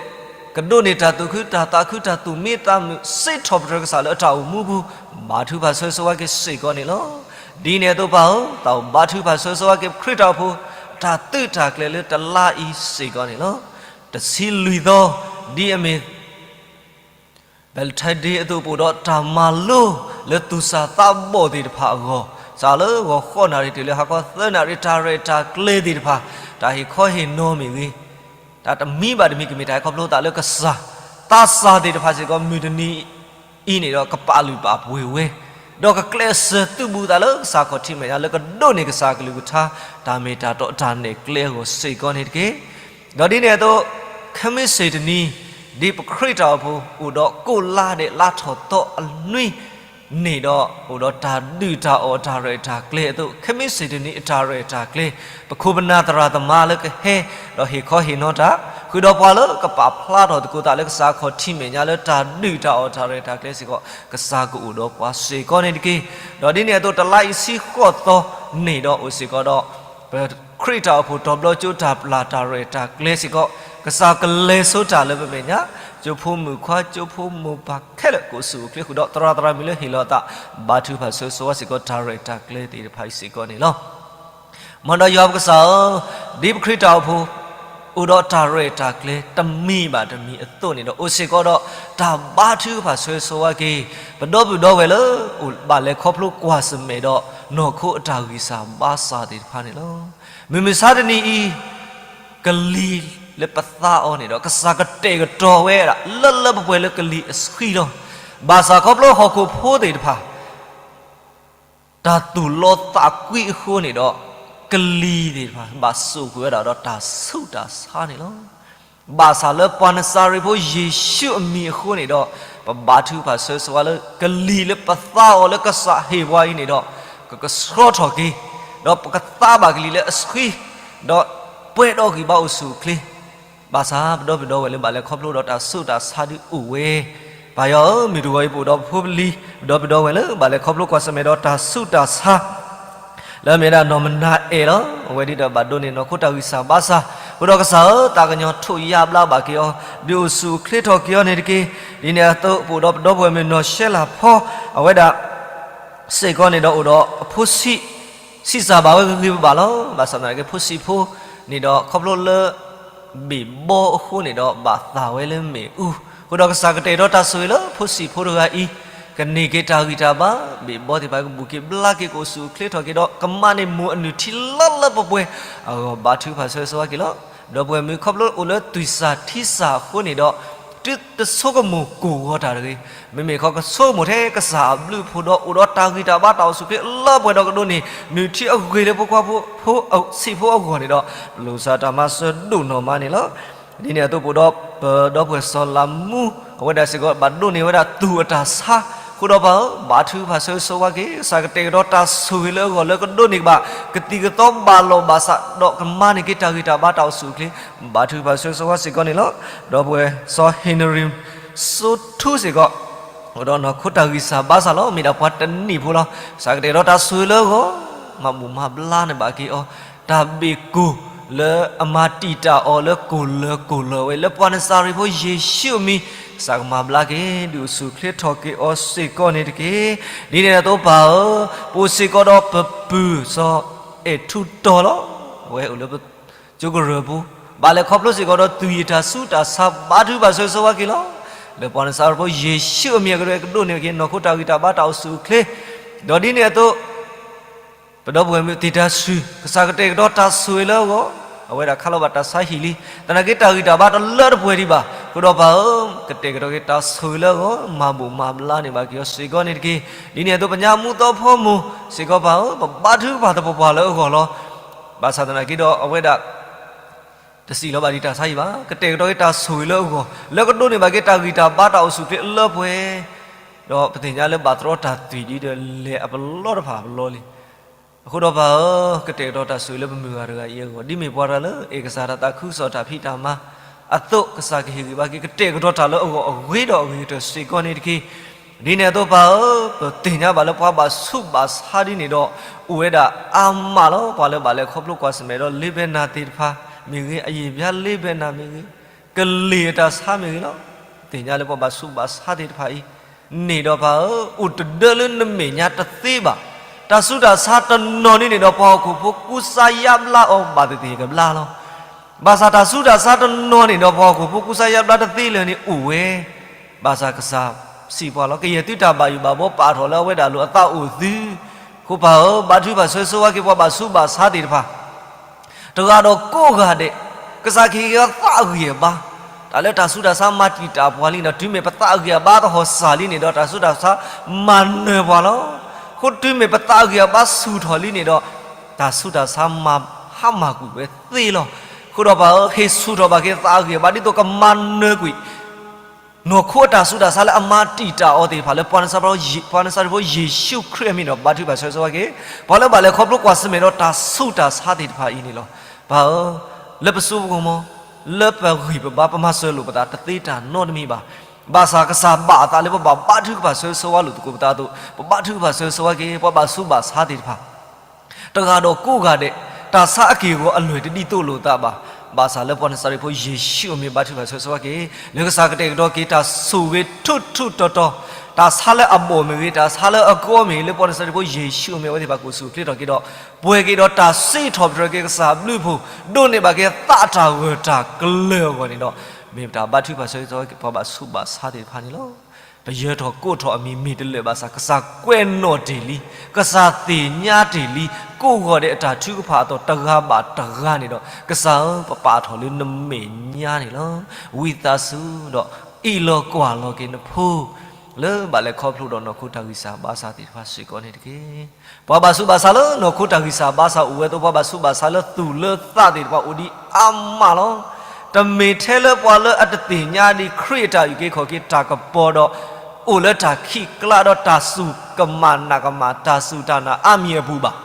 ကဒိးန့ၢ်တၢ်သူၣ်ခုတၢ်သးခု တၢ်သူၣ်မံသးမုာ် စံးထီၣ်ပတြၢၤကစၢ်လၢအတၢ်အိၣ်မူပူၤ, ဘါထုကဖၣ်ဆၢဂ့ၤဆၢဝါက့ၤစ့ၢ်ကီးန့ၣ်လီၤ. ဒ်န့ၣ်အသိးပၢ်ဧၢ, တၢ်ဘါထုကဖၣ်ဆၢဂ့ၤဆၢဝါက့ၤ ပခရံာ်တၢ်အိၣ်ဖှိၣ် တၢ်သုးတၢ်ကျဲၤလၢတလါအံၤစ့ၢ်ကီးန့ၣ်လီၤ. တဆံလွံၢ်သီ, ဒ်အမ့ၢ် Valentine's Day အသိး ပအိၣ်ဒီးတၢ်မၤလိလၢသူၣ်စၢ်သးဘီၣ်သ့ၣ်တဖၣ်အဂီၢ်, စးလၢဂီၤဃိးနၣ်ရံၣ်တုၤလၢဟါခီသၢနၣ်ရံၣ် တၢ်ရဲၣ်တၢ်ကျဲၤသ့ၣ်တဖၣ်, တၢ်ဟ့ၣ်ခီဟ့ၣ်နီၤမ့ၢ်ဂ့ၤ, တၢ်တမံၤဘၣ်တမံၤ ကမ့ၢ်တၢ်ဟဲခီဖျိသးလၢကစၢ်, သးစၢ်သ့ၣ်တဖၣ်စ့ၢ်ကီး မုၢ်တနံၤအံၤန့ၣ်ဒီး ကပာ်လုၢ်ပာ်ပှ့ၤဝဲ, ဒီးကကျဲးစၢးသုးဘူးသးလၢကစၢ်ခီၣ်ထံးမဲာ်ညါ လၢကဒိးန့ၢ်ကစၢ်ကလုၢ်ကထါ, တၢ်မ့ၢ်တၢ်တီတၢ်နဲၣ်ကျဲအဂီၢ်စ့ၢ်ကီးန့ၣ်တက့ၢ်. ဒီးဒ်န့ၣ်အသိး, ခဲမုၢ်ဆ့ၣ်တနံၤ, ဒ်ပခရံာ်တၢ်အိၣ်ဖှိၣ် အိၣ်ဒီးကိးလါဒဲးလါထီၣ်သီအနွံန့ၣ်ဒီး အိၣ်ဒီးတၢ်ဒုၣ်တၢ်အီၣ်တၢ်ရဲၣ်တၢ်ကျဲၤအသိး, ခဲမုၢ်ဆ့ၣ်တနံၤအတၢ်ရဲၣ်တၢ်ကျဲၤ, ပခိၣ်ပနၢ်သရၣ်သမါလၢကဟဲ, ဒီးဟ့ၣ်ခီဟ့ၣ်နီၤတၢ်, ဃုာ်ဒီးပှၤလၢကပာ်ဖျါထီၣ်သကိးသးလၢကစၢ်ခီၣ်ထံးမဲာ်ညါလၢတၢ်ဒုၣ်တၢ်အီၣ်တၢ်ရဲၣ်တၢ်ကျဲၤစ့ၢ်ကီး, ကစၢ်ကအိၣ်ဒီးပှၤစ့ၢ်ကီးန့ၣ်တက့ၢ်. ဒီးဒ်န့ၣ်အသိးတလါအံၤဆံဃိးသီန့ၣ်ဒီးအိၣ်စ့ၢ်ကီးဒီး ပခရံာ်တၢ်အိၣ်ဖှိၣ်တီၤဘျီကၠိတၢ်ပျၢ်တၢ်ရဲၣ်တၢ်ကျဲၤစ့ၢ်ကီး, ကစၢ်ကလဲၤဆိတၢ်လၢပမဲာ်ညါ, ကၠိဖိမုၣ်ခွါ ကၠိဖိမိၢ်ပၢ်ခဲလၢာ် ကအိၣ်ဆူၣ်အိၣ်ချ့ဃုာ်ဒီး သရၣ်သရၣ်မုၣ်လၢဟ့ၣ်လီၤအသး, ဘါထုကဖၣ်ဆၢဂ့ၤဆၢဝါစ့ၢ်ကီး တၢ်ရဲၣ်တၢ်ကျဲၤသ့ၣ်တဖၣ်အံၤစ့ၢ်ကီးန့ၣ်လီၤ. မ်ဒီးယွၤပကစၢ်ဧၢ, ဒ်ပခရံာ်တၢ်အိၣ်ဖှိၣ် အိၣ်ဒီးတၢ်ရဲၣ်တၢ်ကျဲၤ တမံၤဘၣ်တမံၤအသိးန့ၣ်ဒီး အိၣ်စ့ၢ်ကီးဒီး တၢ်ဘါထုကဖၣ်ဆၢဂ့ၤဆၢဝါက့ၤ ပဒီပုၢ်ဒီဝဲၢ်လၢ အိၣ်ဘၣ်လဲၤခီဖျိကွၢ်ဆၢၣ်မဲာ်ဒီး နီၢ်ခိအတၢ်ဂံၢ်စၢ်ဘါစၢ်သ့ၣ်တဖၣ်န့ၣ်လီၤ. မုၢ်မဆါတနံၤအံၤ ကလံၤလၢပသါအီၤန့ၣ်ဒီး ကစၢ်ကတဲာ်ကတီၤဝဲဒၣ် လၢလၢပှဲၤပှဲၤလၢကလံၤအဆှံလီၤ. ဘၣ်ဆၣ်ခီဖျိဟီၣ်ခိၣ်ဖိသ့ၣ်တဖၣ် တၢ်သူၣ်လီသးကွံအဃိန့ၣ်ဒီး ကလံၤသ့ၣ်တဖၣ် ဘၣ်စိာ်ကွံာ်ဝဲဒၣ်ဒီးတၢ်ဆူးတၢ်ဆါန့ၣ်လီၤ. ဘၣ်ဆၣ်လၢပှၤနစၤရ့းဖိယ့ၣ်ၡူးအမံၤအဃိန့ၣ်ဒီး ပဘါထုကဖၣ်ဆၢဂ့ၤဆၢဝါလၢ ကလံၤလၢပသါအီၤလၢကစၢ်ဟ့ၣ်ပှၤအံၤန့ၣ်ဒီး ကကဆှီထီၣ်က့ၤ, ဒီးပကသါဘၣ်ကလံၤလၢအဆှံ, ဒီးပှဲၤဒီးဂံၢ်ဘါအိၣ်ဆူၣ်အိၣ်ချ့ ဘၣ်ဆၣ်ပဒီပုၢ်ဒီဝဲၢ်လၢဘၣ်လဲၤခီဖျိဒီးတၢ်ဆူးတၢ်ဆါဒုးအိၣ်ဝဲ. ပၢ်ယွၤဧၢ, မုၢ်တဂီၤအံၤပအိၣ်ဒီးပဖိပလံၤ, ပဒီပုၢ်ဒီဝဲၢ်လၢဘၣ်လဲၤခီဖျိကွၢ်ဆၢၣ်မဲာ်ဒီးတၢ်ဆူးတၢ်ဆါ လၢအမ့ၢ်ဒၣ်နီၢ်မနၤအဲၣ်လီၤ. အဝဲဒ်ဒီးဘၣ်ဒိးန့ၢ်နီၢ်ခိတၢ်ဂံၢ်စၢ်ဘါစၢ်, အဃိဒီးကစၢ်ဧၢ, သးကညီၤထိၣ်ယါဘျါဘၣ်က့ၤအီၤ, ဒုးအိၣ်ဆူၣ်အိၣ်ချ့ထီၣ်က့ၤအီၤန့ၣ်တက့ၢ်. ဒ်န့ၣ်အသိးပအိၣ်ဒီးပဒီပုၢ်ဝဲၢ်မုၣ်နီၢ်ရှဲလၢ်ဖီ, အဝဲဒၣ် စ့ၢ်ကီးန့ၣ်ဒီးအိၣ်ဒီးအဖိဆံး, ဆံးစၢ်ဘၣ်ဝဲဂ့ၤဂ့ၤဘၣ်ဘၣ်လီၤ. ဘၣ်ဆၣ်သနာ်က့ဖိဆံးဖိန့ၣ်ဒီး ခီဖျိလၢ ဘ့ၣ်ဘီအဃိန့ၣ်ဒီး ဘၣ်သၣ်ဝဲလၢမ့ၣ်အူ, အဃိဒီးကစၢ်ကတဲာ်ကတီၤတၢ်ဆိၣ်ဂ့ၤလၢဖိဆံးဖိတဂၤအံၤ, ကန့ၢ်က့ၤတၢ်ဂံၢ်တၢ်ဘါ, ဘ့ၣ်ဘီသ့ၣ်တဖၣ်ကဘူၣ်က့ၤဘျါက့ၤ ကအိၣ်ဆူၣ်အိၣ်ချ့ထီၣ်က့ၤဒီး ကမၤန့ၢ်မိၢ်အနုၢ်ထံလၢလၢပှဲၤပှဲၤအဂီၢ် ဘါထုကဖၣ်ဆၢဂ့ၤဆၢဝါက့ၤလီၤ. ဒီပုၢ်ဝဲၢ်မုၣ်ခီဖျိအိၣ်လၢသွံၣ်စၢ်ထံစၢ်အဃိန့ၣ်ဒီး တုၤတဆိကမိၣ်ကိၢ်ဂီၤတၢ်တဂ့ၤ, မ့မ့ၢ်ခီကဆိကမိၣ်ထဲကစၢ်အဘျုးအဖှိၣ်ဒီး အိၣ်ဒီးတၢ်ဂံၢ်တၢ်ဘါတၢ်အိၣ်ဆူၣ်အိၣ်ချ့လၢပှဲၤဒီးကဒိးန့ၢ် နုၢ်ထံအဂ့ၤလၢဖိခွါဖိ, ဖိဆံးဖိအဂီၢ်န့ၣ်ဒီး ပလိၣ်စၢ်တၢ်မၤစၢၤဒိၣ်နီၢ်မးန့ၣ်လီၤ. ဒ်န့ၣ်အသိးပအိၣ်ဒီးပဒီပုၢ်ဝဲၢ်စီၤလၤမူ, အဝဲဒၣ်စ့ၢ်ကီးဘၣ်ဒိးန့ၢ်ဝဲဒၣ်သူၣ်အတၢ်ဆါ, အဃိဒီးပၢ်ဧၢ, ဘါထုကဖၣ်ဆၢဂ့ၤဆၢဝါက့ၤ ကစၢ်ကတဲာ်ကတီၤတၢ်ဆိၣ်ဂ့ၤလၢအဂီၢ်လၢကဒိးန့ၢ်ကဘၣ် ကသံၣ်ကသီဘၣ်လီၢ်ဘၣ်စး ဒီးကမၤန့ၢ်က့ၤတၢ်ဂံၢ်တၢ်ဘါတၢ်အိၣ်ဆူၣ်အိၣ်ချ့, ဘါထုကဖၣ်ဆၢဂ့ၤဆၢဝါစ့ၢ်ကီးန့ၣ်လီၤ. ဒီပုၢ်ဝဲၢ်စီၤဟ့ၣ်နရံၣ်စိထူစ့ၢ်ကီး အိၣ်ဒီးနီၢ်ခိတၢ်ဂံၢ်စၢ်ဘါစၢ်လီၤ. မ့ၢ်ဒၣ်ပှၤတနံၣ်ဖိလီၤ. ကစၢ်ကတဲာ်ကတီၤတၢ်ဆိၣ်ဂ့ၤလၢအဂီၢ်, မၤဘူၣ်မၤဘျါန့ၢ်ဘၣ်က့ၤအီၤ, တၢ်ဘ့ၣ်ကိၢ်လၢအမၤတံာ်တာ်အီၤလၢကိၢ်လၢကိၢ်လၢဝဲ လၢပှၤနစၤရ့းဖိယ့ၣ်ၡူးအမံၤ, ကစၢ်ကမၤဘျါက့ၤ ဒုးအိၣ်ဆူၣ်အိၣ်ချ့ထီၣ်က့ၤအီၤစ့ၢ်ကီးန့ၣ်တက့ၢ်. ဒ်န့ၣ်အသိးပၢ်ဧၢ, ပအိၣ်စ့ၢ်ကီးဒီးပပုၢ်စီၤအဲၣ်ထူတီၤလီၤ. အဝဲအိၣ်လၢ ကၠိကရၢၢ်ပူၤ, ဘၣ်လဲၤခီဖျိစ့ၢ်ကီးဒီးသွံၣ်အတၢ်ဆူးတၢ်ဆါ ဘါထုကဖၣ်ဆၢဂ့ၤဆၢဝါက့ၤလီၤ. လၢပှၤနစၤရ့းဖိယ့ၣ်ၡူးအမံၤအကရၢကဒိးန့ၢ်က့ၤ နီၢ်ခိတၢ်ဂံၢ်တၢ်ဘါတၢ်အိၣ်ဆူၣ်အိၣ်ချ့, ဒီးဒ်န့ၣ်အသိး ပဒီပုၢ်ဝဲၢ်မုၣ်သ့ၣ်တၢ်ဆူၣ် ကစၢ်ကတဲာ်ကတီၤတၢ်ဆိၣ်ဂ့ၤလၢအဂီၢ်, အဝဲဒၣ်ခးလီၤဘၣ်တၢ်ဆါဟံၣ်လံ, သနာ်က့တၢ်ဂံၢ်တၢ်ဘါတလၢတပှဲၤဒံးဘၣ်, အဃိဒီးပၢ်ဧၢ, ကတဲာ်ကတီၤက့ၤတၢ်ဆိၣ်ဂ့ၤလၢအဂီၢ်, မၤဘူၣ်မၤဘျါန့ၢ်ဘၣ်က့ၤအီၤစ့ၢ်ကီးန့ၣ်တက့ၢ်. ဒ်န့ၣ်အသိးပညါမူသီဖိမိၢ်စ့ၢ်ကီးပၢ်ဧၢ, ပဘါထုကဖၣ်သပှၢ်ပှၢ်လၢအဂီၢ်လီၤ. ဘၣ်ဆၣ်သနာ်က့ဒီးအဝဲဒၣ် တစံးလီၤဘၣ်ဒံးတၢ်ဆါဟံၣ်ဘၣ်, ကတဲာ်ကတီၤက့ၤတၢ်ဆိၣ်ဂ့ၤလၢအဂီၢ်, လၢကဒိးန့ၢ်ဘၣ်က့ၤတၢ်ဂံၢ်တၢ်ဘါတၢ်အိၣ်ဆူၣ်အိၣ်ချ့အလၢပှဲၤ, ဒီးပသ့ၣ်ညါလၢဘၣ်တြီတၢ်သွံၣ်ဒ်ဒီးလဲၤအပလီတဖၣ်အပလီလံ. အဃိဒီးပၢ်ဧၢ, ကတဲာ်ကတီၤတၢ်ဆိၣ်ဂ့ၤလၢပမုၢ်ဂၤတဂၤအံၤအဂီၢ်, ဒ်မ့ၢ်ပှၤတဂၤလၢအဲၣ်ကစၢ်တၢ်သးခုကစီၣ်တၢ်ဖံးတၢ်မၤအသိး, ကစၢ်ကဟ့ၣ်ဂံၢ်ဘါက့ၤ ကတဲာ်ကတီၤတၢ်လၢအဂီၢ်အဂ့ၤဒီးအဂ့ၤကတၢၢ်စ့ၢ်ကီးန့ၣ်တက့ၢ်. ဒ်န့ၣ်အသိးပၢ်ဧၢ, ပသ့ၣ်ညါဘၣ်လၢပှၤဘၣ်ဆူးဘၣ်ဆါဒ်န့ၣ်ဒီး အိၣ်ဝဲဒၣ်အါမးလီၤ. ပှၤလၢဘၣ်လဲၤခီဖျိကွၢ်ဆၢၣ်မဲာ်ဒီး လ့ဘဲနၤသ့ၣ်တဖၣ်မ့ၢ်ဂ့ၤ, အယံာ်ဘျါလ့ဘဲနၤမ့ၢ်ဂ့ၤ, ကလံၤအတၢ်ဆါမ့ၢ်ဂ့ၤလီၤ. သ့ၣ်ညါလၢပှၤဘၣ်ဆူးဘၣ်ဆါသ့ၣ်တဖၣ်အံၤန့ၣ်ဒီး ပၢ်ဧၢ, အိၣ်တဒၢလၢနမဲာ်ညါတသ့ဘၣ်. တၢ်ဆူးတၢ်ဆါတနီၤန့ၣ်န့ၣ်ဒီး ပှၤဟီၣ်ခိၣ်ဖိကူစါယါဘျါအီၤဘၣ်သ့ၣ်သ့ၣ်ကဘျါလီၤ. ဘၣ်ဆၣ်တၢ်ဆူးတၢ်ဆါတနီၤန့ၣ်ဒီး ပှၤဟီၣ်ခိၣ်ဖိကူစါယါဘျါတသ့လၢာ်န့ၣ်အိၣ်ဝဲ. ဘၣ်ဆၣ်ကစၢ်စံးပှၤလီၤ, ကယဲၢ်သုတၢ်ဘၣ်ယိၣ်ဘၣ်ဘှီပာ်ထီၣ်လၢအဝဲဒၣ်အလိၤအသးအိၣ်သု. အဃိပၢ်ဧၢ, ဘါထုကဖၣ်ဆၢဂ့ၤဆၢဝါက့ၤပှၤဘၣ်ဆူးဘၣ်ဆါသ့ၣ်တဖၣ် တဂၤဒီးကိးဂၤဒဲး, ကစၢ်ကဟ့ၣ်က့ၤအသးအဂံၢ်အဘါ, တၢ်လၢတၢ်ဆူးတၢ်ဆါမၤတံာ်တာ်ပှၤလံန့ၣ်ဒီး တုၤမ့ၢ်ပသးအဂံၢ်အဘါသဟီၣ်စၢ်လံန့ၣ်ဒီး တၢ်ဆူးတၢ်ဆါမၤနၢၤပှၤလီၤ. အဃိတုၤမ့ၢ်ပသးအဂံၢ်အဘါဆူၣ်ထီၣ်လံန့ၣ်ဒီး တၢ်ဆူးတၢ်ဆါမၤဟါမၢ်ကွံာ်ဝဲသ့လီၤ. အဃိဒီးပၢ်ဧၢ, ဟ့ၣ်ဆူၣ်ထီၣ်ဘၣ်က့ၤသးအဂံၢ်အဘါ ဒ်သိးကမၤနၢၤကွံာ် နီၢ်ခိအတၢ်ဆူးတၢ်ဆါလၢအမၤတံာ်တာ်အီၤသ့ၣ်တဖၣ် လၢပှၤနစၤရ့းဖိယ့ၣ်ၡူးခရံာ်အမံၤဒီး ဘါထုကဖၣ်ဆၢဂ့ၤဆၢဝါက့ၤ ပှၤလၢဘၣ်လဲၤခီဖျိကွၢ်ဆၢၣ်မဲာ်ဒီးတၢ်ဆူးတၢ်ဆါသ့ၣ်တဖၣ်အံၤန့ၣ်လီၤ. ပၢ်ဧၢ, လၢပစိပကမီၤ, လၢပဂံၢ်ပဘါ ပမၤစၢၤလိာ်ပသးတသ့တၢ်နီတမံၤဘၣ်. ဘၣ်ဆၣ်ကစၢ်ဘၣ်အသးလၢပဘၣ်ဘါထုကဖၣ်ဆၢဂ့ၤဆၢဝါလိာ်သကိးပသးအသိး ပဘါထုကဖၣ်ဆၢဂ့ၤဆၢဝါက့ၤ ပှၤဘၣ်ဆူးဘၣ်ဆါသ့ၣ်တဖၣ် တဂၤဒီးကိးဂၤဒဲး, တၢ်ဆါအက့ၢ်အဂီၤအလွဲၢ်တဒ်သိးလိာ်သးဘၣ်. ဘၣ်ဆၣ်လၢပှၤနစၤရ့းဖိယ့ၣ်ၡူးအမံၤဘါထုကဖၣ်ဆၢဂ့ၤဆၢဝါက့ၤ လၢကစၢ်ကတဲာ်ကတီၤက့ၤတၢ်ဆိၣ်ဂ့ၤထူထူတီတီ, တၢ်ဆါလၢအဘီၣ်မ့ၢ်ဂ့ၤ, တၢ်ဆါလၢအကီမ့ၢ်ဂ့ၤ, လၢပှၤနစၤရ့းဖိယ့ၣ်ၡူးအမံၤအဝဲသ့ၣ်တဖၣ်ကအိၣ်ဆူၣ်အိၣ်ချ့ထီၣ်က့ၤဒီး ပှဲၤက့ၤဒီးတၢ်စံးထီၣ်ပတြၢၤက့ၤကစၢ်ဘျုးဖှိၣ်, ဒိးန့ၢ်ဘၣ်က့ၤသးတၢ်ဂၢၢ်တၢ်ကျၢၤအဂီၢ်န့ၣ်ဒီး မ့ၢ်ပတၢ်ဘါထုကဖၣ်ဆၢဂ့ၤဆၢဝါက့ၤ ပှၤဘၣ်ဆူးဘၣ်ဆါသ့ၣ်တဖၣ်န့ၣ်လီၤ. ပယၢၤထီၣ်ကိးထီၣ်အမံၤမ့ၢ်တလၢာ်ဘၣ်ဆၣ် ကစၢ်ကွဲးနီၣ်တ့ၢ်လံ, ကစၢ်သ့ၣ်ညါတ့ၢ်လံ, ကိးဂီၤဒဲးအတၢ်ထုကဖၣ်အသိးတဂၤဘၣ်တဂၤန့ၣ်ဒီး ကစၢ်ဧၢ, ပပာ်ထီၣ်လၢနမဲာ်ညါန့ၣ်လီၤ. ဝံသးစူၤဒီး အ့ၣ်လိာ်ကွၢ်လိာ်က့ၤနဖိ လၢဘၣ်လဲၤခီဖျိဒီးနီၢ်ခိတၢ်ဂံၢ်စၢ်ဘါစၢ်သ့ၣ်တဖၣ်စ့ၢ်ကီးန့ၣ်တက့ၢ်. ပှၤဘၣ်ဆူးဘၣ်ဆါလၢနီၢ်ခိတၢ်ဂံၢ်စၢ်ဘါစၢ်အိၣ်ဝဲအသိး ပှၤဘၣ်ဆူးဘၣ်ဆါလၢသူၣ်လၢသးသ့ၣ်တဖၣ်အိၣ်ဒံးအါမးလီၤ. တမ့ၢ်ထဲလၢပှၤလၢအတသ့ၣ်ညါဒံးခရံာ်အတၢ်အုၣ်က့ၤခီၣ်က့ၤတၢ်ကပီၤဒီး အိၣ်လၢတၢ်ခံးကျါဒီးတၢ်စူၢ်ကမၣ်နာ်ကမၣ် တၢ်စူၢ်တၢ်နာ်အါမံၤအပူၤဘၣ်.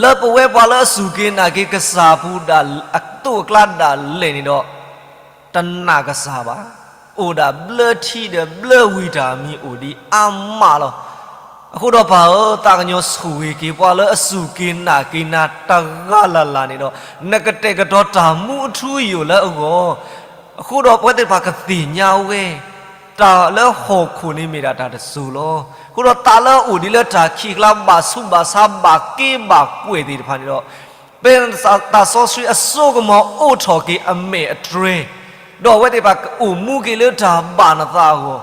လၢပဝဲပှၤလၢအစူၢ်က့ၤနာ်က့ၤကစၢ်ပူၤဒၣ်အသိးအကျါဒၣ်လဲာ်န့ၣ်ဒီး တနာ်ကစၢ်ဘၣ်, အိၣ်ဒၣ်ဘျၢထံဒီးဘျၢဝံၤတၢ်မံၤအိၣ်ဒံးအါမးလီၤ. အဃိဒီးပၢ်ဧၢ, သးကညီၤဆိၣ်ဂ့ၤက့ၤပှၤလၢအစူၢ်က့ၤနာ်က့ၤနၤတဂၤလၢ်လၢ်န့ၣ်ဒီး နကတဲာ်ကတီၤတၢ်မူအထူအယိာ်လၢအဂီၢ် အဃိဒီးပဝဲသ့ၣ်တဖၣ်ကသ့ၣ်ညါဝဲ တၢ်လၢဟီၣ်ခိၣ်န့ၣ်မ့ၢ်ဒၣ်တၢ်တစိၤလီၤ. အဃိဒီးသးလၢအအိၣ်ဒံးလၢတၢ်ခံးကျါ ဘၣ်ဆူးဘၣ်ဆါဘၣ်က့ဘၣ်ကွဲၢ်သ့ၣ်တဖၣ်န့ၣ်ဒီး ပတၢ်စီဆှံအစိကမီၤအိးထီၣ်က့ၤအမဲာ်အတြဲၤ, ဒီးအဝဲသ့ၣ်တဖၣ်ကအိၣ်မူက့ၤလၢတၢ်ဘၣ်နသးအဂီၢ်,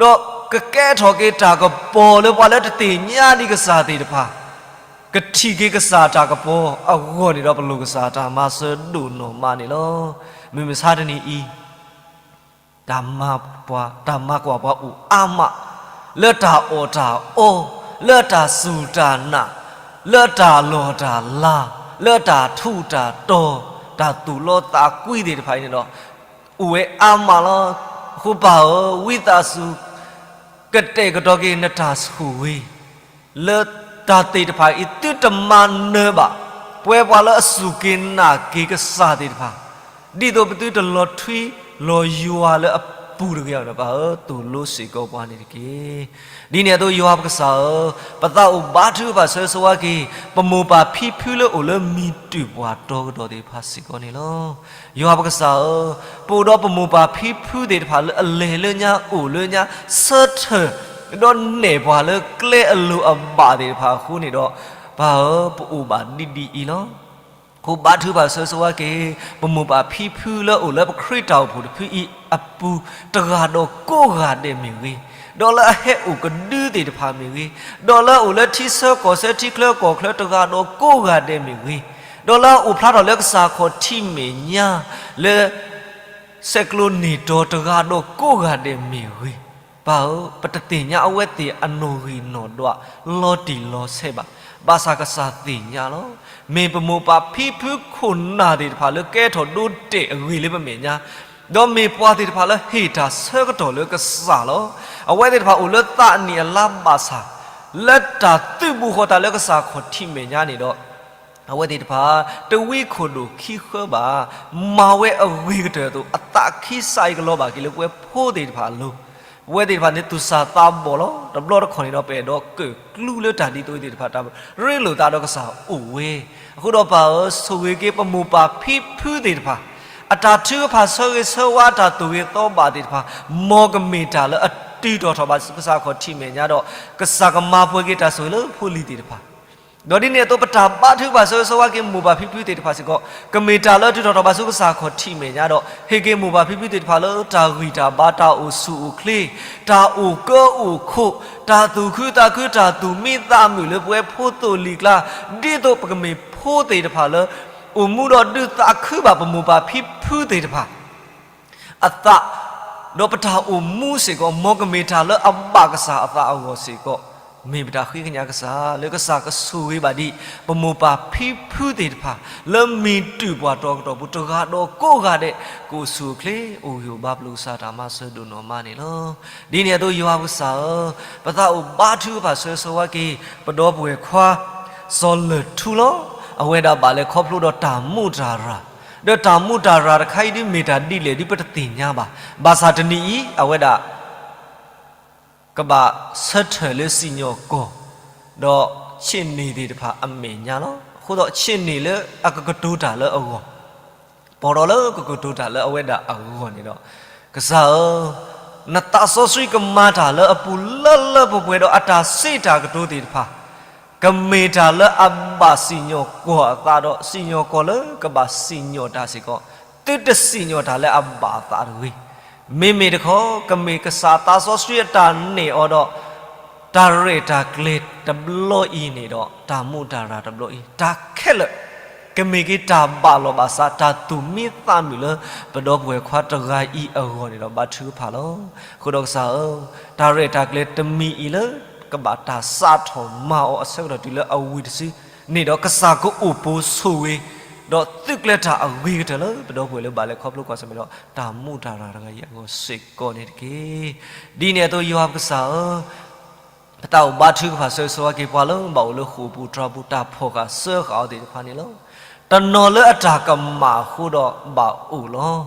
ဒီးကကဲထီၣ်က့ၤတၢ်ကပီၤလၢပှၤလၢတသ့ၣ်ညါဒံးကစၢ်သ့ၣ်တဖၣ် ကထံၣ်က့ၤကစၢ်တၢ်ကပီၤအဂီၢ်န့ၣ်ဒီး ပလိၣ်ကစၢ်တၢ်မၤစၢၤဒိၣ်နီၢ်မးန့ၣ်လီၤ. မုၢ်မဆါတနံၤအံၤ တၢ်မၤကွၢ်ပှၤအိၣ်အါမး, လၢတၢ်အီၣ်တၢ်အီ, လၢတၢ်စူၢ်တၢ်နာ်, လၢတၢ်လီၢ်တၢ်လၤ, လၢတၢ်ထူးတၢ်တီၤ, တၢ်သူၣ်လီသးကွံသ့ၣ်တဖၣ်အံၤန့ၣ်ဒီး အိၣ်ဝဲအါမးလီၤ. အဃိပၢ်ဧၢ, ဝံသးစူၤ ကတဲာ်ကတီၤက့ၤနတၢ်ဆိၣ်ဂ့ၤ လၢတၢ်သ့ၣ်တဖၣ်အံၤ သုတမၤနၢၤဘၣ် ပဝဲပှၤလၢအစူၢ်က့ၤနာ်က့ၤကစၢ်သ့ၣ်တဖၣ်, ဒ်သိးပသုတလီၤထွံလီၤယွၤလၢအပူၤတဂ့ၤန့ၣ် ပၢ်ဧၢ, သိၣ်လိစ့ၢ်ကီးပှၤန့ၣ်တက့ၢ်. ဒ်န့ၣ်အသိးယွၤပကစၢ်ဧၢ, ပသးအိၣ်ဘါထုကဖၣ်ဆၢဂ့ၤဆၢဝါက့ၤ ပမိၢ်ပၢ်ဖံဖုလၢအိၣ်လၢမံၤတုၢ်ပှၢ်တီကဒီးသ့ၣ်တဖၣ်စ့ၢ်ကီးန့ၣ်လီၤ. ယွၤပကစၢ်ဧၢ, ပအိၣ်ဒီးပမိၢ်ပၢ်ဖံဖုသ့ၣ်တဖၣ်လၢအလဲၤလၢညါအိၣ်လၢညါ ဆၢထၢၣ် ဒီးနဲၣ်ပှၤလၢကျဲအလိၤအဘၣ်သ့ၣ်တဖၣ်အဃိန့ၣ်ဒီး, ပၢ်ဧၢ, ပအိၣ်ဘၣ်ဒ်ဒ်အံၤလီၤ. အဃိဘါထုကဖၣ်ဆၢဂ့ၤဆၢဝါက့ၤ ပမိၢ်ပၢ်ဖံဖုလၢအိၣ်လၢပခရံာ်တၢ်အိၣ်ဖှိၣ်တဖုအံၤအပူၤ တဂၤဒီးကိးဂၤဒဲးမ့ၢ်ဂ့ၤ, ဒီးလၢအဟဲအိၣ်ကဒုသ့ၣ်တဖၣ်မ့ၢ်ဂ့ၤ, ဒီးလၢအအိၣ်လၢထံဆၢကီၢ်ဆၢထံချၢကီၢ်ချၢ တဂၤဒီးကိးဂၤဒဲးမ့ၢ်ဂ့ၤ, ဒီးလၢအအိၣ်ဖျါထီၣ်လၢကစၢ်ခီၣ်ထံးမဲာ်ညါ လၢ ဆဲးကျိးန့ၢ်တီၤတဂၤဒီးကိးဂၤဒဲးမ့ၢ်ဂ့ၤ, ပၢ်ဧၢ, ပတသ့ၣ်ညါအဝဲသ့ၣ်အနီၣ်ဂံၢ်နီၣ်ဒွး လီၤတံၢ်လီၤဆဲးဘၣ်. ဘၣ်ဆၣ်ကစၢ်သ့ၣ်ညါလီၤ. မ့ၢ်ပမိၢ်ပၢ်ဖံဖုခိၣ်နၢ်သ့ၣ်တဖၣ်လၢကဲထီၣ်ဒိတဲာ်အဂ့ၢ်လၢပမဲာ်ညါ, ဒီးမ့ၢ်ပှၤသ့ၣ်တဖၣ်လၢဟ့ၣ်တၢ်ဆၢကတီၢ်လၢကစၢ်လီၤ. အဝဲသ့ၣ်တဖၣ်အိၣ်လၢသးအနံၣ်အလါဘၣ်ဆၣ်, လၢတၢ်သုးဘူးဃီၤတၢ်လၢကစၢ်ခီၣ်ထံးမဲာ်ညါန့ၣ်ဒီး အဝဲသ့ၣ်တဖၣ် တဝံခိၣ်ဒိၣ်ခံဃၢဘၣ်, မၤဝဲအဂ့ၤကတၢၢ်အသိး အသးခံစးအံၤကလီၤဘၣ်က့ၤလၢပဝဲဖိသ့ၣ်တဖၣ်အလိၤ, ပဝဲသ့ၣ်တဖၣ်န့ၣ် သူၣ်စၢ်သးဘီၣ်လီၤ. တဘျီတခီၣ်န့ၣ်ဒီး ပအဲၣ်ဒိးကၢၣ်ကျူလၢတၢ်ဒ်သိးအံၤသ့ၣ်တဖၣ် တၢ်ရ့လိာ်သးဒီးကစၢ်အိၣ်ဝဲ. အဃိဒီးပၢ်ဧၢ, ဆိၣ်ဂ့ၤက့ၤပမိၢ်ပၢ်ဖံဖုသ့ၣ်တဖၣ်, အတၢ်ထုကဖၣ်ဆၢဂ့ၤဆၢဝါ အတၢ်သူၣ်ဂ့ၤသီဘၣ်သ့ၣ်တဖၣ်, မ်ကမ့ၢ်တၢ်လၢအတုၤထီၣ်ထီၣ်ဘၣ်ဆူကစၢ်ခီၣ်ထံးမဲာ်ညါဒီး ကစၢ်ကမၤပှဲၤက့ၤတၢ်ဆိၣ်ဂ့ၤလၢဖိလံၤသ့ၣ်တဖၣ်, ဒီးဒ်န့ၣ်အသိး ပတၢ်ဘါထုကဖၣ်ဆၢဂ့ၤဆၢဝါက့ၤမိၢ်ပၢ်ဖံဖုသ့ၣ်တဖၣ်စ့ၢ်ကီး ကမ့ၢ်တၢ်လၢအတုၤထီၣ်ထီၣ်ဘၣ်ဆူကစၢ်ခီၣ်ထံးမဲာ်ညါဒီး ဟ့ၣ်က့ၤမိၢ်ပၢ်ဖံဖုသ့ၣ်တဖၣ်လၢတၢ်ဂံၢ်တၢ်ဘါ တၢ်အိၣ်ဆူၣ်အိၣ်ချ့, တၢ်အိၣ်ကၢအိၣ်ခိး, တၢ်သူၣ်ခုသးခု တၢ်သူၣ်မံသးမုာ်လၢပဝဲဖိသိၣ်လံၤကျါ, ဒ်သိးပကမ့ၢ်ဖိသ့ၣ်တဖၣ်လၢ အိၣ်မူဒီးဒုးသးခုဘၣ်ပမိၢ်ပၢ်ဖံဖုသ့ၣ်တဖၣ် အသး, ဒီးပတၢ်အိၣ်မူစ့ၢ်ကီး မ်ကမ့ၢ်တၢ်လၢအဘၣ်ကစၢ်အသးအဂီၢ်စ့ၢ်ကီး, မ့ၢ်ပတၢ်ဃ့ကညးကစၢ် လၢကစၢ်ကဆိၣ်ဂ့ၤဘၣ်ဒံး ပမိၢ်ပၢ်ဖံဖုသ့ၣ်တဖၣ် လၢမံၤတုၢ်ပှၢ်တီၤကတီၢ်ပူၤ တဂၤဒီးကိးဂၤဒဲး ကအိၣ်ဆူၣ်အိၣ်ချ့ အိၣ်ဂံၢ်အိၣ်ဘါပျိၢ်ကစၢ်တၢ်မၤစၢၤဒိၣ်နီၢ်မးန့ၣ်လီၤ. ဒ်န့ၣ်အသိး ယွၤပကစၢ်ဧၢ, ပသးအိၣ်ဘါထုကဖၣ်ဆၢဂ့ၤဆၢဝါက့ၤ ပဒီပုၢ်ဝဲၢ်ခွါ စီၤလၢၢ်ထူလီၤ. အဝဲဒၣ်ဘၣ်လဲၤခီဖျိဒီးတၢ်မူးတၢ်ရၤ, ဒီးတၢ်မူးတၢ်ရၤတခါအံၤဒ်မ့ၢ်တၢ်ဒ်လဲၣ်ဒ်ပတသ့ၣ်ညါဘၣ်. ဘၣ်ဆၣ်တနံၤအံၤ အဝဲဒၣ် ကဘၣ်ဆၢထၢၣ်လၢစံၣ်ညီၣ်ကွီၢ်, ဒီးဆ့ၣ်န့ၣ်သ့ၣ်တဖၣ်အမဲာ်ညါလီၤ. အဃိဒီးဆ့ၣ်န့ၣ်လၢအကကတိၤတၢ်လၢအဂီၢ်, ပီၢ်ဒီးလၢကကတိၤတၢ်လၢအဝဲဒၣ်အဂီၢ်န့ၣ်ဒီး, ကစၢ်ဧၢ, နသးစီဆှံကမၤတၢ်လၢအပူၤလၢလၢပှဲၤပှဲၤဒီး အတၢ်စံးတၢ်ကတိၤသ့ၣ်တဖၣ် ကမ့ၢ်တၢ်လၢအဘၣ်စံၣ်ညီၣ်ကွီၢ်အသးဒီး စံၣ်ညီၣ်ကွီၢ်လၢကဘၣ်စံၣ်ညီၣ်တၢ်စ့ၢ်ကီး, သုတစံၣ်ညီၣ်တၢ်လၢအဘၣ်အသးတဂ့ၤ. မ့မ့ၢ်တခီ ကမ့ၢ်ကစၢ်သးစီဆှံအတၢ်နဲၣ်အီၤဒီး တၢ်ရဲၣ်တၢ်ကျဲၤတဘျီအံၤန့ၣ်ဒီး တၢ်မူးတၢ်ရၤတဘျီအံၤ တၢ်ခဲလၢာ် ကမ့ၢ်က့ၤတၢ်ဘၣ်လီၤဘၣ်စး တၢ်သူၣ်မံသးမုာ်လၢ ပဒီပုၢ်ဝဲၢ်ခွါတဂၤအံၤအဂီၢ်န့ၣ်ဒီး ဘါထုကဖၣ်လီၤ. အဃိဒီးကစၢ်ဧၢ, တၢ်ရဲၣ်တၢ်ကျဲၤတမံၤအံၤလၢ ကဘၣ်တၢ်စးထီၣ်မၤအီၤအဆၢကတီၢ်တုၤလၢအဝံၤတစုန့ၣ်ဒီး ကစၢ်ကအိၣ်ပိာ်ဆိၣ်ဂ့ၤ, ဒီးသုးကျဲၤတၢ်အဂ့ၤကတၢၢ်လၢ ပဒီပုၢ်ဝဲၢ်လၢဘၣ်လဲၤခီဖျိကွၢ်ဆၢၣ်မဲာ်ဒီး တၢ်မူးတၢ်ရၤတဂၤအံၤအဂီၢ်စ့ၢ်ကီးန့ၣ်တက့ၢ်. ဒ်န့ၣ်အသိး ယွၤပကစၢ်ဧၢ, ပသးအိၣ်ဘါထုကဖၣ်ဆၢဂ့ၤဆၢဝါက့ၤ ပှၤလၢဘၣ်အိၣ်လၢဃိာ်ပူၤတြၢၤပူၤ တၢ်ဖီၣ်ဃာ်စၢဃာ်အီၤသ့ၣ်တဖၣ်န့ၣ်လီၤ. တနီၤလၢအတၢ်ကမၣ်အဃိဒီးဘၣ်အိၣ်လီၤ.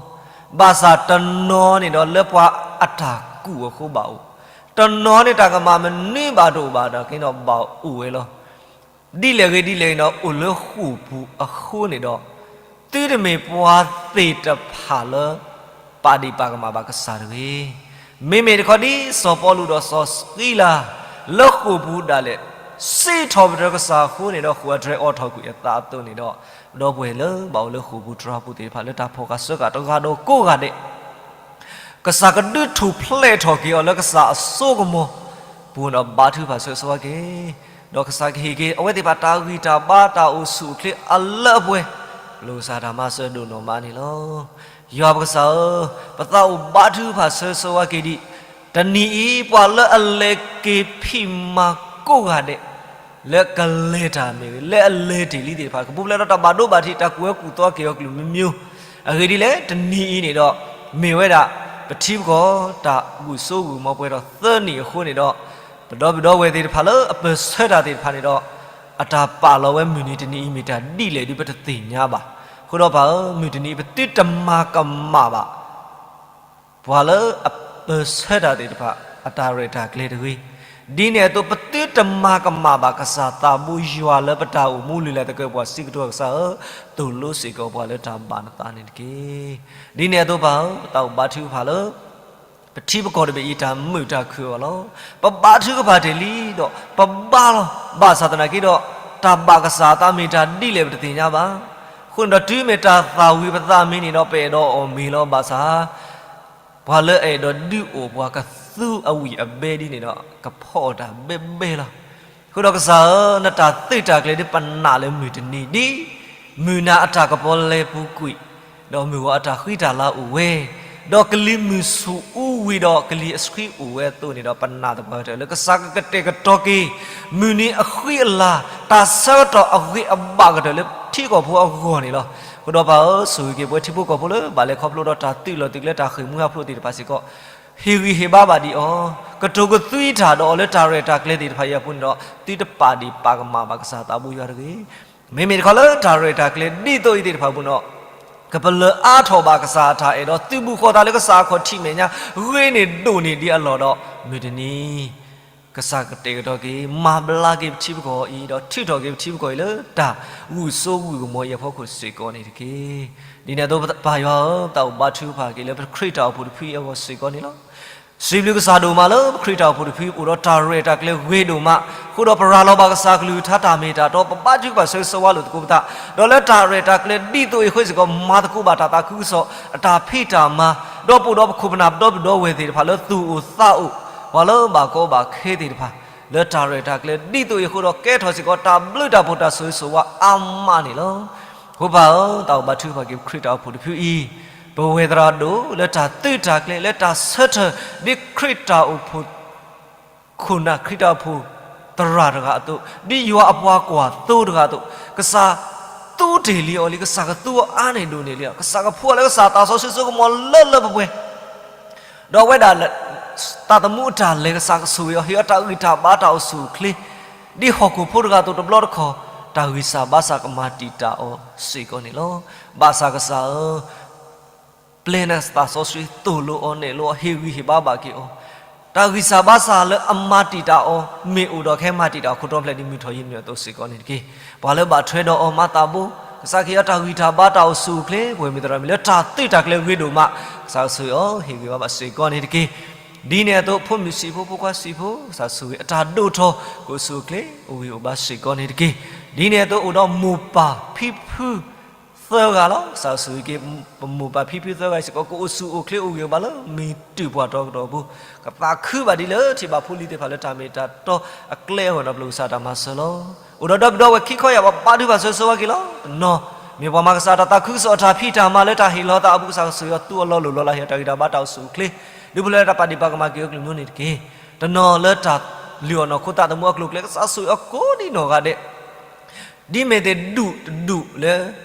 ဘၣ်ဆၣ်တနီၤန့ၣ်ဒီး လၢပှၤအတၢ်ကူၣ်အဃိဘၣ်အိၣ်, တနီၤန့ၣ်တၢ်ကမၣ်မနုၤဘၣ်တအိၣ်ဘၣ်ဒီးက့ၤဒီးဘၣ်အိၣ်ဝဲလီၤ. ဒ်လဲၣ်ဂ့ၤဒ်လဲၣ်ဂ့ၤဒီး အိၣ်လၢဃိာ်ပူၤအဃိန့ၣ်ဒီး သုတမ့ၢ်ပှၤသ့ၣ်တဖၣ်လၢ ပာ်ဒ့ၣ်ပာ်ကမၣ်ဘၣ်ကစၢ်တဂ့ၤ. မ့မ့ၢ်တခီဒ်စီၤပီလူးဒီးစီၤစကံလၤ လၢဃိာ်ပူၤဒၣ်လဲာ် စံးထီၣ်ပတြၢၤကစၢ်အဃိန့ၣ်ဒီး ဃိာ်အတြဲၤအိးထီၣ်ကွံာ်အသးအသိးန့ၣ်ဒီး, ဒီပုၢ်ဝဲၢ်လၢဘၣ်အိၣ်လၢဃိာ်ပူၤတြၢၤပူၤသ့ၣ်တဖၣ်လၢတၢ်ဖီၣ်ဃာ်စၢဃာ်တဂၤဒီးကိးဂၤဒဲး ကစၢ်ကဒုးထူၣ်ဖျဲးထီၣ်က့ၤအီၤလၢကစၢ်အစိကမီၤပူၤဒီး ဘါထုကဖၣ်ဆၢဂ့ၤဆၢဝါက့ၤ, ဒီးကစၢ်ကဟ့ၣ်က့ၤအဝဲသ့ၣ်တဖၣ်တၢ်ဂံၢ်တၢ်ဘါ တၢ်အိၣ်ဆူၣ်အိၣ်ချ့အလၢအပှဲၤ, ပျိၢ်ကစၢ်တၢ်မၤစၢၤဒိၣ်နီၢ်မးန့ၣ်လီၤ. ယွၤပကစၢ်ဧၢ, ပသးအိၣ်ဘါထုကဖၣ်ဆၢဂ့ၤဆၢဝါက့ၤဒံး, တနံၤအံၤ ပှၤလၢအလဲၤက့ၤဖံးမၤကိးဂၤဒဲး လၢကလဲၤတၢ်မ့ၢ်ဂ့ၤ, လၢအလဲၤတ့ၢ်လံသ့ၣ်တဖၣ် ကပူၤဖျဲးဒီးတၢ်ဘၣ်ဒိဘၣ်ထံး တၢ်ကူၣ်ဝဲကူၣ်သီက့ၤအီၤကလုာ်မံၤမံၤ, အဂ့ၢ်ဒ်လဲၣ် တနံၤအံၤန့ၣ်ဒီး မ့ၢ်ဝဲဒၣ် ပထံပကီၢ် တၢ်ဂုာ်စိဂုာ်မီၤပှဲၤထီၣ်သၢနံၣ်အဃိန့ၣ်ဒီး, ပဒီပုၢ်ဝဲၢ်သ့ၣ်တဖၣ်လၢအပၢၢ်ဆၢတၢ်သ့ၣ်တဖၣ်န့ၣ်ဒီး, အတၢ်ပာ်လီၤဝဲမုၢ်နံၤတနံၤအံၤမ့ၢ်တၢ်ဒ်လဲၣ်ဒ်ပတသ့ၣ်ညါဘၣ်. အဃိဒီးပၢ်ဧၢ, မုၢ်တနံၤအံၤ ပသုတမၤကမၣ်ဘၣ် ပှၤလၢအပၢၢ်ဆၢတၢ်သ့ၣ်တဖၣ် အတၢ်ရဲၣ်တၢ်ကျဲၤတဂ့ၤ. ဒ်န့ၣ်အသိး ပသုတမၤကမၣ်ဘၣ်ကစၢ်သးဘိယွၤလၢပတၢ်အိၣ်မူလုၢ်လၢ်သကဲးပဝးစံးကတိၤကစၢ်ဧၢ, သိၣ်လိစ့ၢ်ကီးပှၤလၢတၢ်ဘၣ်နသးန့ၣ်တက့ၢ်. ဒ်န့ၣ်အသိးပၢ်ဧၢ, ပသးအိၣ်ဘါထုကဖၣ်လၢ ပထံပကီၢ်တဘ့ၣ်အံၤတၢ်မုာ်တၢ်ခုၣ်အီၤလီၤ. ပဘါထုကဖၣ်တ့ၢ်လံဒီး ပဘါလီၤ. ဘၣ်ဆၣ်သနာ်က့ဒီး တၢ်ဘၣ်ကစၢ်အသးမ့ၢ်တၢ်ဒ်လဲၣ်ပတသ့ၣ်ညါဘၣ်. အဃိန့ၣ်ဒီး တုၤမ့ၢ်တၢ်သၣ်ဝံၤပသးမံန့ၣ်ဒီး ပအဲၣ်ဒိးအီၣ်မ့ၤလီၤ. ဘၣ်ဆၣ် ပှၤလၢအအဲၣ်ဒိးဒုးအိၣ်ပှၤကသူအဝံၣ်အဘဲဒ်န့ၣ်ဒီး ကဖီအီၣ်တၢ်ဘဲဘဲလီၤ. အဃိဒီးကစၢ်ဧၢ, နတၢ်သုးတၢ်ကျဲၤဒ်ပနာ်လၢမုၢ်တနံၤဒ် မုၢ်နၤအတၢ်ကပီၤလဲၤပူၤကွံာ်, ဒီးမုၢ်ဂီၤအတၢ်ဃံတၢ်လၤအိၣ်ဝဲ, ဒီးကလံၤမုၢ်ဆူၣ်အူဝံၤဒီး ကလံၤအဆှံအိၣ်ဝဲအသိးန့ၣ်ဒီး ပနာ်သပှၢ်ကတၢၢ်လၢကစၢ်ကကတဲာ်ကတီၤက့ၤ မုၢ်နံၤအဃံအလၤ တၢ်ဆၢကတီၢ်အဂ့ၤအဘၣ်ကတၢၢ်လၢထံကီၢ်ဖိအဂီၢ်န့ၣ်လီၤ. အဃိဒီးပၢ်ဧၢ, ဆိၣ်ဂ့ၤက့ၤပဝဲထံဖိကီၢ်ဖိလၢ ဘၣ်လဲၤခီဖျိဒီးတၢ်သုးလီၢ်သုးကျဲတၢ်ဃ့ၢ်မှံဟးဖျိးသ့ၣ်တဖၣ်စ့ၢ်ကီး ဟ့ၣ်ဂံၢ်ဟ့ၣ်ဘါဘၣ်ဒံးအီၤ, ကတိၤကသွံတၢ်ဒီးအီၤလၢတၢ်ရဲၣ်တၢ်ကျဲၤသ့ၣ်တဖၣ်အံၤအပူၤန့ၣ်ဒီး သုတပာ်ဒ့ၣ်ပာ်ကမၣ်ဘၣ်ကစၢ်သးဘိယွၤတဂ့ၤ. မ့မ့ၢ်တခီလၢတၢ်ရဲၣ်တၢ်ကျဲၤဒ်သိးအံၤသ့ၣ်တဖၣ်အပူၤန့ၣ်ဒီး ကပလၢၢ်အါထီၣ်ဘၣ်ကစၢ်အတၢ်အဲၣ်ဒီးသုးဘူးဃီၤသးလၢကစၢ်အခီၣ်ထံးမဲာ်ညါ ဂ့ၤန့ၢ်ဒိၣ်န့ၢ်ဒံးအလီၢ်ဒီး မုၢ်တနံၤ ကစၢ်ကတဲာ်ကတီၤက့ၤ မၤဘျါက့ၤပထံပကီၢ်အံၤ ဒီးထုးထီၣ်က့ၤပထံပကီၢ်အံၤလၢတၢ်ဂုာ်စိဂုာ်ကမီၤအံၤအဖီခိၣ်စ့ၢ်ကီးန့ၣ်တက့ၢ်. ဒ်န့ၣ်အသိးပၢ်ယွၤဧၢ, ပသးအိၣ်ဘါထုကဖၣ်က့ၤလၢပခရံာ်တၢ်အိၣ်ဖှိၣ်တဖုအံၤအဂီၢ်စ့ၢ်ကီးန့ၣ်လီၤ. စံးဘျုးကစၢ်ဒိၣ်မးလၢပခရံာ်တၢ်အိၣ်ဖှိၣ်တဖုအိၣ်ဒီးတၢ်ရဲၣ်တၢ်ကျဲၤဂ့ၤဒိၣ်မး, အဃိဒီးပရၤလီၤဘၣ်ကစၢ်ကလုၢ်ကထါတၢ်မ့ၢ်တၢ်တီ, ပဘါထုကဖၣ်ဆၢဂ့ၤဆၢဝါလိာ်သကိးပသး, ဒီးလၢတၢ်ရဲၣ်တၢ်ကျဲၤဒ်သိးအံၤအဃိစ့ၢ်ကီး မၤသကိးဘၣ်တၢ်သးခုကစီၣ် အတၢ်ဖံးတၢ်မၤ, ဒီးပအိၣ်ဒီးပခိၣ်ပနၢ်ပဒီပုၢ်ဝဲၢ်သ့ၣ်တဖၣ်လၢသူၣ်အိၣ်သးအိၣ်, ပှၤလၢဘၣ်ကီဘၣ်ခဲသ့ၣ်တဖၣ် လၢတၢ်ရဲၣ်တၢ်ကျဲၤဒ်သိးအံၤအဃိဒီး ကဲထီၣ်စ့ၢ်ကီးတၢ်ဘျုးတၢ်ဖှိၣ်တၢ်ဆိၣ်ဂ့ၤဆိၣ်ဝါအါမးန့ၣ်လီၤ. အဃိပၢ်ဧၢ, သးအိၣ်ဘါထုကဖၣ်က့ၤပခရံာ်တၢ်အိၣ်ဖှိၣ်တဖုအံၤ, ပဝဲသရၣ်ဒိၣ်လၢတၢ်သုးတၢ်ကျဲၤ လၢတၢ်ဆၢထၢၣ် ဒ်ခရံာ်တၢ်အိၣ်ဖှိၣ် ခိၣ်နၢ်ခရံာ်တၢ်အိၣ်ဖှိၣ်သရၣ်တဂၤအသိး, ဒ်ယွၤအပှၤကွၢ်သိတဂၤအသိး, ကစၢ်သူတ့ၢ်လံအီၤလံ, ကစၢ်ကသူအီၤအါန့ၢ်ဒိၣ်န့ၢ်လံ, ကစၢ်ကဖှူအီၤလၢကစၢ်သးစီဆှံစိကမီၤလၢလၢပှဲၤပှဲၤ, ဒီးအဝဲဒၣ် သးသမူအတၢ်လဲၤ ကစၢ်ကဆိၣ်ဂ့ၤအီၤ, ဟ့ၣ်အီၤတၢ်ဂံၢ်တၢ်ဘါတၢ်အိၣ်ဆူၣ်အိၣ်ချ့, ဒ်ဟီၣ်ခိၣ်ဖိတဂၤအသိးတဘျီတခီၣ်, တၢ်ဂံၢ်စၢ်ဘါစၢ်ကမၤတံာ်တာ်အီၤစ့ၢ်ကီးန့ၣ်လီၤ. ဘၣ်ဆၣ်ကစၢ်ဧၢ, ပျဲနသးစီဆှံသိၣ်လိအီၤနဲၣ်လိအီၤ ဟ့ၣ်ဂံၢ်ဟ့ၣ်ဘါဘၣ်က့ၤအီၤ, တၢ်ဂံၢ်စၢ်ဘါစၢ်လၢအမၤတံာ်တာ်အီၤ မ့ၢ်အိၣ်ဒီးကဟဲမၤတံာ်တာ်အီၤခိၣ်တီဖျဲးဒ်မုၢ်ထီၣ်ယံၤမုၢ်အသိးစ့ၢ်ကီးန့ၣ်တက့ၢ်. ပှၤလၢဘၣ်ထွဲဒီးအီၤမၤသးဘိ, ကစၢ်ကဟ့ၣ်အီၤတၢ်ဂံၢ်တၢ်ဘါတၢ်အိၣ်ဆူၣ်အိၣ်ချ့, ပဝဲမ့ၢ်သရၣ်မုၣ်လၢတၢ်သုးတၢ်ကျဲၤဂ့ၤဒိၣ်မး, ကစၢ်ကဆိၣ်ဂ့ၤအီၤဟ့ၣ်ဂံၢ်ဘါဘၣ်စ့ၢ်ကီးန့ၣ်တက့ၢ်. ဒ်န့ၣ်အသိး ဖိမုၣ်ဆံးဖိ ဖိခွါဆံးဖိ ကစၢ်ဆိၣ်ဂ့ၤအတၢ်ဒိၣ်ထီၣ် ကအိၣ်ဆူၣ်အိၣ်ချ့ အိၣ်ဂံၢ်အိၣ်ဘါစ့ၢ်ကီးန့ၣ်တက့ၢ်. ဒ်န့ၣ်အသိးအိၣ်ဒီးမိၢ်ပၢ်ဖံဖုသၢဂၤလီၤ. ကစၢ်ဆိၣ်ဂ့ၤက့ၤ ပမိၢ်ပၢ်ဖံဖုသၢဂၤစ့ၢ်ကီး ကအိၣ်ဆူၣ်အိၣ်ချ့အိၣ်ဂံၢ်အိၣ်ဘါလၢမုၢ်တုၤပှၢ်တီကတီၢ်ပူၤ, ကသးခုဘၣ်ဒ်လၢထံၣ်ဘၣ်ဖိလံၤသ့ၣ်တဖၣ်လၢတၢ်မ့ၢ်တၢ်တီအကျဲအဂီၢ်န့ၣ် ပျိၢ်ကစၢ်တၢ်မၤစၢၤလီၤ. အိၣ်ဒီးဒီပုၢ်ဒီဝဲၢ်ခံခီယာ်ဘၣ် ဘါထုကဖၣ်ဆၢဂ့ၤဆၢဝါက့ၤလီၤ. တနီၤ မ့ၢ်ပှၤမၤကစၢ်တၢ်သးခုကစီၣ်အတၢ်ဖံးတၢ်မၤလၢတၢ်ဟ့ၣ်လီၤသးအပူၤ ကစၢ်ကဆိၣ်ဂ့ၤအီၤသူအီၤလီၤလိၢ်လီၤလး ဟ့ၣ်အီၤတၢ်ဂံၢ်တၢ်ဘါတၢ်အိၣ်ဆူၣ်အိၣ်ချ့, ဒ်ဖိလၢတၢ်ပာ်ဒ့ၣ်ပာ်ကမၣ်က့ၤအီၤကလုာ်မံၤန့ၣ်တက့ၢ်. တနီၤလၢတၢ်လုၢ်အီၣ်နီၢ်ခိသးသမူအကျိၤအကျဲ ကစၢ်ဆိၣ်ဂ့ၤအီၤကိးဒံနီၢ်ဂၤဒဲး ဒ်မ့ၢ်သ့ၣ်ဒူၣ်တဒူၣ်လၢ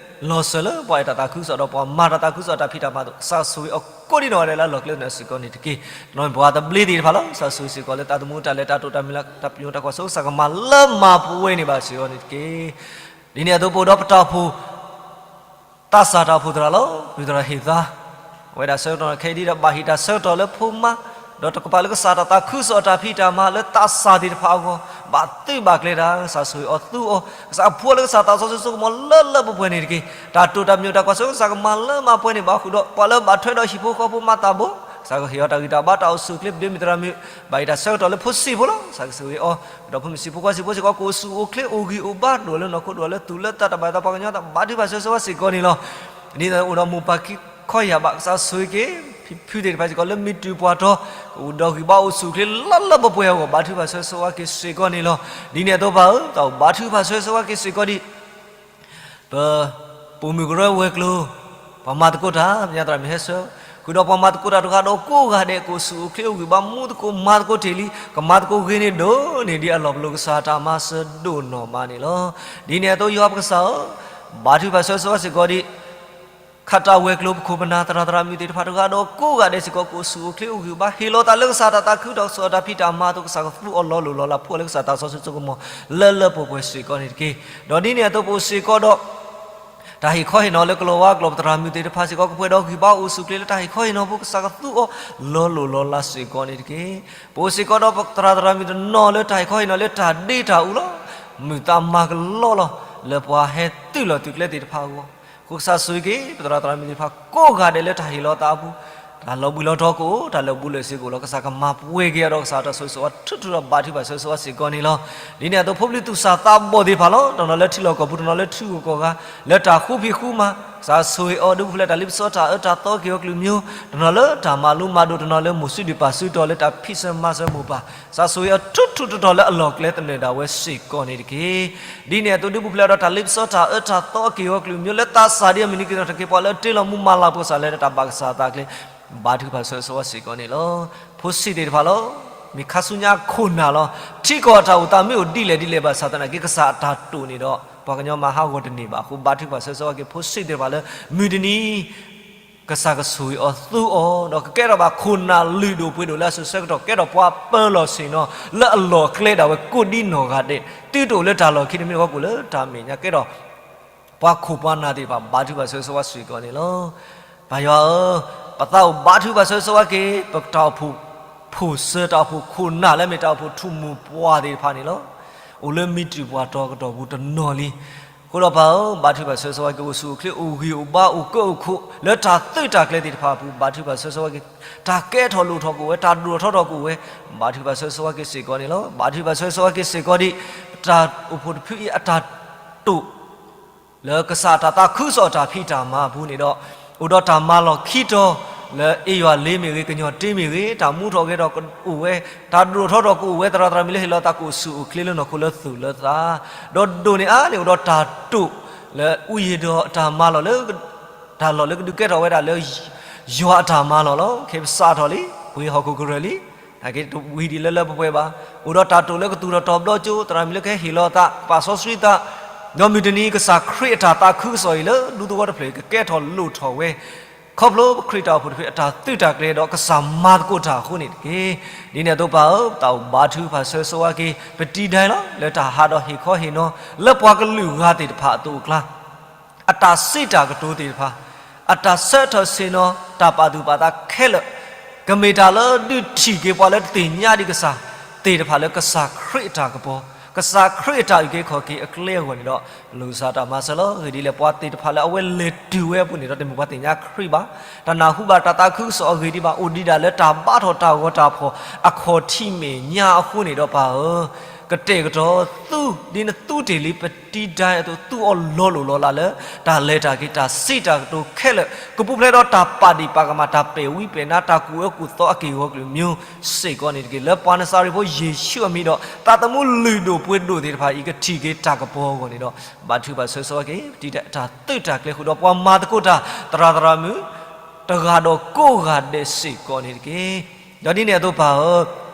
လီၤစၢၤလၢပှၤအဲၣ်တၢ်သးခုကစီၣ်ဒီးပှၤမၤတၢ်သးခုကစီၣ်တၢ်ဖံးတၢ်မၤအသိး ကစၢ်ဆိၣ်ဂ့ၤအီၤကိးဒံနီၢ်ဂၤဒဲးလၢအလီၢ်ကျဲသနၢၣ်စ့ၢ်ကီးန့ၣ်တက့ၢ်. တနီၤမ့ၢ်ပှၤသဘျ့သ့ၣ်တဖၣ်လီၤ. ကစၢ်ဆိၣ်ဂ့ၤစ့ၢ်ကီးလၢသးသမူတၢ်လဲၤတၢ်တိာ်တၢ်မုၢ်လၢ်တၢ်ပညိၣ်တၢ်ကွၢ်စိ ကစၢ်ကမၤလၢမၤပှဲၤန့ၢ်ဘၣ်စ့ၢ်ကီးန့ၣ်တက့ၢ်. ဒ်န့ၣ်အသိးပအိၣ်ဒီးပတၢ်အိၣ်ဖှိၣ် သးစၢ်တၢ်အိၣ်ဖှိၣ်သရၣ်လီၤ. ပသရၣ်ဟ့ၣ်သါ အဝဲဒၣ်ဆၢကတီၢ်ခဲအံၤဒ်ဒီးဘၣ်ဟ့ၣ်တၢ်ဆၢကတီၢ်လၢဖိမါ ဒီးတကပၤလၢကစၢ်တၢ်သးခုကစီၣ်အတၢ်ဖံးတၢ်မၤလၢသးစၢ်သ့ၣ်တဖၣ်အဂီၢ် ဘၣ်သုးဘၣ်ကျဲၤတၢ် ကစၢ်ဆိၣ်ဂ့ၤအီၤသူအီၤ ကစၢ်ကဖှူအီၤလၢကစၢ်သးစီဆှံစိကမီၤလၢလၢပှဲၤပှဲၤန့ၣ်တက့ၢ်. တၢ်တိာ်တၢ်ပညိၣ်တၢ်ကွၢ်စိ ကစၢ်ကမၤလၢမၤပှဲၤန့ၢ်ဘၣ်ဃုာ်ဒီး ပှၤလၢဘၣ်ထွဲဒီးဟံၣ်ဖိဃီဖိမၤသးဘိ ကစၢ်ကဟ့ၣ်အီၤတၢ်ဂံၢ်တၢ်ဘါတၢ်အိၣ်ဆူၣ်အိၣ်ချ့ ပဒ့မုၢ်သရၣ်မုၣ် ဘၣ်ဟ့ၣ်တၢ်ဆၢကတီၢ်လၢဖိဆံးဖိလီၤ. ကစၢ်ကဆိၣ်ဂ့ၤအီၤ ဒီးဖိမုၣ်ဆံးဖိခွါဆံးဖိစ့ၢ်ကီး ကအိၣ်ဆူၣ်အိၣ်ချ့အိၣ်ဂံၢ်အိၣ်ဘါဒိၣ်လၢနီၢ်ခိဒိၣ်လၢသူၣ်လၢသး တၢ်ဘၣ်သးပှၤကညီတၢ်ဘါထုကဖၣ်ဆၢဂ့ၤဆၢဝါစ့ၢ်ကီးန့ၣ်လီၤ. ဒ်သိးအိၣ်ဒီးမိၢ်ပၢ်ခံခီယာ်ဘၣ် ကစၢ်ဆိၣ်ဂ့ၤက့ၤ ဖံဖုသ့ၣ်တဖၣ်စ့ၢ်ကီးလၢမုၢ်တုၤပှၢ်တီ ကအိၣ်ဒီးဂံၢ်ဘါအိၣ်ဆူၣ်အိၣ်ချ့လၢလၢပှဲၤပှဲၤအဂီၢ် ဘါထုကဖၣ်ဆၢဂ့ၤဆၢဝါက့ၤစ့ၢ်ကီးန့ၣ်လီၤ. ဒ်န့ၣ်အသိးပၢ်ဧၢ သးအိၣ်ဘါထုကဖၣ်ဆၢဂ့ၤဆၢဝါက့ၤစ့ၢ်ကီးဒံး ပ ပိာ်မုၣ်ကရၢဝဲၤကျိၤ ပှၤမၤသကိးတၢ် ပညါသရၣ်မုၣ်ဟဲဆၢ ဃုာ်ဒီးပှၤမၤသကိးတၢ်တဂၤဒီးကိးဂၤဒဲး ကအိၣ်ဆူၣ်အိၣ်ချ့အိၣ်ဂံၢ်ဘါ မူသကိးမၤသကိးတ့ၢ်လံ ကမၤသကိးဂ့ၤန့ၢ်ဒိၣ်န့ၢ်ဒံးအလီၢ်ပလိာ် ကစၢ်တၢ်မၤစၢၤဒိၣ်နီၢ်မးန့ၣ်လီၤ. ဒ်န့ၣ်အသိးယွၤပကစၢ်ဧၢ ဘါထုကဖၣ်ဆၢဂ့ၤဆၢဝါစ့ၢ်ကီးဒံး ခးတၢ်ဝဲၤကျိၤ ပခိၣ်ပနၢ်သရၣ်သရၣ်မုၣ်သ့ၣ်တဖၣ်တဂၤဒီးကိးဂၤဒဲးစ့ၢ်ကီး ကအိၣ်ဆူၣ်အိၣ်ချ့အိၣ်ဂံၢ်အိၣ်ဘါ ဟ့ၣ်လီၤသးလၢကစၢ်တၢ်သးခုကစီၣ်အတၢ်ဖံးတၢ်မၤအသိး ကစၢ်ကသူအီၤလီၤလိၢ်လီၤလး ဖှူအီၤလၢကစၢ်သးစီဆှံစိကမီၤ လၢလၢပှဲၤပှဲၤစ့ၢ်ကီးန့ၣ်တက့ၢ်. ဒီးဒ်န့ၣ်အသိးပအိၣ်စ့ၢ်ကီးဒီး တၢ်ဟ့ၣ်ခီဟ့ၣ်နီၤလၢကလီၤဝါကျိာ် ပသရၣ်မုၣ်သ့ၣ်တဖၣ်စ့ၢ်ကီး ကပှဲၤဒီးဂံၢ်ဘါအိၣ်ဆူၣ်အိၣ်ချ့လၢတၢ်ဟ့ၣ်ခီဟ့ၣ်နီၤဖိ ကစၢ်ကသူအီၤလီၤလိၢ်လီၤလးစ့ၢ်ကီးန့ၣ်တက့ၢ်. ပအိၣ်စ့ၢ်ကီးဒီးပသရၣ်သရၣ်မုၣ်တနီၤလၢတၢ်ဟ့ၣ်ခီဟ့ၣ်နီၤလၢတၢ်ဒ့တၢ်အူလီၤ. မုာ်သးမၤကလီလီၤ လၢပှၤဟဲတုၤလီၤသုးကျဲသ့ၣ်တဖၣ်အဂီၢ် အဃိကစၢ်ဆိၣ်ဂ့ၤက့ၤ ပသရၣ်သရၣ်မုၣ်သ့ၣ်တဖၣ်ကိးဂၤဒဲးလၢတၢ်ဟ့ၣ်လီၤသးအပူၤ တၢ်လီၤဘှံးလီၤတီၤကအိၣ် တၢ်လၢာ်ဘူၣ်လၢာ်စ့ၤကအိၣ်လီၤ. ကစၢ်ကမၤပှဲၤက့ၤအီၤဒီး ကစၢ်တၢ်ဆိၣ်ဂ့ၤဆိၣ်ဝါထုထုဒီးဘါထုကဖၣ်ဆၢဂ့ၤဆၢဝါစ့ၢ်ကီးန့ၣ်လီၤ. ဒ်န့ၣ်အသိးဖိပျံၤသူၣ်စၢ်သးဘီၣ်သ့ၣ်တဖၣ်လီၤ. တနီၤလၢထံလီၢ်ကီၢ်ပူၤ တနီၤလၢထံဂုၤကီၢ်ဂၤ လၢတၢ်ဃူဖံးဃူမၤ ကစၢ်ဆိၣ်ဂ့ၤအီၤ ဒုးပူၤဖျဲးတၢ်လ့ပစီတၢ်အၢတၢ်သီက့ၤအီၤကလုာ်မံၤ တနီၤလၢတၢ်မၤလိမၤဒိး တနီၤလၢမိၢ်စုဒုၣ်ပၢ်စုတီၤ လၢတၢ်ဖံးစၢၤမၤစၢၤမိၢ်ပၢ် ကစၢ်ဆိၣ်ဂ့ၤအီၤထုထုတတီၤလၢအလီၢ်ကျဲသနၢၣ်ဒၣ်ဝဲစ့ၢ်ကီးန့ၣ်တက့ၢ်. ဒ်န့ၣ်အသိး ဒုးပူၤဖျဲးဒီးတၢ်လ့ပစီတၢ်အၢတၢ်သီက့ၤအီၤကလုာ်မံၤ လၢသးစၢ်ဒ်အမုၢ်နံၤက့ၤထီၣ်တက့ၢ် ပှၤလၢတ့လီၤမူမၤလၤပှဲၤကစၢ်လၢတၢ်ဘၣ်ကစၢ်အသးကျဲ ဘါထုကဖၣ်ဆၢဂ့ၤဆၢဝါစ့ၢ်ကီးန့ၣ်လီၤ. ဖိဆံးသ့ၣ်တဖၣ်လီၤ. မ့ၢ်ခါဆူညါအခိၣ်နၢ်လီၤ. ထံကီၢ်အတၢ်အိၣ်သးမ့ၢ်အိၣ်ဒ်လဲၣ်ဒ်လဲၣ်ဘၣ်ဆၣ်သနာ်က့ ကစၢ်အတၢ်တိာ်န့ၣ်ဒီး ပှၤကညီမၤဟးဂီၤတန့ၢ်ဘၣ်အဃိ ဘါထုကဖၣ်ဆၢဂ့ၤဆၢဝါက့ၤဖိဆံးသ့ၣ်တဖၣ်လၢ မုၢ်တနံၤ ကစၢ်ကဆိၣ်ဂ့ၤအီၤသူအီၤ ဒီးကကဲထီၣ်ဘၣ်ခိၣ်နၢ်လုၢ်ဒိၣ်ပှ့ၤဒိၣ်လၢအစိၤဆၢကတီၢ် ကဲထီၣ်ပှၤပၢၤလီၢ်ဆ့ၣ်နီၤ လၢအလီၢ်ကျဲဒၣ်ဝဲကိးဒ်နီၢ်ဂၤဒဲး တုၤတအိၣ်လၢတၢ်လီၢ်ခံတမံၤအဖီခိၣ်လၢတၢ်မဲာ်ညါ ကဲထီၣ် ပှၤခိၣ်ပှၤနၢ်သ့ၣ်တဖၣ် ဘါထုကဖၣ်ဆၢဂ့ၤဆၢဝါစ့ၢ်ကီးန့ၣ်လီၤ. ပၢ်ယွၤဧၢ, ပသးအိၣ်ဘါထုကဖၣ်ဆၢဂ့ၤဆၢဝါက့ၤ ပတၢ်အိၣ်ဖှိၣ် ဖိၣ်စၢၤတၢ်အိၣ်ဖှိၣ်ခိၣ်နၢ်လၢမ့ၢ်တၢ်အိၣ်ဖှိၣ်ထူၣ်မိၢ်ပှၢ်သ့ၣ်တဖၣ်န့ၣ်လီၤ. အိၣ်လၢမံတုၤပှၤတီၤကတီၢ်ပူၤတနီၤလံ. အဃိဒီးပၢ်ဧၢ, ဘါထုကဖၣ်ဆၢဂ့ၤဆၢဝါက့ၤ အိၣ်ဆူၣ်အိၣ်ချ့ အိၣ်ဂံၢ်အိၣ်ဘါ အိၣ်ကၢအိၣ်ခိး လၢတၢ်သုးတၢ်ကျဲၤသ့ၣ်တဖၣ်အပူၤ ဘါထုကဖၣ်ဆၢဂ့ၤဆၢဝါက့ၤ, တၢ်ကဲထီၣ်လိၣ်ထီၣ်ကအိၣ်ဝဲ တၢ်ဒိၣ်ထီၣ်ထီထီၣ်ကအိၣ်ဝဲ, ဘါထုကဖၣ်ဆၢဂ့ၤဆၢဝါက့ၤစ့ၢ်ကီးန့ၣ်လီၤ. ဘါထုကဖၣ်ဆၢဂ့ၤဆၢဝါက့ၤစ့ၢ်ကီးဒ် ပတၢ်အိၣ်ဖှိၣ်တဖုအံၤအတၢ်တိာ် လၢကစၢ်တၢ်သးခုကစီၣ်အတၢ်ဖံးတၢ်မၤအပူၤန့ၣ်ဒီး, အိၣ်ဒီးတၢ်မၤလီၢ်ခံတီၤ လၢအ့ယွၤလ့မ့ၢ်ဂ့ၤ ကညီၣ်တ့မ့ၢ်ဂ့ၤ တၢ်မူထီၣ်ဂဲၤထီၣ်ကအိၣ်ဝဲ, တၢ်ဒိၣ်ထီၣ်ထီထီၣ်ကအိၣ်ဝဲ သရၣ်သရၣ်မုၣ်လၢဟ့ၣ်လီၤသးကအိၣ်ဆူၣ်အိၣ်ချ့လၢနီၢ်ခိလၢသူၣ်လၢသး, ဒီးဒိၣ်န့ၢ်အါန့ၢ်အိၣ်ဒီးတၢ်တိာ် လၢအူယံၤဒီးတၢ်မၤလီၢ်လၢ တၢ်လီၢ်လၢကဒုးကဲထီၣ်ဝဲဒၣ်လၢ ယွၤအတၢ်မၤလီၢ်လီၤ. ခဲအံၤပစးထီၣ်လံ ပှ့ၤဟီၣ်ခိၣ်ကရၢၢ်လံ တၢ်က့ၤတဝံၤဒံးလၢလၢပှဲၤပှဲၤဘၣ်. အိၣ်ဒီးတၢ်တိာ်လၢကသူၣ်ထီၣ်တီၤဘျီကၠိ သရၣ်မုၣ်လၢကဟဲဟ့ၣ်လီၤသး ပာ်စီဆှံသး, ဒီးမုၢ်တနံၤကစၢ်ခရံာ်အတၢ်သးခုကစီၣ်အံၤလၢဒူသဝီတဖျၢၣ်အံၤ ကကဲထီၣ်လိၣ်ထီၣ်ဝဲ ခီဖျိပခရံာ်တၢ်အိၣ်ဖှိၣ်တဖုအတၢ်သုးတၢ်ကျဲၤဒီးကစၢ်မၤသကိးတၢ်အဃိန့ၣ်တက့ၢ်. ဒ်န့ၣ်အသိးပၢ်ဧၢ, တၢ်အိၣ်ဘါထုကဖၣ်ဆၢဂ့ၤဆၢဝါက့ၤ ပတံၤဒဲးလီၤ လၢတၢ်ဟးဒီးဟ့ၣ်ခီဟ့ၣ်နီၤ လၢပှၤကလုာ်ဂၤသ့ၣ်တဖၣ်အသိးအကျါ အတၢ်စံးတၢ်ကတိၤသ့ၣ်တဖၣ်, အတၢ်ဆၢထၢၣ်ဆ့ၣ်နီၤ တၢ်ပာ်သူၣ်ပာ်သးခဲလၢာ်, ကမ့ၢ်တၢ်လၢဒုးထံၣ်က့ၤပှၤလၢတသ့ၣ်ညါဒံးကစၢ်သ့ၣ်တဖၣ်လၢကစၢ်ခရံာ်အတၢ်ကပီၤ, ကစၢ်ခရံာ်အတၢ်အုၣ်က့ၤခီၣ်က့ၤအကျဲအဂီၢ်န့ၣ်ဒီး ပလိၣ်ကစၢ်တၢ်မၤစၢၤလီၤ. အဂ့ၢ်ဒ်လဲၣ် ပှၤသ့ၣ်တဖၣ်လၢအဝဲလဲၤတုၤဝဲအပူၤန့ၣ်ဒီး တမ့ၢ်ပှၤသ့ၣ်ညါခရံာ်ဘၣ်, တၢ်နၢ်ဟူဘၣ်တၢ်သးခုကစီၣ်အဂ့ၢ်ဒံးဘၣ်, အိၣ်ဒံးဒၣ်လၢတၢ်ဘါထီၣ်တၢ်ဂီၤတၢ်ဖီၣ်အခီၣ်ထံးမဲာ်ညါအဃိန့ၣ်ဒီးပၢ်ဧၢ, ကတဲာ်ကတီၤသူ ဒ်နသူတ့ၢ်လံပတံၤဒဲးအသိး သူအီၤလီၤလိၢ်လီၤလးလၢ တၢ်လဲၤတၢ်က့ၤတၢ်စံးတၢ်ကတိၤခဲလၢာ် ကပူၤဖျဲးဒီးတၢ်ပာ်ဒံးပာ်ကမၣ် တၢ်ပဲာ်ဝံပဲာ်နါ တၢ်ကူၣ်အၢကူၣ်သီအက့ၢ်အဂီၤကလုာ်မံၤစ့ၢ်ကီးန့ၣ်တက့ၢ်. လၢပှၤနစၤရ့းဖိယ့ၣ်ၡူးအမံၤဒီး သးသမူလုၢ်ဒိၣ်ပှ့ၤဒိၣ်သ့ၣ်တဖၣ်အံၤ ကထံၣ်က့ၤတၢ်ကပီၤအဂီၢ်န့ၣ်ဒီး ဘါထုကဖၣ်ဆၢဂ့ၤဆၢဝါက့ၤ ပတံၤဒဲးအတၢ်သုးတၢ်ကျဲၤဃုာ်ဒီး ပှၤမၤသကိးတၢ်သရၣ်သရၣ်မုၣ် တဂၤဒီးကိးဂၤဒဲးစ့ၢ်ကီးန့ၣ်တက့ၢ်. ဒီးဒ်န့ၣ်အသိးပၢ်ဧၢ,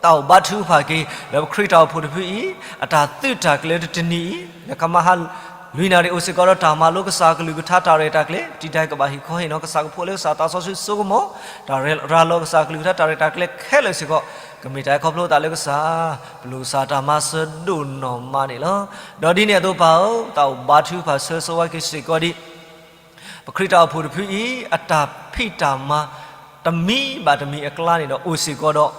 တၢ်အိၣ်ဘါထုကဖၣ်က့ၤ လၢပခရံာ်တၢ်အိၣ်ဖှိၣ်တဖုအံၤ အတၢ်သုးတၢ်ကျဲၤတနံၤအံၤ လၢကမါဟါ လွံၢ်နၣ်ရံၣ် အိၣ်စ့ၢ်ကီးဒီးတၢ်မၤလိကစၢ်ကလုၢ်ကထါတၢ်ရဲၣ်တၢ်ကျဲၤ, ပတံၤဒဲးကဘၣ်ဟ့ၣ်ခီဟ့ၣ်နီၤကစၢ်ကဖိးလၢကစၢ်သးစီဆှံစိကမီၤ, တၢ်ရၤလီၤကစၢ်ကလုၢ်ကထါတၢ်ရဲၣ်တၢ်ကျဲၤခဲလၢာ်စ့ၢ်ကီး, ကမ့ၢ်တၢ်အဲၣ်ခီဖျိသးလၢကစၢ်, ပလိၣ်ကစၢ်တၢ်မၤစၢၤဒိၣ်နီၢ်မးန့ၣ်လီၤ. ဒီးဒ်န့ၣ်အသိးပၢ်ဧၢ, တၢ်အိၣ်ဘါထုကဖၣ်ဆၢဂ့ၤဆၢဝါက့ၤစ့ၢ်ကီးဒ် ပခရံာ်တၢ်အိၣ်ဖှိၣ်တဖုအံၤ အတၢ်ဖံးတၢ်မၤ တမံၤဘၣ်တမံၤအကျါန့ၣ်ဒီး အိၣ်စ့ၢ်ကီးဒီး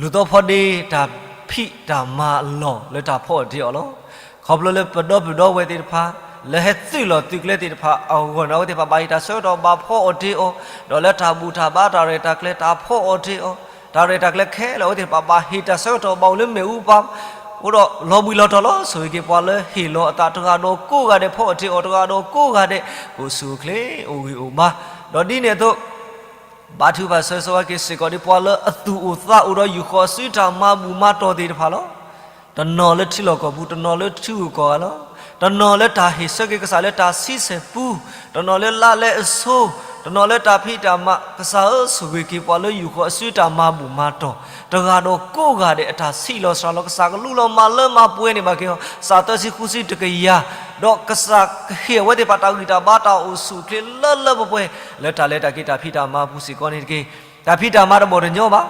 လူၤသီဖီဒ့ တၢ်ဖံးတၢ်မၤအလီၢ်လၢတၢ်ဖီအီၣ်တ့ၢ်အီၤလီၤ. ခီဖျိလၢပဒီပုၢ်ဒီဝဲၢ်သ့ၣ်တဖၣ် လၢဟဲသုးလီၤသုးကျဲသ့ၣ်တဖၣ်အဂီၢ်န့ၣ် အဝဲသ့ၣ်တဖၣ်ဘၣ်ဟ့ၣ်တၢ်ဆၢကတီၢ်ဘၣ်ဖီအီၣ်တ့ၢ်အီၤ, ဒီးလၢတၢ်ဘူၣ်တၢ်ဘါတၢ်ရဲၣ်တၢ်ကျဲၤတၢ်ဖီအီၣ်တ့ၢ်အီၤ, တၢ်ရဲၣ်တၢ်ကျဲၤခဲလၢာ် အဝဲသ့ၣ်တဖၣ်ဘၣ်ဟ့ၣ်တၢ်ဆၢကတီၢ်ဘၣ်အိၣ်လၢမ့ၣ်အူပူၤ အိၣ်ဒီးလီၤဘှံးလီၤတီၤလီၤ ဆိၣ်ဂ့ၤက့ၤပှၤလၢဟ့ၣ်လီၤအသးတဂၤဒီးကိးဂၤဒဲး ဖီအီၣ်တ့ၢ်အီၤတဂၤဒီးကိးဂၤဒဲး ကအိၣ်ဆူၣ်အိၣ်ချ့ အိၣ်ဂံၢ်အိၣ်ဘါ, ဒီးဒ်န့ၣ်အသိး ဘါထုကဖၣ်ဆၢဂ့ၤဆၢဝါက့ၤစ့ၢ်ကီးဒ် ပှၤလၢအသူၣ်အိၣ်သးအိၣ်ဒီးယူၢ်ဃီအစုတၢ်မၤဘူၣ်မၤတီၢ်သ့ၣ်တဖၣ်လီၤ. တနီၤလၢထံလီၢ်ကီၢ်ပူၤ, တနီၤလၢထံဂုၤကီၢ်ဂၤလီၤ. တနီၤလၢတၢ်ဟ့ၣ်ဆၢက့ၤကစၢ်လၢတၢ်ဆံဆဲၣ်ပူ, တနီၤလၢလါလဲအဆိ, တနီၤလၢတၢ်ဖံးတၢ်မၤ, ကစၢ်ဧၢ ဆိၣ်ဂ့ၤက့ၤပှၤလၢယူၢ်ဃီအစုတၢ်မၤဘူၣ်မၤတီၢ် တဂၤဒီးကိးဂၤဒဲး အတၢ်ဆံးလီၤစှၤလီၤ ကစၢ်ကလူလီၤမၤလၢမၤပှဲၤန့ၢ် ဘၣ်က့ၤအီၤ စးသၢဆံဃုဆံတကယၤ, ဒီးကစၢ်ကဟ့ၣ်အဝဲသ့ၣ်တဖၣ်တၢ်ဂံၢ်တၢ်ဘါတၢ်အိၣ်ဆူၣ်အိၣ်ချ့လၢလၢပှဲၤပှဲၤ လၢတၢ်လဲၤတၢ်က့ၤတၢ်ဖံးတၢ်မၤအပူၤစ့ၢ်ကီးန့ၣ်တက့ၢ်. တၢ်ဖံးတၢ်မၤတဘီၣ်တညီဘၣ်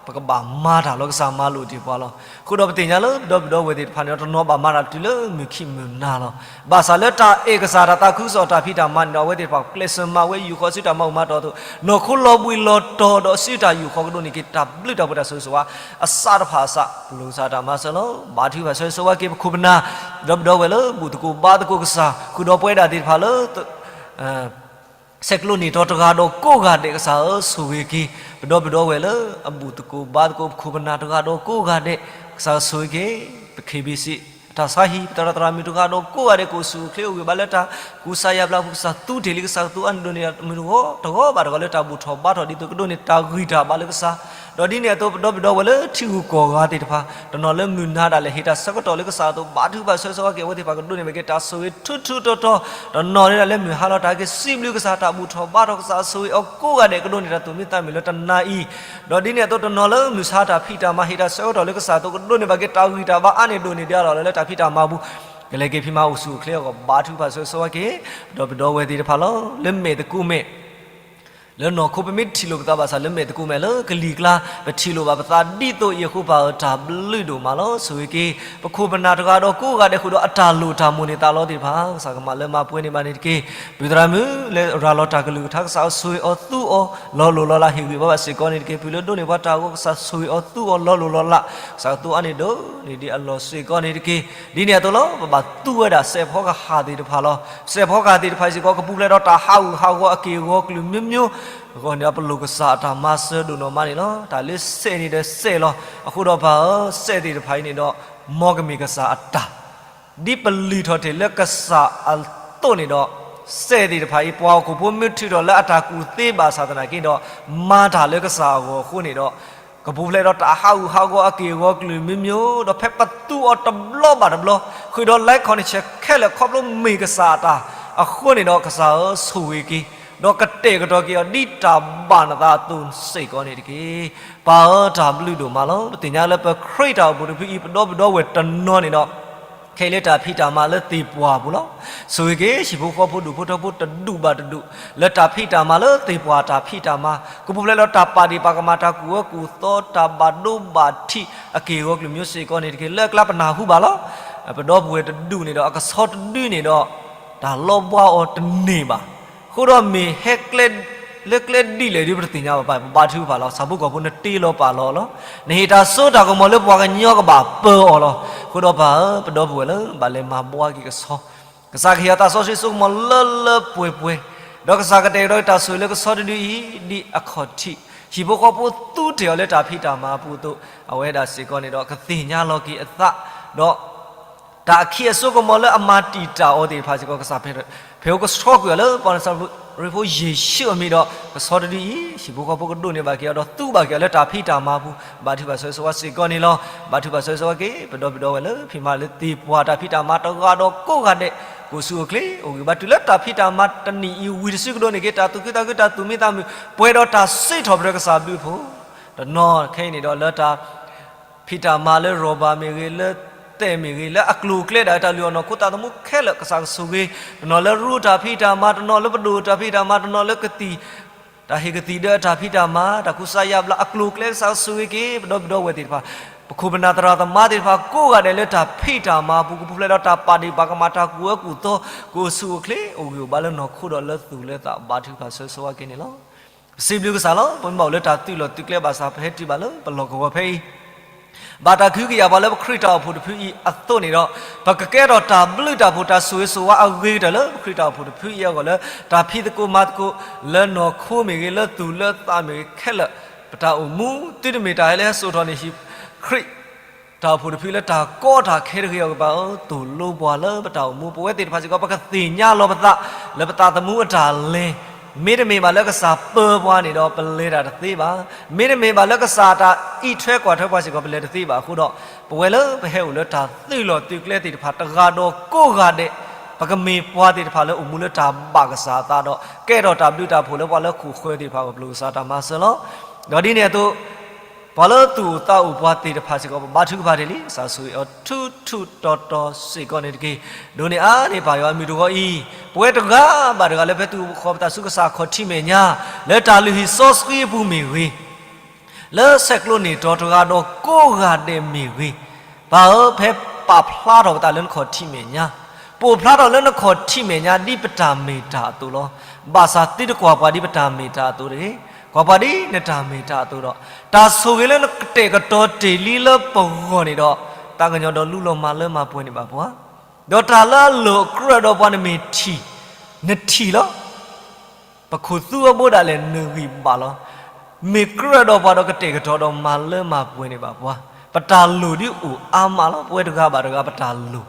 ပကဘၣ်မၤတၢ်လီၤ ကစၢ်မၤလိာ်တ့ၢ်ပှၤလီၤ. အဃိဒီးပသ့ၣ်ညါလၢပဒီပုၢ်ဒီဝဲၢ်သ့ၣ်တဖၣ်န့ၣ်ဒီး တနီၤဘၣ်မၤတၢ်တုၤလၢမုၢ်ခံမုၢ်နၤလီၤ. ဘၣ်ဆၣ်လၢတၢ်အဲၣ်ကစၢ်တၢ်သးခုကစီၣ်တၢ်ဖံးတၢ်မၤန့ၣ်ဒီး အဝဲသ့ၣ်တဖၣ်ကျဲးစၢးမၤဝဲယူၢ်ဃီအစုတၢ်မၤဘူၣ်မၤတီၢ်အသိး နီၢ်ခိလီၤဘှံးလီၤတီၤဒီးအစုတၢ်ယူၢ်ဃီကဒိးန့ၢ်က့ၤတၢ်ဘျုးတၢ်ဖှိၣ်တၢ်ဆိၣ်ဂ့ၤဆိၣ်ဝါ အစးတဖၣ်အစး ပလိၣ်ကစၢ်တၢ်မၤစၢၤလီၤ. ဘါထုကဖၣ်ဆၢဂ့ၤဆၢဝါက့ၤပခိၣ်ပနၢ် ဒီပုၢ်ဒီဝဲၢ်လၢဘူၣ်သကိးဘါသကိးကစၢ် ဃုာ်ဒီးပဝဲဒၣ်သ့ၣ်တဖၣ်လၢ ဆဲးကျိးန့ၢ်တီၤတဂၤဒီးကိးဂၤဒဲး ကစၢ်ဧၢ ဆိၣ်ဂ့ၤက့ၤ ပဒီပုၢ်ဒီဝဲၢ်လၢအဘူၣ်သကိးဘါသကိး ပခိၣ်ပနၢ်တဂၤဒီးကိးဂၤဒဲး ကစၢ်ဆိၣ်ဂ့ၤက့ၤ ပ ခ့ဘံၣ်စံၣ် အတၢ်ဆါဟံၣ် ပသရၣ်သရၣ်မုၣ်တဂၤဒီးကိးဂၤဒဲး ကအိၣ်ဆူၣ်အိၣ်ချ့အိၣ်ဂံၢ်ဘါလၢတၢ်ကူစါယါဘျါအပူၤ ကစၢ်သူတ့ၢ်လံ ကစၢ်ကသူအါန့ၢ်ဒိၣ်န့ၢ်တၢ်မုၢ်တဂီၤတဂီၤဘၣ်တဂီၤလၢတၢ်ဘူၣ်ထီၣ်ဘါထီၣ်ဒ်သိးကဒိးန့ၢ်တၢ်ဂံၢ်တၢ်ဘါလၢကစၢ် ဒီးဒ်န့ၣ်အသိး ပဒီပုၢ်ဒီဝဲၢ်လၢထံဂုၤကီၢ်ဂၤသ့ၣ်တဖၣ် တနီၤလၢမုၢ်နၤဒၣ်လဲာ်ဟ့ၣ်တၢ်ဆၢကတီၢ်လၢကစၢ်အသိး ဘါထုကဖၣ်ဆၢဂ့ၤဆၢဝါက့ၤ အဝဲသ့ၣ်တဖၣ်ကဒိးန့ၢ်ဘၣ်က့ၤတၢ်ဆိၣ်ဂ့ၤထူထူတီၤတီၤ တနီၤန့ၣ်ဒၣ်လၢမုၢ်ဟါလီၤတၢ်က့ၤစံးဘျုးကစၢ် တၢ်ဘူၣ်ထီၣ်ဘါထီၣ်ကစၢ်အဆိၣ်ဂ့ၤအီၤကိးဂၤဒဲး ကဒိးန့ၢ်တၢ်သူၣ်မံသးမုာ်လၢတနၤအံၤ ဒီးဒ်န့ၣ်အသိးတနီၤလၢမုၢ်ဆါတၢ်ဖံးတၢ်မၤဟ့ၣ်တၢ်ဆၢကတီၢ်လၢကစၢ်အသိး ကဒိးန့ၢ်ဘၣ်က့ၤတၢ်ဂံၢ်တၢ်ဘါအါန့ၢ်ဒိၣ်န့ၢ်ဒံးအါလီၤလၢတၢ်ဖံးတၢ်မၤအပူၤ ကလဲၤက့ၤဖံးမၤအိၣ်ဆူၣ်အိၣ်ချ့အဂီၢ် ဘါထုကဖၣ်ဆၢဂ့ၤဆၢဝါက့ၤ ပဒီပုၢ်ဒီဝဲၢ်သ့ၣ်တဖၣ်လီၤ. လၢမဲာ်သကိးမဲာ် လၢနီၢ်ခိပမ့ၢ်ထံၣ်လိာ်ပသးဘၣ်ဆၣ်လၢမဲာ်သကိးမဲာ်လၢကလံၤကျါ ပထံၣ်လိာ်ဘၣ်ပသးဒ်သိးအံၤအဃိ ပၢ်ဧၢ တၢ်ဘျုးဒိၣ်မးလီၤ. ဆိၣ်ဂ့ၤက့ၤ ပခိၣ်ပနၢ်တဂၤဒီးကိးဂၤဒဲးဃုာ်ဒီးအတၢ်လိၣ်တၢ်မိၣ်န့ၣ်သးလီသ့ၣ်တဖၣ် ကစၢ်ကမၤလၢမၤပှဲၤန့ၢ်ဘၣ်န့ၣ်တက့ၢ်. ပုၢ်သရၣ်မုၣ်လၢရၤလီၤတၢ်ကလုၢ်ကထါ ကစၢ်ဆိၣ်ဂ့ၤအီၤသူအီၤလီၤလိၤလီၤလး ဟ့ၣ်ဂံၢ်ဘါဘၣ်စ့ၢ်ကီးန့ၣ်တက့ၢ်. ပုၢ်လၢဒိးန့ၢ်ပှၤတၢ်ဂီၤ ကစၢ်ဆိၣ်ဂ့ၤအီၤသူအီၤလီၤလိၤလီၤလး ကစၢ်ကသူအါန့ၢ်ဒိၣ်န့ၢ်ဒံးအလီၢ်စ့ၢ်ကီးန့ၣ်တက့ၢ်. ဒ်န့ၣ်အသိးလီၤ ပဘၣ်သူဝဲဒၣ်စဲးဖီကဟၣ်သ့ၣ်တဖၣ်လီၤ. စဲးဖီကဟၣ်သ့ၣ်တဖၣ်စ့ၢ်ကီး ကပူၤဖျဲးဒီးတၢ်ဟးဂူာ်ဟးဂီၤအက့ၢ်အဂီၤကလုာ်မ့ၢ်မ့ၢ်အဂီၢ်န့ၣ်ဒီး ပလိၣ်ကစၢ်အတၢ်မၤစၢၤဒိၣ်နီၢ်မးန့ၣ်လီၤ. တၢ်လၢစဲးန့ၣ်ဒီးစဲးလီၤ. အဃိဒီးပၢ်ဧၢ စဲးသ့ၣ်တဖၣ်အံၤန့ၣ်ဒီး မ်ကမ့ၢ်ကစၢ်အတၢ် ဒ်ပလုၢ်ထီၣ်တ့ၢ်လၢကစၢ်အသိးန့ၣ်ဒီး စဲးသ့ၣ်တဖၣ်အံၤ ပှၤဟီၣ်ခိၣ်ဖိမ့ၢ်ထုးထီၣ်လၢအတၢ်ကူၣ်သ့ဘၣ်ဆၣ်သနာ်က့ဒီး မၤတၢ်လၢကစၢ်အဂီၢ်အဃိန့ၣ်ဒီး ကပူၤဖျဲးဒီးတၢ်ဟးဂူာ်ဟးဂီၤအက့ၢ်အဂီၤကလုာ်မ့ၢ်မ့ၢ်ဒီး ဖဲပသူအီၤတဘျီဘၣ်တဘျီ ဃုာ်ဒီးလၢခီၣ်န့ၣ်ဆဲးခဲလၢာ်ခီဖျိမ့ၢ်ကစၢ်အတၢ်အဃိန့ၣ်ဒီး ကစၢ်ဧၢဆိၣ်ဂ့ၤက့ၤ ဒီးကတဲာ်ကတီၤက့ၤအီၤဒ်တၢ်ဘၣ်နသးအသိးစ့ၢ်ကီးန့ၣ်တက့ၢ်. ပၢ်ဧၢ တၢ်ဘျုးဒိၣ်မးလီၤ. ပသ့ၣ်ညါလၢပခရံာ်တၢ်အိၣ်ဖှိၣ်တဖုအံၤ ပဒီပုၢ်ဒီဝဲၢ်တနီၤန့ၣ်ဒီး ခဲအံၤလၢတၢ်ဖံးတၢ်မၤလၢသ့ၣ်ပှၢ်ပူၤလီၤ. ဆိၣ်ဂ့ၤက့ၤ ဟံၣ်ဖိဃီဖိဒူၣ်ဖိထၢဖိတဒူၣ်ဘၣ်တဒူၣ် လၢတၢ်ဖံးတၢ်မၤလၢသ့ၣ်ပှၢ်တၢ်ဖံးတၢ်မၤ ကပူၤဖျဲးဒီးတၢ်ပာ်ဒ့ၣ်ပာ်ကမၣ် တၢ်ကူၣ်အၢကူၣ်သီ တၢ်ဘၣ်ဒိဘၣ်ထံး အက့ၢ်အဂီၤကလုာ်မ့ၢ်စ့ၢ်ကီးန့ၣ်တက့ၢ်. လၢအကျါပနၢ်ဟူဘၣ်လီၤ. ပဒီပုၢ်ဝဲၢ်တဒူၣ်န့ၣ်ဒီး အကဆီတဒုန့ၣ်ဒီး တၢ်လီဘှါအီၤတန့ၢ်ဘၣ်. အဃိဒီးမ့ၢ်ဟဲကျဲ လၢကျဲဒ်လဲၣ်ဒီး ပတသ့ၣ်ညါဘၣ်. ပဘါထုကဖၣ်လီၤ. ဆၣ်ဖိကီၢ်ဖိနတ့လီၤပာ်လီၤလီၤ. နဟ့ၣ်တၢ်စိတၢ်ကမီၤလၢပှၤကညီကဘၣ်ပၢအီၤလီၤ. အဃိဒီးပၢ်ဧၢ ပဒီပုၢ်ဝဲၢ်လၢဘၣ်လဲၤမၤဘှါက့ၤကဆီ ကစၢ်ကဟ့ၣ်အီၤသးစီဆှံစိကမီၤလၢလၢပှဲၤပှဲၤ, ဒီးကစၢ်ကတဲာ်ကတီၤတၢ်ဆိၣ်ဂ့ၤလၢကဆီတဒုအံၤ ဒ်အခီၣ်ထံး, ဟံၣ်ဖိဃီဖိသူတ့ၢ်အီၤလၢတၢ်ဖံးတၢ်မၤအပူၤအသိး, အဝဲဒၣ်စ့ၢ်ကီးန့ၣ်ဒီး ကသ့ၣ်ညါလီၤက့ၤအသး, ဒီး တၢ်အခံးအစိကမီၤလၢအမၤတံာ်တာ်အီၤသ့ၣ်တဖၣ်စ့ၢ်ကီး ကစၢ်ဖဲး ဖဲးအိၣ်ကဆှီကွံာ်အီၤလၢပှၤနၤစၤရ့းဖိယ့ၣ်ၡူးအမံၤဒီး ကဆီတဒုအံၤ ဟံၣ်ဖိဃီဖိကဒိးန့ၢ်ဘၣ်က့ၤအီၤဒီးသူဘၣ်က့ၤအီၤလၢတၢ်ဖံးတၢ်မၤအပူၤ, ဘါထုကဖၣ်ဆိၣ်ဂ့ၤဆိၣ်ဝါစ့ၢ်ကီးန့ၣ်လီၤ. ဘါထုကဖၣ်ဆိၣ်ဂ့ၤဆိၣ်ဝါက့ၤ ပဒီပုၢ်ဒီဝဲၢ်လၢဖံးမၤလၢသ့ၣ်ပှၢ်တၢ်ဖံးတၢ်မၤတဂၤဒီးကိးဂၤဒဲး ကအိၣ်ဆူၣ်အိၣ်ချ့ အိၣ်ဂံၢ်ဘါတုၤလၢတၢ်ဖံးတၢ်မၤတနံၤအံၤဝံၤတစုကဒိးန့ၢ်က့ၤ တၢ်သူၣ်ခုသးခု တၢ်သူၣ်မံသးမုာ် ပှဲၤဒီးတၢ်စံးထီၣ်ပတြၢၤကစၢ်ဘျုးအဖှိၣ်, တနီၤခဲအံၤန့ၣ်ဒီးလၢတၢ် ဖံးတၢ်မၤလၢ rubber မ့ၢ်ဂ့ၤ, လၢသဲးမ့ၢ်ဂ့ၤ, လၢအကျိၤအကျဲဒၣ် တၢ်လုၢ်အီၣ်နီၢ်ခိသးသမူခဲလၢာ် ကစၢ်ကဆိၣ်ဂ့ၤ, တနီၤလၢရူတၢ်ဖံးတၢ်မၤ, တနီၤလၢပဒိၣ်တၢ်ဖံးတၢ်မၤ, တနီၤလၢကသံၣ်, တၢ်ဟ့ၣ်ကသံၣ်ဒၢအတၢ်ဖံးတၢ်မၤ, တၢ်ကူစါယါဘျါအကျိၤအကျဲ ကစၢ်ကဆိၣ်ဂ့ၤက့ၤ ပဒီပုၢ်ဒီဝဲၢ်သ့ၣ်တဖၣ်, ပခိၣ်ပနၢ်သရၣ်သမါသ့ၣ်တဖၣ် ကိးဂၤဒဲးလၢတၢ်ဖံးတၢ်မၤအပူၤ ကပူၤဖျဲးဒီးတၢ်ပာ်ဒ့ၣ်ပာ်ကမၣ် တၢ်ကူၣ်အၢကူၣ်သီ, ကအိၣ်ဆူၣ်အိၣ်ချ့ အိၣ်ဂံၢ်အိၣ်ဘါလၢနီၢ်ခိဒီးလၢသူၣ်လၢသး ဘါထုကဖၣ်ဆိၣ်ဂ့ၤဆိၣ်ဝါက့ၤန့ၣ်လီၤ. ပစံးဘျုးကစၢ်လီၤ. ပမ့ၢ်ဘၣ်အိၣ်လၢတၢ်သုးလီၢ်သုးကျဲဘၣ်ဆၣ် ပဟဲတုၤဘၣ်လၢပလီၢ်ကဝီၤဖဲအံၤ ဘၣ်တၢ်ကဟုကယာ်ပှၤလၢပခရံာ်တၢ်အိၣ်ဖှိၣ်တဖုအံၤအသိးန့ၣ်ဒီး ပကကဲထီၣ်တၢ်ဘျုးတၢ်ဖှိၣ် တၢ်ဆိၣ်ဂ့ၤဆိၣ်ဝါအဂ့ၤကတၢၢ်လၢပခရံာ်တၢ်အိၣ်ဖှိၣ်တဖုအံၤအဂီၢ် လၢတၢ်ဖံးသကိးမၤသကိး လၢနီၢ်ခိမ့ၢ်ဂ့ၤ လၢသူၣ်လၢသးမ့ၢ်ဂ့ၤခဲလၢာ် ပတၢ်အိၣ်မူ သုတမ့ၢ်တၢ်ဟဲလၢဟဲစိာ်ထီၣ်န့ၣ် ခရံာ် တၢ်အိၣ်ဖှိၣ်တဖုလၢတၢ်ကီတၢ်ခဲတဂ့ၤအဂီၢ် ပၢ်ဧၢ သိၣ်လိပှၤလၢပတၢ်အိၣ်မူ ပဝဲသ့ၣ်တဖၣ်စ့ၢ်ကီး ပကသ့ၣ်ညါလီၤပသး လၢပသးသမူအတၢ်လဲၤ မ့တမ့ၢ်ဘၣ်လၢကစၢ်ပၢပှၤန့ၣ်ဒီး ပလဲၤတၢ်တသ့ဘၣ်. မ့တမ့ၢ်ဘၣ်လၢကစၢ်တၢ်အံးထွဲကွၢ်ထွဲပှၤစ့ၢ်ကီး ပလဲၤတသ့ဘၣ်အဃိဒီး ပဝဲလၢပဟဲအိၣ်လၢတၢ်သုးလီၢ်သုးကျဲသ့ၣ်တဖၣ် တဂၤဒီးကိးဂၤဒဲး ပကမ့ၢ်ပှၤသ့ၣ်တဖၣ်လၢအိၣ်မူလၢတၢ်ဘၣ်ကစၢ်အသးဒီး ကဲထီၣ်တၢ်ဘျုးတၢ်ဖှိၣ်လၢပှၤလၢခိၣ်ဃၢၤသ့ၣ်တဖၣ်အဂီၢ် ပလိၣ်ကစၢ်တၢ်မၤစၢၤလီၤ. ဒီးဒ်န့ၣ်အသိး ပှၤလၢသူၣ်အိၣ်သးအိၣ်ပှၤသ့ၣ်တဖၣ်စ့ၢ်ကီး ပဘါထုကဖၣ်တ့ၢ်လံ ကစၢ်ဆိၣ်ဂ့ၤအီၤထူထူတီတီစ့ၢ်ကီးန့ၣ်တက့ၢ်. ဒိးန့ၢ်အါန့ၢ်ပၢ်ယွၤမုၢ်တဂီၤအံၤ ပဝဲတဂၤဘၣ်တဂၤလၢဖဲသုးဖိဃီဖိပသးဆူကစၢ်ခီၣ်ထံးမဲာ်ညါ လၢတၢ်လုၢ်ဟံၣ်စီဆှံအပူၤမ့ၢ်ဂ့ၤ လၢဆဲးကျိးန့ၢ်တီၤတဂၤဒီးကိးဂၤဒဲးမ့ၢ်ဂ့ၤ, ပၢ်ဧၢ ဖဲပာ်ဖျါထီၣ်ပသးလၢနခီၣ်ထံးမဲာ်ညါ, ပအိၣ်ဖျါထီၣ်လၢနခီၣ်ထံးမဲာ်ညါဒ်ပတၢ်မ့ၢ်တၢ်အသိးလီၤ. ဘၣ်ဆၣ်သုတကွၢ်ပှၤဒ်ပတၢ်မ့ၢ်တၢ်အသိးတဂ့ၤ, ကွၢ်ပှၤဒ်နတၢ်မ့ၢ်တၢ်အသိးဒီး တၢ်ဆိၣ်ဂ့ၤလၢနကတဲာ်ကတီၤတ့ၢ်လံလၢပဂီၢ်န့ၣ်ဒီး သးကညီၤဒီးလူလီၤမၤလၢမၤပှဲၤန့ၢ်ဘၣ်ပှၤ, ဒီးတၢ်လၢအလိၤအကြၢးဒီးပှၤနမ့ၢ်ထံၣ်, နထံၣ်လီၤ. ပခိၣ်သူအဘိဒၣ်လဲာ်နဂံၢ်ဘါလီၤ. မ့ၢ်ကြၢးဒီးပှၤဒီးကတဲာ်ကတီၤဒီးမၤလၢမၤပှဲၤန့ၢ်ဘၣ်ပှၤ, ပတၢ်လိၣ်ဒ်အိၣ်အါမးလီၤ. ပဝဲတဂၤဘၣ်တဂၤပတၢ်လိၣ်,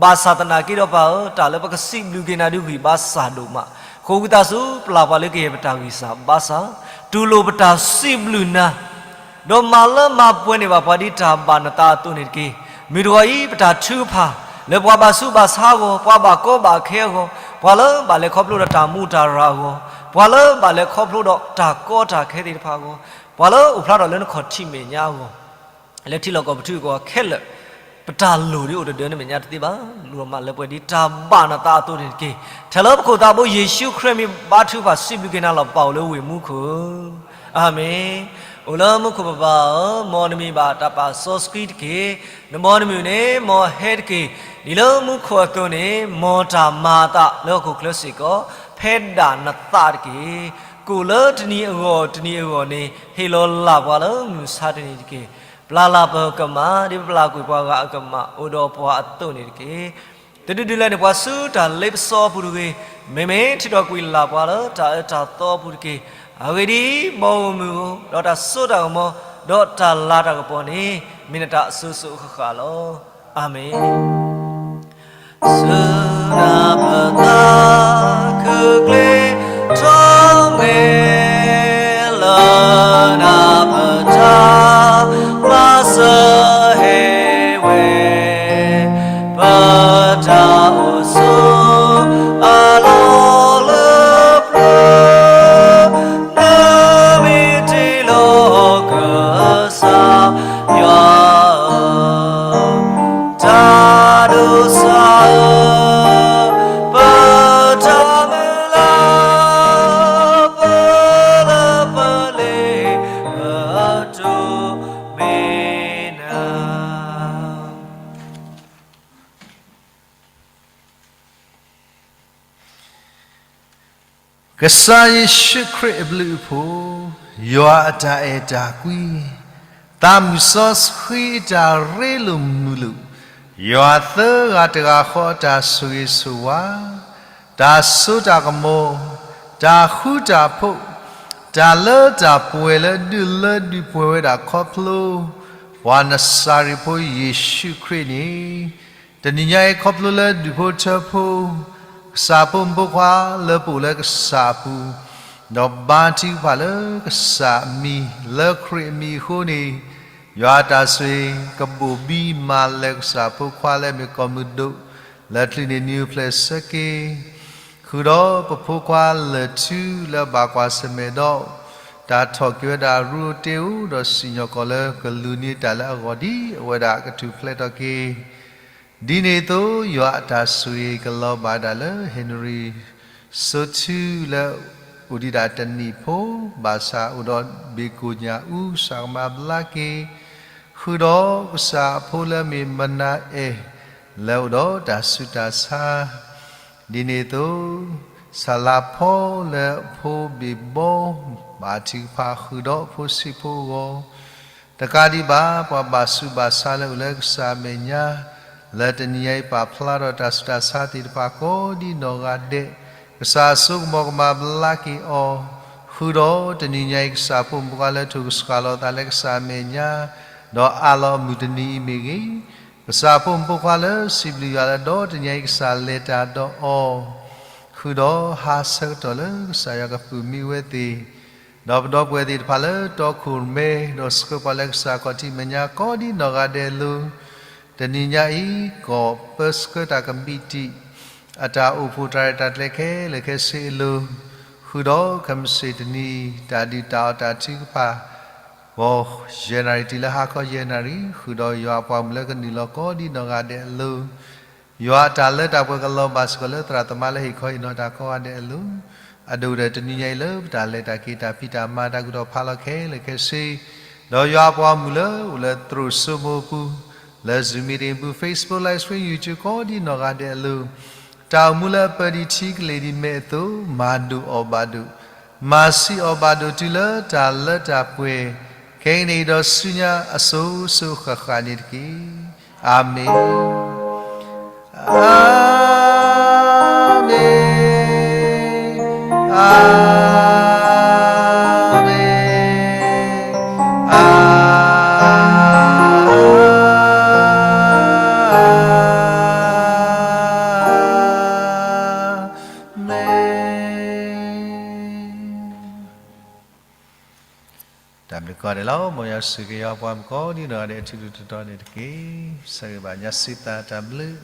ဘၣ်ဆၣ်သနာ်က့ဒီးပၢ်ဧၢ တၢ်လၢပကစံးဘျုးက့ၤနၤဒ်ဂံၢ်ဘါစၢ်ဒိၣ်မး, ဃိဝံသးစူၤပျၢ်ပှၤလၢကယဲၢ်ပတၢ်ဂံၢ်စၢ်ဘါစၢ်, တူၢ်လိာ်ပတၢ်စံးဘျုးနၤ ဒီးမၤလၢမၤပှဲၤန့ၢ်ဘၣ်ပှၤဒ်တၢ်ဘၣ်နသးအသိးန့ၣ်တက့ၢ်. မုၢ်တဂီၤအံၤ ပတၢ်ထုကဖၣ် လၢပှၤဘၣ်ဆူးဘၣ်ဆါအဂီၢ်, ပှၤဘၣ်ကီဘၣ်ခဲအဂီၢ်, ပှၤလၢဘၣ်လဲၤခီဖျိဒီးတၢ်မူတၢ်ရၢ်အဂီၢ်, ပှၤလၢဘၣ်လဲၤခီဖျိဒီးတၢ်ကီတၢ်ခဲသ့ၣ်တဖၣ်အဂီၢ်, ပှၤလၢအိၣ်ဖျါထီၣ်လၢနခီၣ်ထံးမဲာ်ညါအဂီၢ်, လၢထံလီၢ်ကီၢ်ပထံအဂီၢ်ခဲလၢာ်, ပတၢ်လိၣ်ဒ်အိၣ်တဒၢးန့ၣ်မဲာ်ညါတသ့ဘၣ်. လူၤမၤလၢပှဲၤဒ်တၢ်ဘၣ်နသးအသိးန့ၣ်တက့ၢ်. ထဲလၢပခိၣ်သးဘိယ့ၣ်ၡူးခရံာ်မံၤဘါထုကဖၣ်စံးဘျုးက့ၤနၤလီၤ ပၢ်အိၣ်လၢဝ့ၢ်မူခိၣ်ဧၢ, အၤမ့ၣ်. အိၣ်လၢမူခိၣ်ပပၢ်ဧၢ, မ်နမံၤဘၣ်တၢ်ပာ်စီဆှံတက့ၢ်. နဘီနမုၢ်န့ၣ် မ်ဟဲတက့ၢ်. ဒ်လၢမူခိၣ်အသိးန့ၣ် မ်တၢ်မၤအသးလၢဟီၣ်ခိၣ်ချၢစ့ၢ်ကီး ဖဲဒၣ်နသးတက့ၢ်. ကိၣ်လၢတနံၤအဂီၢ်တနံၤအဂီၢ်န့ၣ် ဟ့ၣ်လီၤလၢ်ပှၤလၢမုၢ်ဆါတနံၤတက့ၢ်. ပျၢ်လၢ်ပကမၢ် ဒ်ပပျၢ်ကွံာ်ပှၤဂၤအကမၢ်အိၣ်ဒီးပှၤအသိးန့ၣ်တက့ၢ်. တဒုဒုလဲၣ်န့ၣ် ပှၤဆူတၢ်လ့ပစီအပူၤတဂ့ၤ, မ့မ့ၢ်ထုးထီၣ်ကွံာ်လၢ်ပှၤလၢတၢ်အၢတၢ်သီအပူၤတက့ၢ်. အဂ့ၢ်ဒ်အံၤ, မ်အိၣ်မုာ်ဧိၤ, ဒီးတၢ်စိတၢ်ကမီၤ, ဒီးတၢ်လၤတၢ်ကပီၤန့ၣ် မ့ၢ်နတၢ်အစိၤစိၤအဃၣ်ဃၣ်လီၤ. အၤမ့ၣ်. စူၢ်နၤပသးခုကျ့ထီၣ်မဲာ်လၢနၤပတၢ် မၤစၢၤဟ့ၣ်ဝဲ ပတၢ်အိၣ်ဆိးအလီၢ်လၢပျၢၤ, နမ့ၢ်တ့လီၤကစၢ်ယွၤဧၢ, တၢ်ဒိးစၢ်ဧၢ, ပတၢ်မုၢ်လၢ် ပလၢပလ့ၤ ပတိၢ်မ့ၢ်နၤ. ကစၢ်ယ့ၣ်ၡူးခရံာ်အဘျုးအဖှိၣ်, ယွၤအတၢ်အဲၣ်တၢ်ကွံ, သးမုၢ်စီဆှံအတၢ်ရ့လိာ်မုာ်လိာ်, ယွၤသၢဂၤတဂၤဃီအတၢ်ဆိၣ်ဂ့ၤဆိၣ်ဝါ, တၢ်စိတၢ်ကမီၤ, တၢ်ဃူတၢ်ဖိး, တၢ်လၢတၢ်ပှဲၤလၢဒုးလၢဒုးပှဲၤဝဲဒၣ်ခီဖျိ ပှၤနစၤရ့းဖိယ့ၣ်ၡူးခရံာ်န့ၣ်, တနံၤညါအံၤခီဖျိလၢဒူၣ်ဖိထၢဖိ, ကစၢ်ဖိမုၣ်ဖိခွါလၢပအိၣ်လၢကစၢ်အပူၤ, ဒီးဘါထုကဖၣ်လၢကစၢ်အမံၤ လၢခရံာ်အမံၤအဃိန့ၣ်, ယွၤအတၢ်ဆိၣ်ဂ့ၤကဘိၣ်ဘံမၤလၢကစၢ်ဖိခွါလၢအမ့ၢ်ကီၢ်မုၢ်ဒိၣ်, လၢချံးန့ၢ်နံၤအိၣ်ဖျဲၣ်ဆၢက့ၤ ဃုာ်ဒီးပဖိခွါလၢာ်ထူလၢအဘၣ်ကွၢ်ဆၢၣ်မဲာ်ဒီး, တၢ်ထီၣ်က့ၤဝဲဒၣ်ရူအိၣ်တ့ၢ်အိၣ် ဒီးစံၣ်ညီၣ်ကွီၢ်လၢကလူးန့ၢ်တၢ်လၢအဂီၢ်ဒ်အဝဲဒၣ်ကထူၣ်ဖျဲးထီၣ်က့ၤ ဒ်န့ၣ်အသိး ယွၤအတၢ်ဆိၣ်ဂ့ၤကလီၤဘၣ်ဒၣ်လၢ ဟ့ၣ်နရံၣ်စိထူလၢအိၣ်ဒံးဒၣ်တနံၣ်ဖိ, ဘၣ်ဆၣ်အိၣ်ဒီးဘ့ၣ်ကိၣ်ညၣ်အူ ကစၢ်ကမၤဘျါက့ၤ, ဃုာ်ဒီးကစၢ်အဖိလၢအမ့ၢ်မနၤအဲၣ် လၢအအိၣ်ဒီးတၢ်ဆူးတၢ်ဆါ, ဒ်န့ၣ်အသိး ဆၣ်လၤဖီလၢအဖိဘ့ၣ်ဘီ ဘၣ်ထုကဖၣ်ဃုာ်ဒီးအဖိဆံးဖိအဂီၢ်, တကးဒံးဘၣ် ပှၤဘၣ်ဆူးဘၣ်ဆါလၢအိၣ်လၢကစၢ်အမဲာ်ညါ, လၢတနံၤညါအံၤပာ်ဖျါထီၣ်တၢ်ဆူးတၢ်ဆါသ့ၣ်တဖၣ်ကိးဒ်နီၢ်ဂၤဒဲး, ကစၢ်အစိကမီၤကမၤဘျါက့ၤအီၤ, ဃုာ်ဒီးတနံၤညါအံၤ ကစၢ်ဖိမုၣ်ဖိခွါလၢထိၣ်ကဆှၣ်လီၤသးလၢကစၢ်အမဲာ်ညါ, ဒီးအးလီၤအမုၢ်တနံၤအံၤမ့ၢ်ဂ့ၤ, ကစၢ်ဖိမုၣ်ဖိခွါလၢစံးဘျုးယွၤလၢဒီတနံၤညါအံၤကစၢ်လဲၤတၢ်ဒီးအီၤ, ဃုာ်ဒီးဟါဆၢကတီၢ်လၢကစၢ်ယွၤကပုၢ်မံဝဲသ့ၣ်, ဒီးပဒီပုၢ်ဝဲၢ်သ့ၣ်တဖၣ်လၢတီခိၣ်ရိၣ်မဲ ဒီးဆှၢပှၤလၢကစၢ်ခီၣ်ထံးမဲာ်ညါကိးဒ်နီၢ်ဂၤဒဲးအလိၤ, တနံၤညါအံၤ ကီၢ်ပၢဆှၢတၢ်ကမံးတံာ် အတၢ်အိၣ်ဖှိၣ်တၢ်ရဲၣ်တၢ်ကျဲၤခဲလၢာ်ခဲဆ့အလိၤ, ဃုာ်ဒီးခဲမုၢ်ဆ့ၣ်တနံၤ တၢ်ဒုးတၢ်အီၣ်တၢ်ထုကဖၣ် ဂီၤယဲၢ်နၣ်ရံၣ်တုၤလၢဟါခီယဲၢ်နၣ်ရံၣ်, ဃုာ်ဒီးယွၤအပှၤမုၣ်လၢကနုာ်လီၤကိးဒ်နီၢ်ဂၤဒဲးအလိၤ, ယွၤအတၢ်လၢတၢ်ပှဲၤကလီၤဘၣ်စ့ၢ်ကီးလၢသရၣ်သမါလၢဟ့ၣ်ခီဟ့ၣ်နီၤတၢ်ကိးဂၤဒဲးအလိၤ, အဒိၣ်ဒီးတနံၤညါအံၤလၢပတၢ်လဲၤတၢ်က့ၤတၢ်ဖံးတၢ်မၤတၢ်ကူၣ်ထီၣ်ဖးလီၤခဲလၢာ်ခဲဆ့, ဒီးယွၤအပှၤမုၣ်လၢအိၣ်လၢသရိာ်စိမိၤပူၤ, လၢ Zoom meeting ပူၤ Facebook Live Stream YouTube ကိးဒ်နီၢ်ဂၤဒဲးအလိၤ, တၢ်အိၣ်မူလၢအပၢဒံးထံကလ့ၤဒံးမဲာ်အသိး မၤဒိၣ်အီၣ်ဘၣ်ဒိၣ်, မၤဆံးအီၣ်ဘၣ်ဒိၣ်တုၤလၢတၢ်လၢတၢ်ပှဲၤ, ခဲကနံၣ်အံၤဒီးဆူညါအစိၤစိၤဃၣ်ဃၣ်န့ၣ်တက့ၢ်. အၤမ့ၣ်. အၤမ့ၣ်, အၤမ့ၣ်, အၤမ့ၣ်. တၢ်ဘျုးကိးဂၤဒဲးလီၤ. မ်ယွၤဆိၣ်ဂ့ၤက့ၤယွၤအပှၤမုၣ်ကိးဒ်နီၢ်ဂၤဒဲးအထူးထူးတီၤတီၤန့ၣ်တက့ၢ်. ဆၢဂ့ၤဘၣ်ညါစံးသးတၢ်ဘျုး